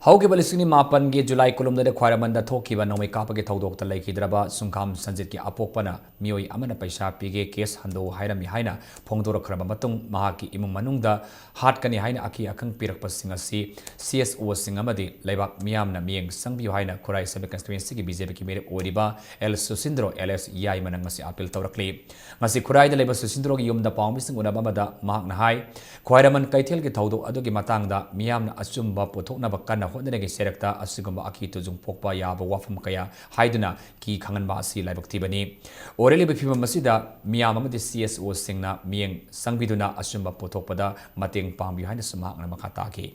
ꯍꯧꯈꯤꯕ ꯂꯤꯁꯤꯡ ꯑꯅꯤ ꯃꯥꯄꯟꯒꯤ ꯖꯨꯂꯥꯏ ꯀꯨꯟꯍꯨꯝꯗꯣꯏꯗ ꯈ꯭ꯋꯥꯏꯔꯝꯕꯟꯗ ꯊꯣꯛꯈꯤꯕ ꯅꯣꯡꯃꯩ ꯀꯥꯞꯄꯒꯤ ꯊꯧꯗꯣꯛꯇ ꯂꯩꯈꯤꯗ꯭ꯔꯕ ꯁꯨꯡꯈꯥꯝ ꯁꯟꯖꯤꯠꯀꯤ ꯑꯄꯣꯛꯄꯅ ꯃꯤꯑꯣꯏ ꯑꯃꯅ ꯄꯩꯁꯥ ꯄꯤꯒꯦ, ꯀꯦꯁ ꯍꯟꯗꯣꯛꯎ ꯍꯥꯏꯔꯝꯃꯤ ꯍꯥꯏꯅ ꯐꯣꯡꯗꯣꯔꯛꯈ꯭ꯔꯕ ꯃꯇꯨꯡ ꯃꯍꯥꯛꯀꯤ ꯏꯃꯨꯡ ꯃꯅꯨꯡꯗ ꯍꯥꯠꯀꯅꯤ ꯍꯥꯏꯅ ꯑꯀꯤ ꯑꯈꯪ ꯄꯤꯔꯛꯄꯁꯤꯡ ꯑꯁꯤ ꯁꯤ ꯑꯦꯁ ꯑꯣꯁꯤꯡ ꯑꯃꯗꯤ ꯂꯩꯕꯥꯛ ꯃꯤꯌꯥꯝꯅ ꯃꯤꯠꯌꯦꯡ ꯆꯪꯕꯤꯌꯨ ꯍꯥꯏꯅ ꯈꯨꯔꯥꯏ ꯁꯕ ꯀꯟꯁꯇꯤꯇ꯭ꯋꯦꯟꯁꯤꯒꯤ ꯕꯤ ꯖꯦ ꯄꯤꯒꯤ ꯃꯤꯔꯦꯞ ꯑꯣꯏꯔꯤꯕ ꯑꯦꯜ ꯁꯨꯁꯤꯟꯗ꯭ꯔꯣ ꯑꯦꯜ ꯑꯦꯁ ꯌꯥꯏꯃꯅ ꯉꯁꯤ ꯑꯥꯄꯤꯜ ꯇꯧꯔꯛꯂꯤ꯫ ꯉꯁꯤ ꯈꯨꯔꯥꯏꯗ ꯂꯩꯕ ꯁꯨꯁꯤꯟꯗ꯭ꯔꯣꯒꯤ ꯌꯨꯝꯗ ꯄꯥꯎꯃꯤꯁꯤꯡ ꯎꯅꯕ ꯑꯃꯗ ꯃꯍꯥꯛꯅ ꯍꯥꯏ, ꯈ꯭ꯋꯥꯏꯔꯝꯕꯟ ꯀꯩꯊꯦꯜꯒꯤ ꯊꯧꯗꯣꯛ ꯑꯗꯨꯒꯤ ꯃꯇꯥꯡꯗ ꯃꯤꯌꯥꯝꯅ ꯑꯆꯨꯝꯕ ꯄꯨꯊꯣꯛꯅꯕ ꯀꯟꯅ ꯍꯣꯠꯅꯔꯤꯉꯩ ꯁꯦꯔꯛꯇ ꯑꯁꯤꯒꯨꯝꯕ ꯑꯀꯤ ꯇꯨꯖꯨꯡ ꯄꯣꯛꯄ ꯌꯥꯕ ꯋꯥꯐꯝ ꯀꯌꯥ ꯍꯥꯏꯗꯨꯅ ꯀꯤ ꯈꯪꯍꯟꯕ ꯑꯁꯤ ꯂꯥꯏꯕꯛ ꯊꯤꯕꯅꯤ꯫ ꯑꯣꯏꯔꯛꯂꯤꯕ ꯐꯤꯕꯝ ꯑꯁꯤꯗ ꯃꯤꯌꯥꯝ ꯑꯃꯗꯤ ꯁꯤ ꯑꯦꯁ ꯑꯣꯁꯤꯡꯅ ꯃꯤꯠꯌꯦꯡ ꯆꯪꯕꯤꯗꯨꯅ ꯑꯆꯨꯝꯕ ꯄꯨꯊꯣꯛꯄꯗ ꯃꯇꯦꯡ ꯄꯥꯡꯕꯤꯌꯨ ꯍꯥꯏꯅꯁꯨ ꯃꯍꯥꯛꯅ ꯃꯈꯥ ꯇꯥꯈꯤ꯫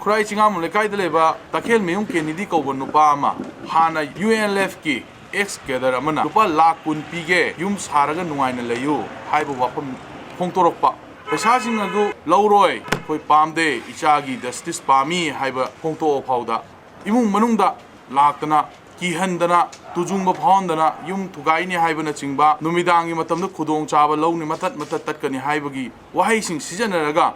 ꯈꯨꯔꯥꯏ ꯆꯤꯡꯉꯥꯃꯨ ꯂꯩꯀꯥꯏꯗ ꯂꯩꯕ ꯇꯈꯦꯜꯃꯌꯨꯝ ꯀꯦꯅꯤꯗꯤ ꯀꯧꯕ ꯅꯨꯄꯥ ꯑꯃ ꯍꯥꯟꯅ ꯌꯨ ꯑꯦꯟ ꯑꯦꯜ ꯑꯦꯐꯀꯤ ꯑꯦꯛꯁ ꯀꯦꯗꯔ ꯑꯃꯅ ꯂꯨꯄꯥ ꯂꯥꯈ ꯀꯨꯟ ꯄꯤꯒꯦ, ꯌꯨꯝ ꯁꯥꯔꯒ ꯅꯨꯡꯉꯥꯏꯅ ꯂꯩꯌꯨ ꯍꯥꯏꯕ ꯋꯥꯐꯝ ꯐꯣꯡꯗꯣꯔꯛꯄ ꯄꯩꯁꯥꯁꯤꯡ ꯑꯗꯨ ꯂꯧꯔꯣꯏ, ꯑꯩꯈꯣꯏ ꯄꯥꯝꯗꯦ, ꯏꯆꯥꯒꯤ ꯖꯁꯇꯤꯁ ꯄꯥꯝꯃꯤ ꯍꯥꯏꯕ ꯐꯣꯡꯗꯣꯛꯑ ꯐꯥꯎꯗ ꯏꯃꯨꯡ ꯃꯅꯨꯡꯗ ꯂꯥꯛꯇꯅ ꯀꯤꯍꯟꯗꯅ, ꯇꯨꯖꯨꯡꯕ ꯐꯥꯎꯍꯟꯗꯅ, ꯌꯨꯝ ꯊꯨꯒꯥꯏꯅꯤ ꯍꯥꯏꯕꯅꯆꯤꯡꯕ, ꯅꯨꯃꯤꯗꯥꯡꯒꯤ ꯃꯇꯝꯗ ꯈꯨꯗꯣꯡꯆꯥꯕ ꯂꯧꯅꯤ, ꯃꯇꯠ ꯃꯇꯠ ꯇꯠꯀꯅꯤ ꯍꯥꯏꯕꯒꯤ ꯋꯥꯍꯩꯁꯤꯡ ꯁꯤꯖꯤꯟꯅꯔꯒ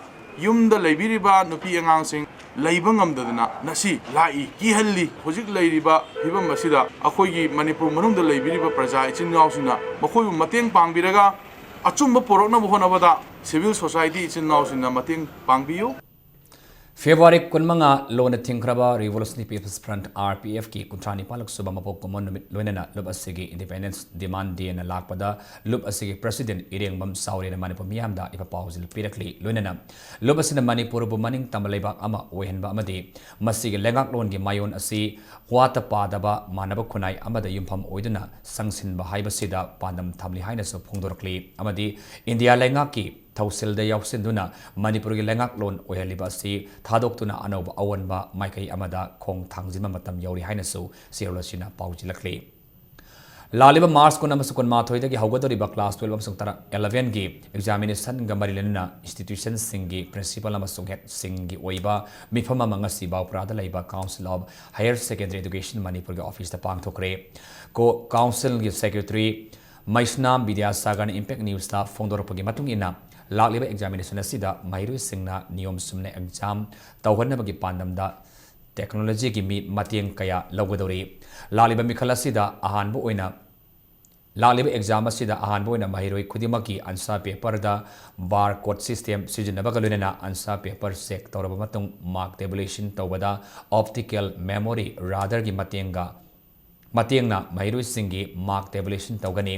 ꯌꯨꯝꯗ ꯂꯩꯕꯤꯔꯤꯕ ꯅꯨꯄꯤ ꯑꯉꯥꯡꯁꯤꯡ ꯂꯩꯕ ꯉꯝꯗꯗꯅ ꯉꯁꯤ ꯂꯥꯛꯏ, ꯀꯤꯍꯜꯂꯤ꯫ ꯍꯧꯖꯤꯛ ꯂꯩꯔꯤꯕ ꯐꯤꯕꯝ ꯑꯁꯤꯗ ꯑꯩꯈꯣꯏꯒꯤ ꯃꯅꯤꯄꯨꯔ ꯃꯅꯨꯡꯗ ꯂꯩꯕꯤꯔꯤꯕ ꯄ꯭ꯔꯖꯥ ꯏꯆꯤꯟ ꯏꯅꯥꯎꯁꯤꯡꯅ ꯃꯈꯣꯏꯕꯨ ꯃꯇꯦꯡ ꯄꯥꯡꯕꯤꯔꯒ ꯑꯆꯨꯝꯕ ꯄꯨꯔꯛꯅꯕ ꯍꯣꯠꯅꯕꯗ civil society ꯏꯆꯤꯟ ꯏꯅꯥꯎꯁꯤꯡꯅ ꯃꯇꯦꯡ ꯄꯥꯡꯕꯤꯌꯨ꯫ ꯐꯦꯕ꯭ꯔꯨꯋꯥꯔꯤ ꯀꯨꯟꯃꯉꯥ ꯂꯣꯟꯅ ꯊꯤꯡꯈ꯭ꯔꯕ Revolutionary People's Front, R P F ꯀꯤ ꯀꯨꯟꯊ꯭ꯔꯥ ꯅꯤꯄꯥꯜꯂꯛ ꯁꯨꯕ ꯃꯄꯣꯛ ꯀꯨꯝꯑꯣꯟ ꯅꯨꯃꯤꯠ ꯂꯣꯏꯅꯅ ꯂꯨꯞ ꯑꯁꯤꯒꯤ Independence Demand Day ꯅ ꯂꯥꯛꯄꯗ ꯂꯨꯞ ꯑꯁꯤꯒꯤ President ꯏꯔꯦꯡꯕꯝ ꯆꯥꯎꯔꯦꯟꯅ ꯃꯅꯤꯄꯨꯔ ꯃꯤꯌꯥꯝꯗ ꯏꯄꯥ ꯄꯥꯎꯖꯦꯜ ꯄꯤꯔꯛꯂꯤ꯫ ꯂꯣꯏꯅꯅ ꯂꯨꯞ ꯑꯁꯤꯅ ꯃꯅꯤꯄꯨꯔꯕꯨ ꯃꯅꯤꯡ ꯇꯝꯕ ꯂꯩꯕꯥꯛ ꯑꯃ ꯑꯣꯏꯍꯟꯕ ꯑꯃꯗꯤ ꯃꯁꯤꯒꯤ ꯂꯩꯉꯥꯛꯂꯣꯟꯒꯤ ꯃꯥꯏꯑꯣꯟ ꯑꯁꯤ ꯋꯥꯠꯇ ꯄꯥꯗꯕ ꯃꯥꯟꯅꯕ ꯈꯨꯟꯅꯥꯏ ꯑꯃꯗ ꯌꯨꯝꯐꯝ ꯑꯣꯏꯗꯨꯅ ꯆꯪꯁꯤꯟꯕ ꯍꯥꯏꯕꯁꯤꯗ ꯄꯥꯟꯗꯝ ꯊꯝꯂꯤ ꯍꯥꯏꯅꯁꯨ ꯐꯣꯡꯗꯣꯔꯛꯂꯤ꯫ ꯑꯃꯗꯤ ꯏꯟꯗꯤꯌꯥ ꯂꯩꯉꯥꯛꯀꯤ ꯊꯧꯁꯤꯜꯗ ꯌꯥꯎꯁꯤꯟꯗꯨꯅ ꯃꯅꯤꯄꯨꯔꯒꯤ ꯂꯩꯉꯥꯛꯂꯣꯟ ꯑꯣꯏꯍꯜꯂꯤꯕ ꯑꯁꯤ ꯊꯥꯗꯣꯛꯇꯨꯅ ꯑꯅꯧꯕ ꯑꯑꯣꯟꯕ ꯃꯥꯏꯀꯩ ꯑꯃꯗ ꯈꯣꯡ ꯊꯥꯡꯖꯤꯟꯕ ꯃꯇꯝ ꯌꯧꯔꯤ ꯍꯥꯏꯅꯁꯨ ꯁꯤꯔꯣꯜ ꯑꯁꯤꯅ ꯄꯥꯎꯖꯤꯜꯂꯛꯂꯤ꯫ ꯂꯥꯛꯂꯤꯕ ꯃꯥꯔꯆ ꯀꯨꯟ ꯑꯃꯁꯨꯡ ꯀꯨꯟꯃꯥꯊꯣꯏꯗꯒꯤ ꯍꯧꯒꯗꯧꯔꯤꯕ class twelve ꯑꯃꯁꯨꯡ ꯇꯔꯥ, eleven ꯒꯤ examination ꯒ ꯃꯔꯤ ꯂꯩꯅꯅ institution ꯁꯤꯡꯒꯤ principal ꯑꯃꯁꯨꯡ head ꯁꯤꯡꯒꯤ ꯑꯣꯏꯕ ꯃꯤꯐꯝ ꯑꯃ ꯉꯁꯤ ꯕꯥꯎꯄ꯭ꯔꯥꯗ ꯂꯩꯕ Council of Higher Secondary Education ꯃꯅꯤꯄꯨꯔꯒꯤ office ꯇ ꯄꯥꯡꯊꯣꯛꯈ꯭ꯔꯦ꯫ ꯀꯣ-, Council ꯒꯤ Secretary ꯃꯩꯁꯅꯥꯝ ꯕꯤꯗ꯭ꯌꯥꯁꯥꯒꯔꯅ Impact News ꯇ ꯐꯣꯡꯗꯣꯔꯛꯄꯒꯤ ꯃꯇꯨꯡ ꯏꯟꯅ, ꯂꯥꯛꯂꯤꯕ examination ꯑꯁꯤꯗ ꯃꯍꯩꯔꯣꯏꯁꯤꯡꯅ ꯅꯤꯌꯣꯝ ꯆꯨꯝꯅ exam ꯇꯧꯍꯟꯅꯕꯒꯤ ꯄꯥꯟꯗꯝꯗ technology ꯒꯤ ꯃꯤ ꯃꯇꯦꯡ ꯀꯌꯥ ꯂꯧꯒꯗꯧꯔꯤ꯫ ꯂꯥꯛꯂꯤꯕ ꯃꯤꯈꯜ ꯑꯁꯤꯗ ꯑꯍꯥꯟꯕ ꯑꯣꯏꯅ, ꯂꯥꯛꯂꯤꯕ exam ꯑꯁꯤꯗ ꯑꯍꯥꯟꯕ ꯑꯣꯏꯅ ꯃꯍꯩꯔꯣꯏ ꯈꯨꯗꯤꯡꯃꯛꯀꯤ answer paper ꯗ barcode system ꯁꯤꯖꯤꯟꯅꯕꯒ ꯂꯣꯏꯅꯅ answer paper check ꯇꯧꯔꯕ ꯃꯇꯨꯡ mark tabulation ꯇꯧꯕꯗ optical memory radar ꯒꯤ ꯃꯇꯦꯡꯒ, ꯃꯇꯦꯡꯅ ꯃꯍꯩꯔꯣꯏꯁꯤꯡꯒꯤ mark tabulation ꯇꯧꯒꯅꯤ꯫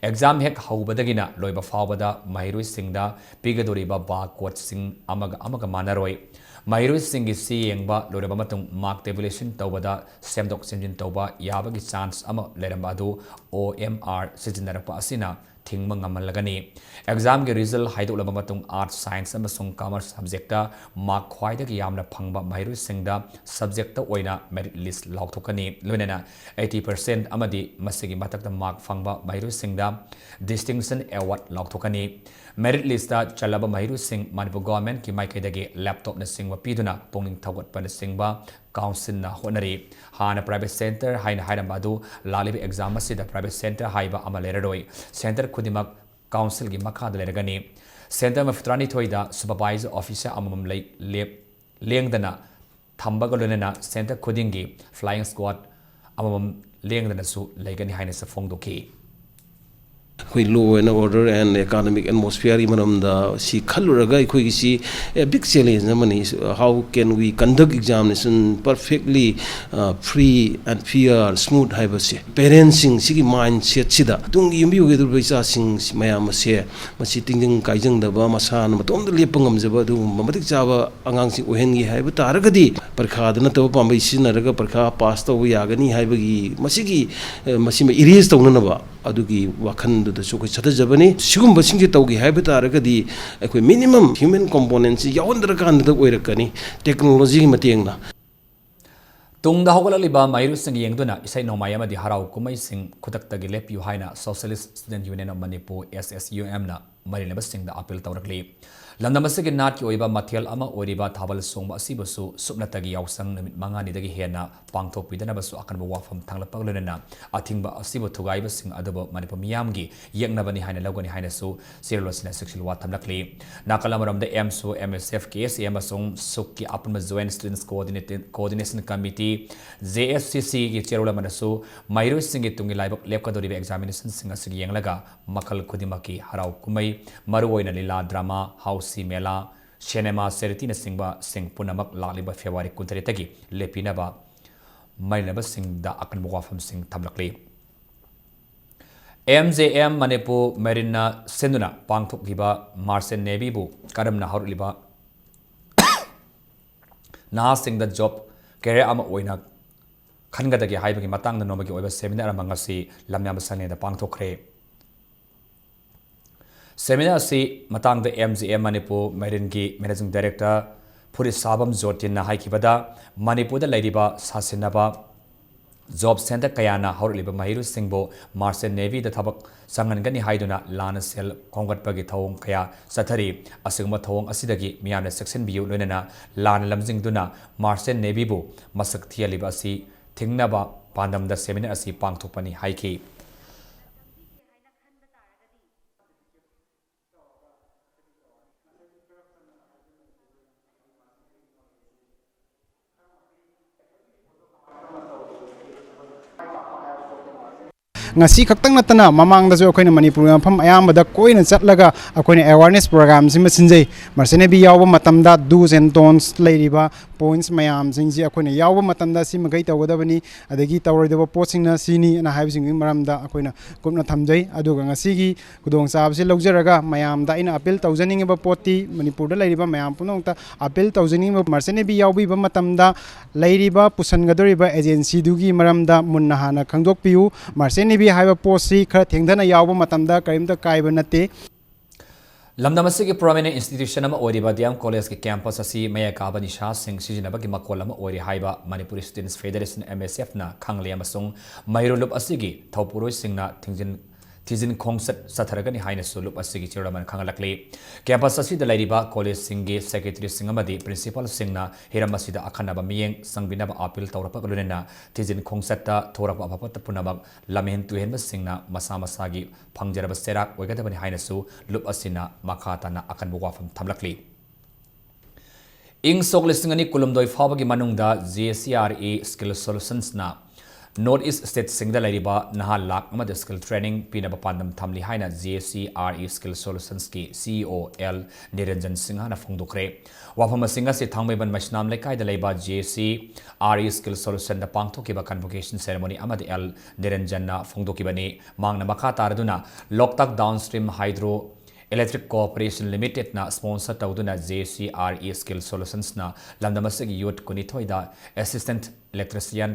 Exam ꯍꯦꯛ ꯍꯧꯕꯗꯒꯤꯅ ꯂꯣꯏꯕ ꯐꯥꯎꯕꯗ ꯃꯍꯩꯔꯣꯏꯁꯤꯡꯗ ꯄꯤꯒꯗꯧꯔꯤꯕ barcode ꯁꯤꯡ ꯑꯃꯒ ꯑꯃꯒ ꯃꯥꯟꯅꯔꯣꯏ꯫ ꯃꯍꯩꯔꯣꯏꯁꯤꯡꯒꯤ ꯆꯦ ꯌꯦꯡꯕ ꯂꯣꯏꯔꯕ ꯃꯇꯨꯡ mark tabulation ꯇꯧꯕꯗ ꯁꯦꯝꯗꯣꯛ ꯁꯦꯝꯖꯤꯟ ꯇꯧꯕ ꯌꯥꯕꯒꯤ chance ꯑꯃ ꯂꯩꯔꯝꯕ ꯑꯗꯨ O M R ꯁꯤꯖꯤꯟꯅꯔꯛꯄ ꯑꯁꯤꯅ ꯊꯤꯡꯕ ꯉꯝꯍꯜꯂꯒꯅꯤ꯫ ꯑꯦꯛꯖꯥꯝꯒꯤ ꯔꯤꯖꯜ ꯍꯥꯏꯗꯣꯛꯂꯕ ꯃꯇꯨꯡ ꯑꯥꯔꯠꯁ, ꯁꯥꯏꯟꯁ ꯑꯃꯁꯨꯡ ꯀꯃꯔꯁ ꯁꯕꯖꯦꯛꯇ ꯃꯥꯔꯛ ꯈ꯭ꯋꯥꯏꯗꯒꯤ ꯌꯥꯝꯅ ꯐꯪꯕ ꯃꯍꯩꯔꯣꯏꯁꯤꯡꯗ ꯁꯕꯖꯦꯛꯇ ꯑꯣꯏꯅ ꯃꯦꯔꯤꯠ ꯂꯤꯁ ꯂꯥꯎꯊꯣꯛꯀꯅꯤ꯫ ꯂꯣꯏꯅꯅ eighty percent ꯑꯃꯗꯤ ꯃꯁꯤꯒꯤ ꯃꯊꯛꯇ ꯃꯥꯔꯛ ꯐꯪꯕ ꯃꯍꯩꯔꯣꯏꯁꯤꯡꯗ ꯗꯤꯁꯇꯤꯡꯁꯟ ꯑꯦꯋꯥꯔꯗ ꯂꯥꯎꯊꯣꯛꯀꯅꯤ꯫ ꯃꯦꯔꯤꯠ ꯂꯤꯁꯇ ꯆꯜꯂꯕ ꯃꯍꯩꯔꯣꯏꯁꯤꯡ ꯃꯅꯤꯄꯨꯔ ꯒꯣꯚꯔꯟꯃꯦꯟꯠꯀꯤ ꯃꯥꯏꯀꯩꯗꯒꯤ ꯂꯦꯞꯇꯣꯞꯅꯆꯤꯡꯕ ꯄꯤꯗꯨꯅ ꯄꯨꯛꯅꯤꯡ ꯊꯧꯒꯠꯄꯅꯆꯤꯡꯕ ꯀꯥꯎꯟꯁꯤꯜꯅ ꯍꯣꯠꯅꯔꯤ꯫ ꯍꯥꯟꯅ ꯄ꯭ꯔꯥꯏꯚꯦꯠ ꯁꯦꯟꯇꯔ ꯍꯥꯏꯅ ꯍꯥꯏꯔꯝꯕ ꯑꯗꯨ ꯂꯥꯛꯂꯤꯕ ꯑꯦꯛꯖꯥꯝ ꯑꯁꯤꯗ ꯄ꯭ꯔꯥꯏꯚꯦꯠ ꯁꯦꯟꯇꯔ ꯍꯥꯏꯕ ꯑꯃ ꯂꯩꯔꯔꯣꯏ꯫ ꯁꯦꯟꯇꯔ ꯈꯨꯗꯤꯡꯃꯛ ꯀꯥꯎꯟꯁꯤꯜꯒꯤ ꯃꯈꯥꯗ ꯂꯩꯔꯒꯅꯤ꯫ ꯁꯦꯟꯇꯔ ꯃꯔꯐꯨꯇꯔꯥꯅꯤꯊꯣꯏꯗ ꯁꯨꯄꯔꯚꯥꯏꯖꯔ ꯑꯣꯐꯤꯁꯥꯔ ꯑꯃꯃꯝ ꯂꯩ, ꯂꯦꯞ-, ꯂꯦꯡꯗꯅ ꯊꯝꯕꯒ ꯂꯣꯏꯅꯅ ꯁꯦꯟꯇꯔ ꯈꯨꯗꯤꯡꯒꯤ flying squad ꯑꯃꯃꯝ ꯂꯦꯡꯗꯅꯁꯨ ꯂꯩꯒꯅꯤ ꯍꯥꯏꯅꯁꯨ ꯐꯣꯡꯗꯣꯛꯈꯤ꯫ ꯑꯩꯈꯣꯏ law and order and academic atmosphereꯒꯤ ꯃꯔꯝꯗ ꯁꯤ ꯈꯜꯂꯨꯔꯒ ꯑꯩꯈꯣꯏꯒꯤꯁꯤ a big challenge ꯑꯃꯅꯤ꯫ How can we conduct examination perfectly, uh, free and fair, smooth ꯍꯥꯏꯕꯁꯦ꯫ Parentsꯁꯤꯡ ꯁꯤꯒꯤ mindsetꯁꯤꯗ ꯇꯨꯡꯒꯤ ꯌꯨꯝꯕꯤ ꯑꯣꯏꯒꯗꯧꯔꯤꯕ ꯏꯆꯥꯁꯤꯡ ꯃꯌꯥꯝ ꯑꯁꯦ ꯃꯁꯤ ꯇꯤꯡꯖꯪ ꯀꯥꯏꯖꯪꯗꯕ, ꯃꯁꯥꯅ ꯃꯇꯣꯝꯇ ꯂꯦꯞꯄ ꯉꯝꯖꯕ ꯑꯗꯨꯒꯨꯝꯕ ꯃꯇꯤꯛ ꯆꯥꯕ ꯑꯉꯥꯡꯁꯤꯡ ꯑꯣꯏꯍꯟꯒꯦ ꯍꯥꯏꯕ ꯇꯥꯔꯒꯗꯤ ꯄꯔꯤꯈꯥꯗ ꯅꯠꯇꯕ ꯄꯥꯝꯕꯩ ꯁꯤꯖꯤꯟꯅꯔꯒ ꯄꯔꯤꯈꯥ ꯄꯥꯁ ꯇꯧꯕ ꯌꯥꯒꯅꯤ ꯍꯥꯏꯕꯒꯤ ꯃꯁꯤꯒꯤ, ꯑ, ꯃꯁꯤꯃ erase ꯇꯧꯅꯅꯕ ꯑꯗꯨꯒꯤ ꯋꯥꯈꯜꯗꯨꯗꯁꯨ ꯑꯩꯈꯣꯏ ꯆꯠꯊꯖꯕꯅꯤ꯫ ꯁꯤꯒꯨꯝꯕꯁꯤꯡꯁꯦ ꯇꯧꯒꯦ ꯍꯥꯏꯕ ꯇꯥꯔꯒꯗꯤ ꯑꯩꯈꯣꯏ minimum human componentꯁꯤ ꯌꯥꯎꯍꯟꯗ꯭ꯔꯀꯥꯟꯗ ꯑꯣꯏꯔꯛꯀꯅꯤ technologyꯒꯤ ꯃꯇꯦꯡꯅ꯫ ꯇꯨꯡꯗ ꯍꯧꯒꯠꯂꯛꯂꯤꯕ ꯃꯍꯩꯔꯣꯏꯁꯤꯡ ꯌꯦꯡꯗꯨꯅ ꯏꯁꯩ ꯅꯣꯡꯃꯥꯏ ꯑꯃꯗꯤ ꯍꯔꯥꯎ ꯀꯨꯝꯍꯩꯁꯤꯡ ꯈꯨꯗꯛꯇꯒꯤ ꯂꯦꯞꯄꯤꯌꯨ ꯍꯥꯏꯅ Socialist Student Union of Manipur, S S U M ꯅ ꯃꯔꯤꯅꯕꯁꯤꯡꯗ appeal ꯇꯧꯔꯛꯂꯤ꯫ ꯂꯝꯗꯝ ꯑꯁꯤꯒꯤ ꯅꯥꯠꯀꯤ ꯑꯣꯏꯕ ꯃꯊꯦꯜ ꯑꯃ ꯑꯣꯏꯔꯤꯕ ꯊꯥꯕꯜ ꯆꯣꯡꯕ ꯑꯁꯤꯕꯨꯁꯨ ꯁꯨꯞꯅꯇꯒꯤ ꯌꯥꯎꯁꯪ ꯅꯨꯃꯤꯠ ꯃꯉꯥꯅꯤꯗꯒꯤ ꯍꯦꯟꯅ ꯄꯥꯡꯊꯣꯛꯄꯤꯗꯅꯕꯁꯨ ꯑꯀꯟꯕ ꯋꯥꯐꯝ ꯊꯥꯡꯂꯛꯄꯒ ꯂꯣꯏꯅꯅ ꯑꯊꯤꯡꯕ ꯑꯁꯤꯕꯨ ꯊꯨꯒꯥꯏꯕꯁꯤꯡ ꯑꯗꯨꯕꯨ ꯃꯅꯤꯄꯨꯔ ꯃꯤꯌꯥꯝꯒꯤ ꯌꯦꯛꯅꯕꯅꯤ ꯍꯥꯏꯅ ꯂꯧꯒꯅꯤ ꯍꯥꯏꯅꯁꯨ ꯆꯦꯔꯣꯜ ꯑꯁꯤꯅ ꯆꯦꯛꯁꯤꯜ ꯋꯥ ꯊꯝꯂꯛꯂꯤ꯫ ꯅꯥꯀꯜ ꯑꯃꯔꯣꯝꯗ ꯑꯦꯝꯁꯨ, M S F, K S A ꯑꯃꯁꯨꯡ ꯁꯨꯛꯀꯤ ꯑꯄꯨꯟꯕ Joint Students Coordinate-, Coordination Committee, J S C C ꯒꯤ ꯆꯦꯔꯣꯜ ꯑꯃꯅꯁꯨ ꯃꯍꯩꯔꯣꯏꯁꯤꯡꯒꯤ ꯇꯨꯡꯒꯤ ꯂꯥꯏꯕꯛ ꯂꯦꯞꯀꯗꯧꯔꯤꯕ examinationꯁꯤꯡ ꯑꯁꯤ ꯌꯦꯡꯂꯒ ꯃꯈꯜ ꯈꯨꯗꯤꯡꯃꯛꯀꯤ ꯍꯔꯥꯎ ꯀꯨꯝꯍꯩ, ꯃꯔꯨꯑꯣꯏꯅ ꯂꯤꯂꯥ, drama, ꯍꯥꯎꯁꯤ ꯃꯦꯂꯥ, ꯁꯤꯅꯦꯃꯥ, charityꯅꯆꯤꯡꯕꯁꯤꯡ ꯄꯨꯝꯅꯃꯛ ꯂꯥꯛꯂꯤꯕ February ꯀꯨꯟꯇꯔꯦꯠꯇꯒꯤ ꯂꯦꯞꯄꯤꯅꯕ ꯃꯔꯤꯅꯕꯁꯤꯡꯗ ꯑꯀꯟꯕ ꯋꯥꯐꯝꯁꯤꯡ ꯊꯝꯂꯛꯂꯤ꯫ M J M ꯃꯅꯤꯄꯨꯔ ꯃꯦꯔꯤꯟꯅ ꯁꯤꯟꯗꯨꯅ ꯄꯥꯡꯊꯣꯛꯈꯤꯕ Merchant Navyꯕꯨ ꯀꯔꯝꯅ ꯍꯧꯔꯛꯂꯤꯕ ꯅꯍꯥꯁꯤꯡꯗ job career ꯑꯃ ꯑꯣꯏꯅ ꯈꯟꯒꯗꯒꯦ ꯍꯥꯏꯕꯒꯤ ꯃꯇꯥꯡꯗ ꯅꯣꯡꯃꯒꯤ ꯑꯣꯏꯕ seminar ꯑꯃ ꯉꯁꯤ ꯂꯝꯌꯥꯟꯕ ꯁꯪꯂꯦꯟꯗ ꯄꯥꯡꯊꯣꯛꯈ꯭ꯔꯦ꯫ Seminar ꯑꯁꯤ ꯃꯇꯥꯡꯗ M G M Manipur ꯃꯦꯔꯤꯟꯒꯤ Managing Director ꯐꯨꯔꯤꯠꯁꯥꯕꯝ ꯖꯣꯇꯤꯟꯅ ꯍꯥꯏꯈꯤꯕꯗ, ꯃꯅꯤꯄꯨꯔꯗ ꯂꯩꯔꯤꯕ ꯁꯥꯁꯤꯟꯅꯕ job center ꯀꯌꯥꯅ ꯍꯧꯔꯛꯂꯤꯕ ꯃꯍꯩꯔꯣꯏꯁꯤꯡꯕꯨ Merchant Navy ꯗ ꯊꯕꯛ ꯆꯪꯍꯟꯒꯅꯤ ꯍꯥꯏꯗꯨꯅ ꯂꯥꯟꯅ ꯁꯦꯜ ꯈꯣꯝꯒꯠꯄꯒꯤ ꯊꯧꯑꯣꯡ ꯀꯌꯥ ꯆꯠꯊꯔꯤ꯫ ꯑꯁꯤꯒꯨꯝꯕ ꯊꯧꯑꯣꯡ ꯑꯁꯤꯗꯒꯤ ꯃꯤꯌꯥꯝꯅ ꯆꯦꯛꯁꯤꯟꯕꯤꯌꯨ, ꯂꯣꯏꯅꯅ ꯂꯥꯟꯅ ꯂꯝꯖꯤꯡꯗꯨꯅ Merchant Navy ꯕꯨ ꯃꯁꯛ ꯊꯤꯍꯜꯂꯤꯕ ꯑꯁꯤ ꯊꯤꯡꯅꯕ ꯄꯥꯟꯗꯝꯗ seminar ꯑꯁꯤ ꯄꯥꯡꯊꯣꯛꯄꯅꯤ ꯍꯥꯏꯈꯤ꯫ ꯉꯁꯤ ꯈꯛꯇꯪ ꯅꯠꯇꯅ ꯃꯃꯥꯡꯗꯁꯨ ꯑꯩꯈꯣꯏꯅ ꯃꯅꯤꯄꯨꯔꯒꯤ ꯃꯐꯝ ꯑꯌꯥꯝꯕꯗ ꯀꯣꯏꯅ ꯆꯠꯂꯒ ꯑꯩꯈꯣꯏꯅ awareness program ꯁꯤꯃ ꯁꯤꯟꯖꯩ꯫ Merchant Navy ꯌꯥꯎꯕ ꯃꯇꯝꯗ do's and don'ts ꯂꯩꯔꯤꯕ points ꯃꯌꯥꯝꯁꯤꯡꯁꯤ ꯑꯩꯈꯣꯏꯅ ꯌꯥꯎꯕ ꯃꯇꯝꯗ ꯁꯤꯃꯈꯩ ꯇꯧꯒꯗꯕꯅꯤ, ꯑꯗꯒꯤ ꯇꯧꯔꯣꯏꯗꯕ ꯄꯣꯠꯁꯤꯡꯅ ꯁꯤꯅꯤ ꯑꯅ ꯍꯥꯏꯕꯁꯤꯡꯒꯤ ꯃꯔꯝꯗ ꯑꯩꯈꯣꯏꯅ ꯀꯨꯞꯅ ꯊꯝꯖꯩ꯫ ꯑꯗꯨꯒ ꯉꯁꯤꯒꯤ ꯈꯨꯗꯣꯡꯆꯥꯕꯁꯤ ꯂꯧꯖꯔꯒ ꯃꯌꯥꯝꯗ ꯑꯩꯅ appeal ꯇꯧꯖꯅꯤꯡꯉꯤꯕ ꯄꯣꯠꯇꯤ, ꯃꯅꯤꯄꯨꯔꯗ ꯂꯩꯔꯤꯕ ꯃꯌꯥꯝ ꯄꯨꯝꯅꯃꯛꯇ appeal ꯇꯧꯖꯅꯤꯡꯉꯤꯕ, Merchant Navy ꯌꯥꯎꯕꯤꯕ ꯃꯇꯝꯗ ꯂꯩꯔꯤꯕ ꯄꯨꯁꯟꯒꯗꯧꯔꯤꯕ agency ꯗꯨꯒꯤ ꯃꯔꯝꯗ ꯃꯨꯟꯅ ꯍꯥꯟꯅ ꯈꯪꯗꯣꯛꯄꯤꯌꯨ꯫ Merchant Navy ꯍꯥꯏꯕ ꯄꯣꯠꯁꯤ ꯈꯔ ꯊꯦꯡꯊꯅ ꯌꯥꯎꯕ ꯃꯇꯝꯗ ꯀꯔꯤꯝꯇ ꯀꯥꯏꯕ ꯅꯠꯇꯦ꯫ ꯂꯝꯗꯝ ꯑꯁꯤꯒꯤ prominent institution ꯑꯃ ꯑꯣꯏꯔꯤꯕ D M College ꯀꯤ campus ꯑꯁꯤ ꯃꯌꯥꯏ ꯀꯥꯕ ꯅꯤꯁꯥꯁꯤꯡ ꯁꯤꯖꯤꯟꯅꯕꯒꯤ ꯃꯀꯣꯜ ꯑꯃ ꯑꯣꯏꯔꯤ ꯍꯥꯏꯕ Manipur Students Federation, M S F ꯅ ꯈꯪꯂꯦ ꯑꯃꯁꯨꯡ ꯃꯍꯩꯔꯣꯏ ꯂꯨꯞ ꯑꯁꯤꯒꯤ ꯊꯧꯄꯨꯔꯣꯏꯁꯤꯡꯅ ꯊꯤꯡꯖꯤꯟ, ꯊꯤꯖꯤꯟ ꯈꯣꯡꯆꯠ ꯆꯠꯊꯔꯒꯅꯤ ꯍꯥꯏꯅꯁꯨ ꯂꯨꯞ ꯑꯁꯤꯒꯤ chairman ꯈꯪꯍꯜꯂꯛꯂꯤ꯫ Campus ꯑꯁꯤꯗ ꯂꯩꯔꯤꯕ college ꯁꯤꯡꯒꯤ secretary ꯁꯤꯡ ꯑꯃꯗꯤ principal ꯁꯤꯡꯅ ꯍꯤꯔꯝ ꯑꯁꯤꯗ ꯑꯈꯟꯅꯕ ꯃꯤꯠꯌꯦꯡ ꯆꯪꯕꯤꯅꯕ appeal ꯇꯧꯔꯛꯄꯒ ꯂꯣꯏꯅꯅ ꯊꯤꯖꯤꯟ ꯈꯣꯡꯆꯠꯇ ꯊꯣꯔꯛꯄ ꯑꯐ ꯐꯠꯇ ꯄꯨꯝꯅꯃꯛ ꯂꯝꯍꯦꯟ ꯇꯨꯍꯦꯟꯕꯁꯤꯡꯅ ꯃꯁꯥ ꯃꯁꯥꯒꯤ ꯐꯪꯖꯔꯕ ꯆꯩꯔꯥꯛ ꯑꯣꯏꯒꯗꯕꯅꯤ ꯍꯥꯏꯅꯁꯨ ꯂꯨꯞ ꯑꯁꯤꯅ ꯃꯈꯥ ꯇꯥꯅ ꯑꯀꯟꯕ ꯋꯥꯐꯝ ꯊꯝꯂꯛꯂꯤ꯫ ꯏꯪ ꯁꯣꯛ ꯂꯤꯁꯤꯡ ꯑꯅꯤ ꯀꯨꯟꯍꯨꯝꯗꯣꯏ ꯐꯥꯎꯕꯒꯤ ꯃꯅꯨꯡꯗ G S C R E Skill Solutions ꯅ North East state ꯁꯤꯡꯗ ꯂꯩꯔꯤꯕ ꯅꯍꯥ ꯂꯥꯈ ꯑꯃꯗ skill training ꯄꯤꯅꯕ ꯄꯥꯟꯗꯝ ꯊꯝꯂꯤ ꯍꯥꯏꯅ G S C R E Skill Solutions ꯀꯤ C E O L ꯅꯤꯔꯟꯖꯟ ꯁꯤꯡꯍꯅ ꯐꯣꯡꯗꯣꯛꯈ꯭ꯔꯦ꯫ ꯋꯥꯐꯝꯁꯤꯡ ꯑꯁꯤ ꯊꯥꯡꯃꯩꯕꯟ ꯃꯩꯁꯅꯥꯝ ꯂꯩꯀꯥꯏꯗ ꯂꯩꯕ G S C R E Skill Solutions ꯗ ꯄꯥꯡꯊꯣꯛꯈꯤꯕ convocation ceremony ꯑꯃꯗ L ꯅꯤꯔꯟꯖꯟꯅ ꯐꯣꯡꯗꯣꯛꯈꯤꯕꯅꯤ꯫ ꯃꯍꯥꯛꯅ ꯃꯈꯥ ꯇꯥꯔꯗꯨꯅ Loktak Downstream Hydro Electric Corporation Limited ꯅ sponsor ꯇꯧꯗꯨꯅ G S C R E Skill Solutions ꯅ ꯂꯝꯗꯝ ꯑꯁꯤꯒꯤ youth ꯀꯨꯟꯅꯤꯊꯣꯏꯗ assistant electrician,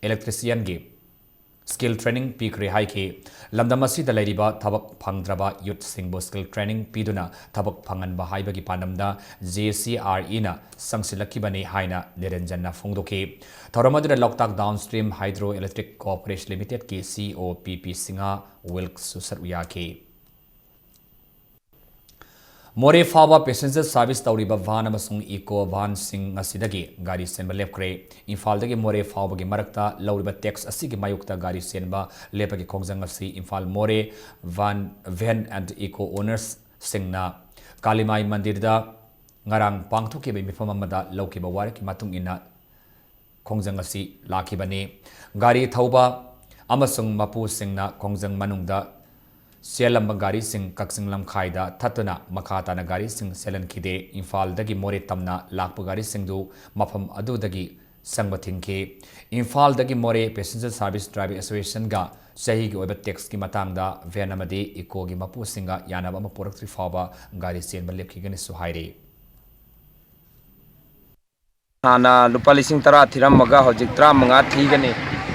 electrician ꯒꯤ skill training ꯄꯤꯈ꯭ꯔꯦ ꯍꯥꯏꯈꯤ꯫ ꯂꯝꯗꯝ ꯑꯁꯤꯗ ꯂꯩꯔꯤꯕ ꯊꯕꯛ ꯐꯪꯗ꯭ꯔꯕ youthꯁꯤꯡꯕꯨ skill training ꯄꯤꯗꯨꯅ ꯊꯕꯛ ꯐꯪꯍꯟꯕ ꯍꯥꯏꯕꯒꯤ ꯄꯥꯟꯗꯝꯗ J C R Eꯅ ꯆꯪꯁꯤꯜꯂꯛꯈꯤꯕꯅꯤ ꯍꯥꯏꯅ ꯅꯤꯔꯟꯖꯟꯅ ꯐꯣꯡꯗꯣꯛꯈꯤ꯫ ꯊꯧꯔꯝ ꯑꯗꯨꯗ ꯂꯣꯛꯇꯥꯛ Downstream Hydro Electric Corporation Limitedꯀꯤ C E O P P Singh ꯋꯤꯜꯛꯁꯁꯨ ꯁꯔꯨꯛ ꯌꯥꯈꯤ꯫ ꯃꯣꯔꯦ ꯐꯥꯎꯕ passenger service ꯇꯧꯔꯤꯕ van ꯑꯃꯁꯨꯡ eco vanꯁꯤꯡ ꯉꯁꯤꯗꯒꯤ ꯒꯥꯔꯤ ꯆꯦꯟꯕ ꯂꯦꯞꯈ꯭ꯔꯦ꯫ ꯏꯝꯐꯥꯜꯗꯒꯤ ꯃꯣꯔꯦ ꯐꯥꯎꯕꯒꯤ ꯃꯔꯛꯇ ꯂꯧꯔꯤꯕ tax ꯑꯁꯤꯒꯤ ꯃꯥꯌꯣꯛꯇ ꯒꯥꯔꯤ ꯆꯦꯟꯕ ꯂꯦꯞꯄꯒꯤ ꯈꯣꯡꯖꯪ ꯑꯁꯤ ꯏꯝꯐꯥꯜ ꯃꯣꯔꯦ van, van and eco ownersꯁꯤꯡꯅ ꯀꯥꯂꯤꯃꯥꯏ ꯃꯟꯗꯤꯔꯗ ꯉꯔꯥꯡ ꯄꯥꯡꯊꯣꯛꯈꯤꯕ ꯃꯤꯐꯝ ꯑꯃꯗ ꯂꯧꯈꯤꯕ ꯋꯥꯔꯦꯞꯀꯤ ꯃꯇꯨꯡ ꯏꯟꯅ ꯈꯣꯡꯖꯪ ꯑꯁꯤ ꯂꯥꯛꯈꯤꯕꯅꯤ꯫ ꯒꯥꯔꯤ ꯊꯧꯕ ꯑꯃꯁꯨꯡ ꯃꯄꯨꯁꯤꯡꯅ ꯈꯣꯡꯖꯪ ꯃꯅꯨꯡꯗ ꯆꯦꯜꯂꯝꯕ ꯒꯥꯔꯤꯁꯤꯡ ꯀꯛꯆꯤꯡ ꯂꯝꯈꯥꯏꯗ ꯊꯠꯇꯨꯅ ꯃꯈꯥ ꯇꯥꯅ ꯒꯥꯔꯤꯁꯤꯡ ꯆꯦꯜꯍꯟꯈꯤꯗꯦ꯫ ꯏꯝꯐꯥꯜꯗꯒꯤ ꯃꯣꯔꯦ ꯇꯝꯅ ꯂꯥꯛꯄ ꯒꯥꯔꯤꯁꯤꯡꯗꯨ ꯃꯐꯝ ꯑꯗꯨꯗꯒꯤ ꯆꯪꯕ ꯊꯤꯡꯈꯤ꯫ ꯏꯝꯐꯥꯜꯗꯒꯤ ꯃꯣꯔꯦ Passenger Service Driving Associationꯒ ꯆꯍꯤꯒꯤ ꯑꯣꯏꯕ taxꯀꯤ ꯃꯇꯥꯡꯗ van ꯑꯃꯗꯤ ecoꯒꯤ ꯃꯄꯨꯁꯤꯡꯒ ꯌꯥꯅꯕ ꯑꯃ ꯄꯨꯔꯛꯇ꯭ꯔꯤ ꯐꯥꯎꯕ ꯒꯥꯔꯤ ꯆꯦꯟꯕ ꯂꯦꯞꯈꯤꯒꯅꯤꯁꯨ ꯍꯥꯏꯔꯤ꯫ ꯍꯥꯟꯅ ꯂꯨꯄꯥ ꯂꯤꯁꯤꯡ ꯇꯔꯥ ꯊꯤꯔꯝꯃꯒ ꯍꯧꯖꯤꯛ ꯇꯔꯥꯃꯉꯥ ꯊꯤꯒꯅꯤ,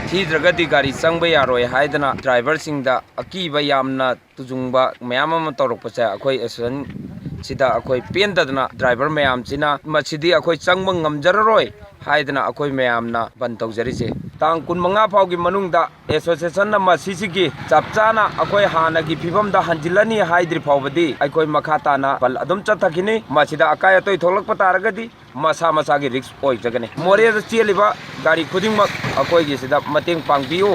ꯊꯤꯗ꯭ꯔꯒꯗꯤ ꯒꯥꯔꯤ ꯆꯪꯕ ꯌꯥꯔꯣꯏ ꯍꯥꯏꯗꯅ driverꯁꯤꯡꯗ ꯑꯀꯤꯕ ꯌꯥꯝꯅ ꯇꯨꯖꯨꯡꯕ ꯃꯌꯥꯝ ꯑꯃ ꯇꯧꯔꯛꯄꯁꯦ ꯑꯩꯈꯣꯏ associationꯁꯤꯗ ꯑꯩꯈꯣꯏ ꯄꯦꯟꯗꯗꯅ driver ꯃꯌꯥꯝꯁꯤꯅ ꯃꯁꯤꯗꯤ ꯑꯩꯈꯣꯏ ꯆꯪꯕ ꯉꯝꯖꯔꯔꯣꯏ ꯍꯥꯏꯗꯅ ꯑꯩꯈꯣꯏ ꯃꯌꯥꯝꯅ ꯕꯟ ꯇꯧꯖꯔꯤꯁꯦ꯫ ꯇꯥꯡ ꯀꯨꯟꯃꯉꯥ ꯐꯥꯎꯒꯤ ꯃꯅꯨꯡꯗ associationꯅ ꯃꯁꯤꯁꯤꯒꯤ ꯆꯞ ꯆꯥꯅ ꯑꯩꯈꯣꯏ ꯍꯥꯟꯅꯒꯤ ꯐꯤꯕꯝꯗ ꯍꯟꯖꯤꯜꯂꯅꯤ ꯍꯥꯏꯗ꯭ꯔꯤ ꯐꯥꯎꯕꯗꯤ ꯑꯩꯈꯣꯏ ꯃꯈꯥ ꯇꯥꯅ ꯕꯟ ꯑꯗꯨꯝ ꯆꯠꯊꯈꯤꯅꯤ꯫ ꯃꯁꯤꯗ ꯑꯀꯥꯏ ꯑꯇꯣꯏ ꯊꯣꯛꯂꯛꯄ ꯇꯥꯔꯒꯗꯤ ꯃꯁꯥ ꯃꯁꯥꯒꯤ risk ꯑꯣꯏꯖꯒꯅꯤ꯫ ꯃꯣꯔꯦꯗ ꯆꯦꯜꯂꯤꯕ ꯒꯥꯔꯤ ꯈꯨꯗꯤꯡꯃꯛ ꯑꯩꯈꯣꯏꯒꯤꯁꯤꯗ ꯃꯇꯦꯡ ꯄꯥꯡꯕꯤꯌꯨ꯫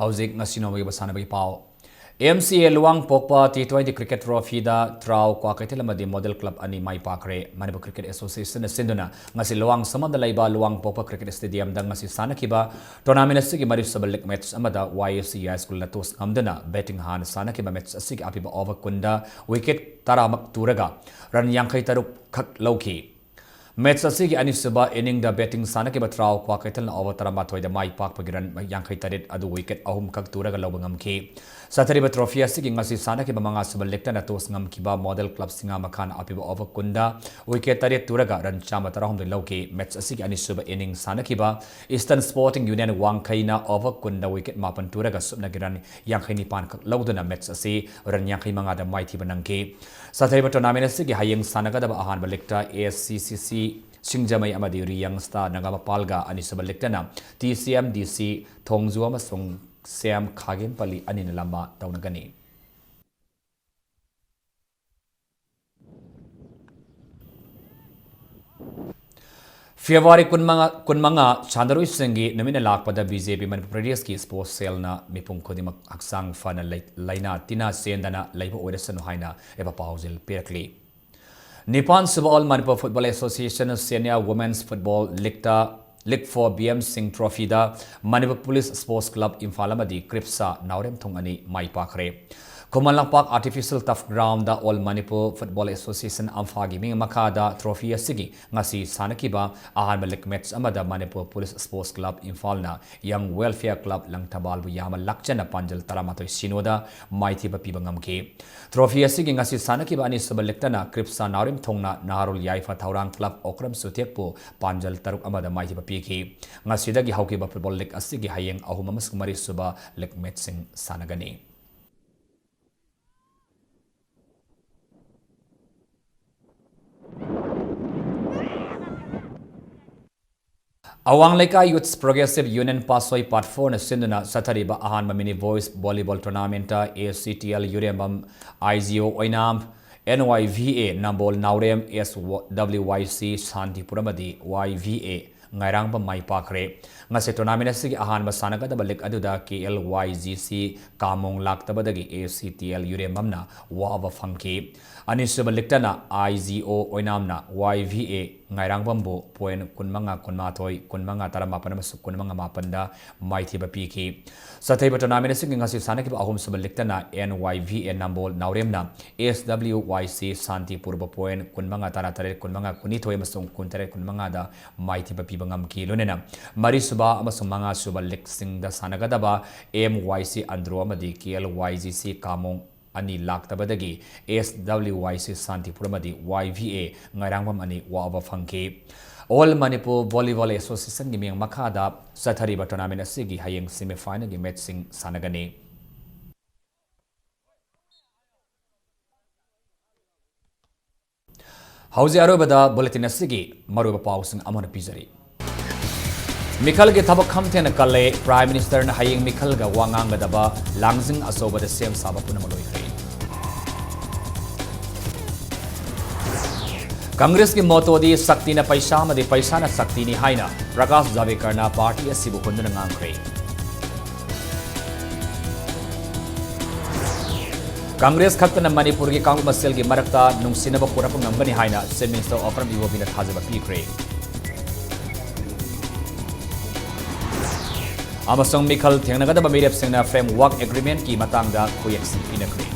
ꯍꯧꯖꯤꯛ ꯉꯁꯤ ꯅꯣꯡꯃꯒꯤ ꯑꯣꯏꯕ ꯁꯥꯟꯅꯕꯒꯤ ꯄꯥꯎ꯫ M C A ꯂꯨꯋꯥꯡꯄꯣꯛꯄ T twenty cricket trophyꯗ ꯇ꯭ꯔꯥꯎ Kwakeithel ꯑꯃꯗꯤ Model Club ꯑꯅꯤ ꯃꯥꯏ ꯄꯥꯛꯈ꯭ꯔꯦ꯫ ꯃꯅꯤꯄꯨꯔ Cricket Associationꯅ ꯁꯤꯟꯗꯨꯅ ꯉꯁꯤ ꯂꯨꯋꯥꯡ ꯁꯝꯃꯝꯗ ꯂꯩꯕ ꯂꯨꯋꯥꯡꯄꯣꯛꯄ Cricket Stadiumꯗ ꯉꯁꯤ ꯁꯥꯟꯅꯈꯤꯕ tournament ꯑꯁꯤꯒꯤ ꯃꯔꯤꯁꯨꯕ league match ꯑꯃꯗ Y S C ꯌꯥꯏꯁ꯭ꯀꯨꯜꯅ toss ꯉꯝꯗꯨꯅ batting ꯍꯥꯟꯅ ꯁꯥꯟꯅꯈꯤꯕ match ꯑꯁꯤꯒꯤ ꯑꯄꯤꯕ over ꯀꯨꯟꯗ wicket ꯇꯔꯥꯃꯛ ꯇꯨꯔꯒ run ꯌꯥꯡꯈꯩ ꯇꯔꯨꯛ ꯈꯛ ꯂꯧꯈꯤ꯫ Match ꯑꯁꯤꯒꯤ ꯑꯅꯤꯁꯨꯕ inningꯗ batting ꯁꯥꯟꯅꯈꯤꯕ ꯇ꯭ꯔꯥꯎ ꯀ꯭ꯋꯥꯀꯩꯊꯦꯜꯅ over ꯇꯔꯥꯃꯥꯊꯣꯏꯗ ꯃꯥꯏ ꯄꯥꯛꯄꯒꯤ run ꯌꯥꯡꯈꯩ ꯇꯔꯦꯠ ꯑꯗꯨ wicket ꯑꯍꯨꯝꯈꯛ ꯇꯨꯔꯒ ꯂꯧꯕ ꯉꯝꯈꯤ꯫ ꯆꯠꯊꯔꯤꯕ trophy ꯑꯁꯤꯒꯤ ꯉꯁꯤ ꯁꯥꯟꯅꯈꯤꯕ ꯃꯉꯥꯁꯨꯕ leagueꯇꯅ toss ꯉꯝꯈꯤꯕ Model Club ꯁꯤꯡꯉꯥꯃꯈꯥꯅ ꯑꯄꯤꯕ over ꯀꯨꯟꯗ wicket ꯇꯔꯦꯠ ꯇꯨꯔꯒ run ꯆꯥꯝꯃ ꯇꯔꯥꯍꯨꯝꯗꯣꯏ ꯂꯧꯈꯤ꯫ Match ꯑꯁꯤꯒꯤ ꯑꯅꯤꯁꯨꯕ inning ꯁꯥꯟꯅꯈꯤꯕ Eastern Sporting Union ꯋꯥꯡꯈꯩꯅ over ꯀꯨꯟꯗ wicket ꯃꯥꯄꯟ ꯇꯨꯔꯒ ꯁꯨꯞꯅꯒꯤ run ꯌꯥꯡꯈꯩ ꯅꯤꯄꯥꯟ ꯈꯛ ꯂꯧꯗꯨꯅ match ꯑꯁꯤ run ꯌꯥꯡꯈꯩ ꯃꯉꯥꯗ ꯃꯥꯏꯊꯤꯕ ꯅꯪꯈꯤ꯫ ꯆꯠꯊꯔꯤꯕ tournament ꯑꯁꯤꯒꯤ ꯍꯌꯦꯡ ꯁꯥꯟꯅꯒꯗꯕ ꯑꯍꯥꯟꯕ leagueꯇ ACCC ꯁꯤꯡꯖꯃꯩ ꯑꯃꯗꯤ Reang Star ꯅꯒꯥꯃꯄꯥꯜꯒ, ꯑꯅꯤꯁꯨꯕ leagueꯇꯅ TCMDC ꯊꯣꯡꯖꯨ ꯑꯃꯁꯨꯡ ꯁꯦꯝ ꯈꯥꯒꯦꯝꯄꯜꯂꯤ ꯑꯅꯤꯅ ꯂꯝꯕꯥ ꯇꯧꯅꯒꯅꯤ꯫ February ꯀꯨꯟꯃꯉꯥ, ꯀꯨꯟꯃꯉꯥ ꯁꯥꯟꯅꯔꯣꯏꯁꯤꯡꯒꯤ ꯅꯨꯃꯤꯠꯅ ꯂꯥꯛꯄꯗ BJP ꯃꯅꯤꯄꯨꯔ ꯄ꯭ꯔꯗꯦꯁꯀꯤ sports cellꯅ ꯃꯤꯄꯨꯝ ꯈꯨꯗꯤꯡꯃꯛ ꯍꯛꯆꯥꯡ ꯐꯅ ꯂꯩ-, ꯂꯥꯏꯅꯥ ꯇꯤꯟꯅ ꯆꯦꯟꯗꯅ ꯂꯩꯕ ꯑꯣꯏꯔꯁꯅꯨ ꯍꯥꯏꯅ ꯑꯣꯏꯕ ꯄꯥꯎꯖꯦꯜ ꯄꯤꯔꯛꯂꯤ꯫ ꯅꯤꯄꯥꯟ ꯁꯨꯕ All Manipur Football Association Senior Women's Football Leagueꯇ League four B M Singh Trophyꯗ Manipur Police Sports Club Imphal ꯑꯃꯗꯤ ꯀ꯭ꯔꯤꯞꯁꯥ ꯅꯥꯎꯔꯦꯝꯊꯣꯡ ꯑꯅꯤ ꯃꯥꯏ ꯄꯥꯛꯈ꯭ꯔꯦ꯫ Khuman Lampak Artificial Turf Groundꯗ All Manipur Football Association ꯑꯝꯐꯥꯒꯤ ꯃꯤꯡ ꯃꯈꯥꯗ trophy ꯑꯁꯤꯒꯤ ꯉꯁꯤ ꯁꯥꯟꯅꯈꯤꯕ ꯑꯍꯥꯟꯕ league match ꯑꯃꯗ Manipur Police Sports Club ꯏꯝꯐꯥꯜꯅ Young Welfare Club ꯂꯪꯊꯕꯥꯜꯕꯨ ꯌꯥꯝꯅ ꯂꯥꯛꯆꯅ ꯄꯥꯟꯖꯜ ꯇꯔꯥꯃꯥꯊꯣꯏ ꯁꯤꯅꯣꯗ ꯃꯥꯏꯊꯤꯕ ꯄꯤꯕ ꯉꯝꯈꯤ꯫ Trophy ꯑꯁꯤꯒꯤ ꯉꯁꯤ ꯁꯥꯟꯅꯈꯤꯕ ꯑꯅꯤꯁꯨꯕ leagueꯇꯅ ꯀ꯭ꯔꯤꯞꯁꯥ ꯅꯥꯎꯔꯦꯝꯊꯣꯡꯅ ꯅꯍꯥꯔꯣꯜ ꯌꯥꯏꯐ ꯊꯧꯔꯥꯡ club ꯑꯣꯀ꯭ꯔꯝ ꯆꯨꯊꯦꯛꯄꯨ ꯄꯥꯟꯖꯜ ꯇꯔꯨꯛ ꯑꯃꯗ ꯃꯥꯏꯊꯤꯕ ꯄꯤꯈꯤ꯫ ꯉꯁꯤꯗꯒꯤ ꯍꯧꯈꯤꯕ football league ꯑꯁꯤꯒꯤ ꯍꯌꯦꯡ ꯑꯍꯨꯝ ꯑꯃꯁꯨꯡ ꯃꯔꯤ ꯁꯨꯕ league matchꯁꯤꯡ ꯁꯥꯟꯅꯒꯅꯤ꯫ ꯑꯋꯥꯡ ꯂꯩꯀꯥꯏ Youth Progressive Union ꯄꯥꯠꯁꯣꯏ Part fourꯅ ꯁꯤꯟꯗꯨꯅ ꯆꯠꯊꯔꯤꯕ ꯑꯍꯥꯟꯕ mini boys volleyball tournamentꯇ ACTL ꯌꯨꯔꯦꯝꯕꯝ, IGO ꯑꯣꯏꯅꯥꯝ, NYVA ꯅꯝꯕꯣꯜ ꯅꯥꯎꯔꯦꯝ, SWYC ꯁꯥꯟꯇꯤꯄꯨꯔ ꯑꯃꯗꯤ YVA ꯉꯥꯏꯔꯥꯡꯕꯝ ꯃꯥꯏ ꯄꯥꯛꯈ꯭ꯔꯦ꯫ ꯉꯁꯤ tournament ꯑꯁꯤꯒꯤ ꯑꯍꯥꯟꯕ ꯁꯥꯟꯅꯒꯗꯕ league ꯑꯗꯨꯗ KLYGC ꯀꯥꯃꯣꯡ ꯂꯥꯛꯇꯕꯗꯒꯤ ACTL ꯌꯨꯔꯦꯝꯕꯝꯅ ꯋꯥꯕ ꯐꯪꯈꯤ꯫ ꯑꯅꯤꯁꯨꯕ leagueꯇꯅ IGO ꯑꯣꯏꯅꯥꯝꯅ YVA ꯉꯥꯏꯔꯥꯡꯕꯝꯕꯨ point ꯀꯨꯟꯃꯉꯥ, ꯀꯨꯟꯃꯥꯊꯣꯏ, ꯀꯨꯟꯃꯉꯥ, ꯇꯔꯥꯃꯥꯄꯟ ꯑꯃꯁꯨꯡ ꯀꯨꯟꯃꯉꯥ, ꯃꯥꯄꯟꯗ ꯃꯥꯏꯊꯤꯕ ꯄꯤꯈꯤ꯫ ꯆꯠꯊꯔꯤꯕ tournament ꯑꯁꯤꯒꯤ ꯉꯁꯤ ꯁꯥꯟꯅꯈꯤꯕ ꯑꯍꯨꯝꯁꯨꯕ league ꯇꯅ N Y V A Nambol ꯅꯥꯎꯔꯦꯝꯅ S W Y C ꯁꯥꯟꯇꯤꯄꯨꯔꯕꯨ point ꯀꯨꯟꯃꯉꯥ, ꯇꯔꯥꯇꯔꯦꯠ, ꯀꯨꯟꯃꯉꯥ, ꯀꯨꯟꯅꯤꯊꯣꯏ ꯑꯃꯁꯨꯡ ꯀꯨꯟꯇꯔꯦꯠ, ꯀꯨꯟꯃꯉꯥꯗ ꯃꯥꯏꯊꯤꯕ ꯄꯤꯕ ꯉꯝꯈꯤ꯫ ꯂꯣꯏꯅꯅ ꯃꯔꯤꯁꯨꯕ ꯑꯃꯁꯨꯡ ꯃꯉꯥꯁꯨꯕ league ꯁꯤꯡꯗ ꯁꯥꯟꯅꯒꯗꯕ M Y C ꯑꯟꯗ꯭ꯔꯣ ꯑꯃꯗꯤ K L Y G C ꯀꯥꯃꯣꯡ ꯑꯅꯤ ꯂꯥꯛꯇꯕꯗꯒꯤ S W Y C ꯁꯥꯟꯇꯤꯄꯨꯔ ꯑꯃꯗꯤ Y V A ꯉꯥꯏꯔꯥꯡꯕꯝ ꯑꯅꯤ ꯋꯥꯕ ꯐꯪꯈꯤ꯫ All Manipur Volleyball Association ꯒꯤ ꯃꯤꯠꯌꯦꯡ ꯃꯈꯥꯗ ꯆꯠꯊꯔꯤꯕ tournament ꯑꯁꯤꯒꯤ ꯍꯌꯦꯡ semi final ꯒꯤ match ꯁꯤꯡ ꯁꯥꯟꯅꯒꯅꯤ꯫ ꯍꯧꯖꯤꯛ ꯑꯔꯣꯏꯕꯗ bulletin ꯑꯁꯤꯒꯤ ꯃꯔꯨꯑꯣꯏꯕ ꯄꯥꯎꯁꯤꯡ ꯑꯃꯨꯛ ꯍꯟꯅ ꯄꯤꯖꯔꯤ꯫ ꯃꯤꯈꯜꯒꯤ ꯊꯕꯛ ꯈꯝꯊꯦꯡꯅ ꯀꯜꯂꯦ꯫ Prime Minister ꯅ ꯍꯌꯦꯡ ꯃꯤꯈꯜꯒ ꯋꯥ ꯉꯥꯡꯒꯗꯕ ꯂꯥꯡꯖꯤꯡ ꯑꯆꯧꯕꯗ ꯁꯦꯝ ꯁꯥꯕ ꯄꯨꯝꯅꯃꯛ ꯂꯣꯏꯈ꯭ꯔꯦ꯫ Congress ꯀꯤ motto ꯗꯤ ꯁꯛꯇꯤꯅ ꯄꯩꯁꯥ ꯑꯃꯗꯤ ꯄꯩꯁꯥꯅ ꯁꯛꯇꯤꯅꯤ ꯍꯥꯏꯅ ꯄ꯭ꯔꯀꯥꯁ ꯖꯥꯚꯦꯗꯀꯔꯅ party ꯑꯁꯤꯕꯨ ꯍꯨꯟꯗꯨꯅ ꯉꯥꯡꯈ꯭ꯔꯦ꯫ Congress ꯈꯛꯇꯅ ꯃꯅꯤꯄꯨꯔꯒꯤ ꯀꯥꯡꯂꯨꯞ ꯃꯁꯦꯜꯒꯤ ꯃꯔꯛꯇ ꯅꯨꯡꯁꯤꯅꯕ ꯄꯨꯔꯛꯄ ꯉꯝꯒꯅꯤ ꯍꯥꯏꯅ Chief Minister Okram Ibobi ꯅ ꯊꯥꯖꯕ ꯄꯤꯈ꯭ꯔꯦ꯫ ꯑꯃꯁꯨꯡ ꯃꯤꯈꯜ ꯊꯦꯡꯅꯒꯗꯕ ꯃꯤꯔꯦꯞꯁꯤꯡꯅ framework agreement ꯀꯤ ꯃꯇꯥꯡꯗ ꯈꯨꯌꯦꯛꯁꯤꯡ ꯄꯤꯅꯈ꯭ꯔꯦ꯫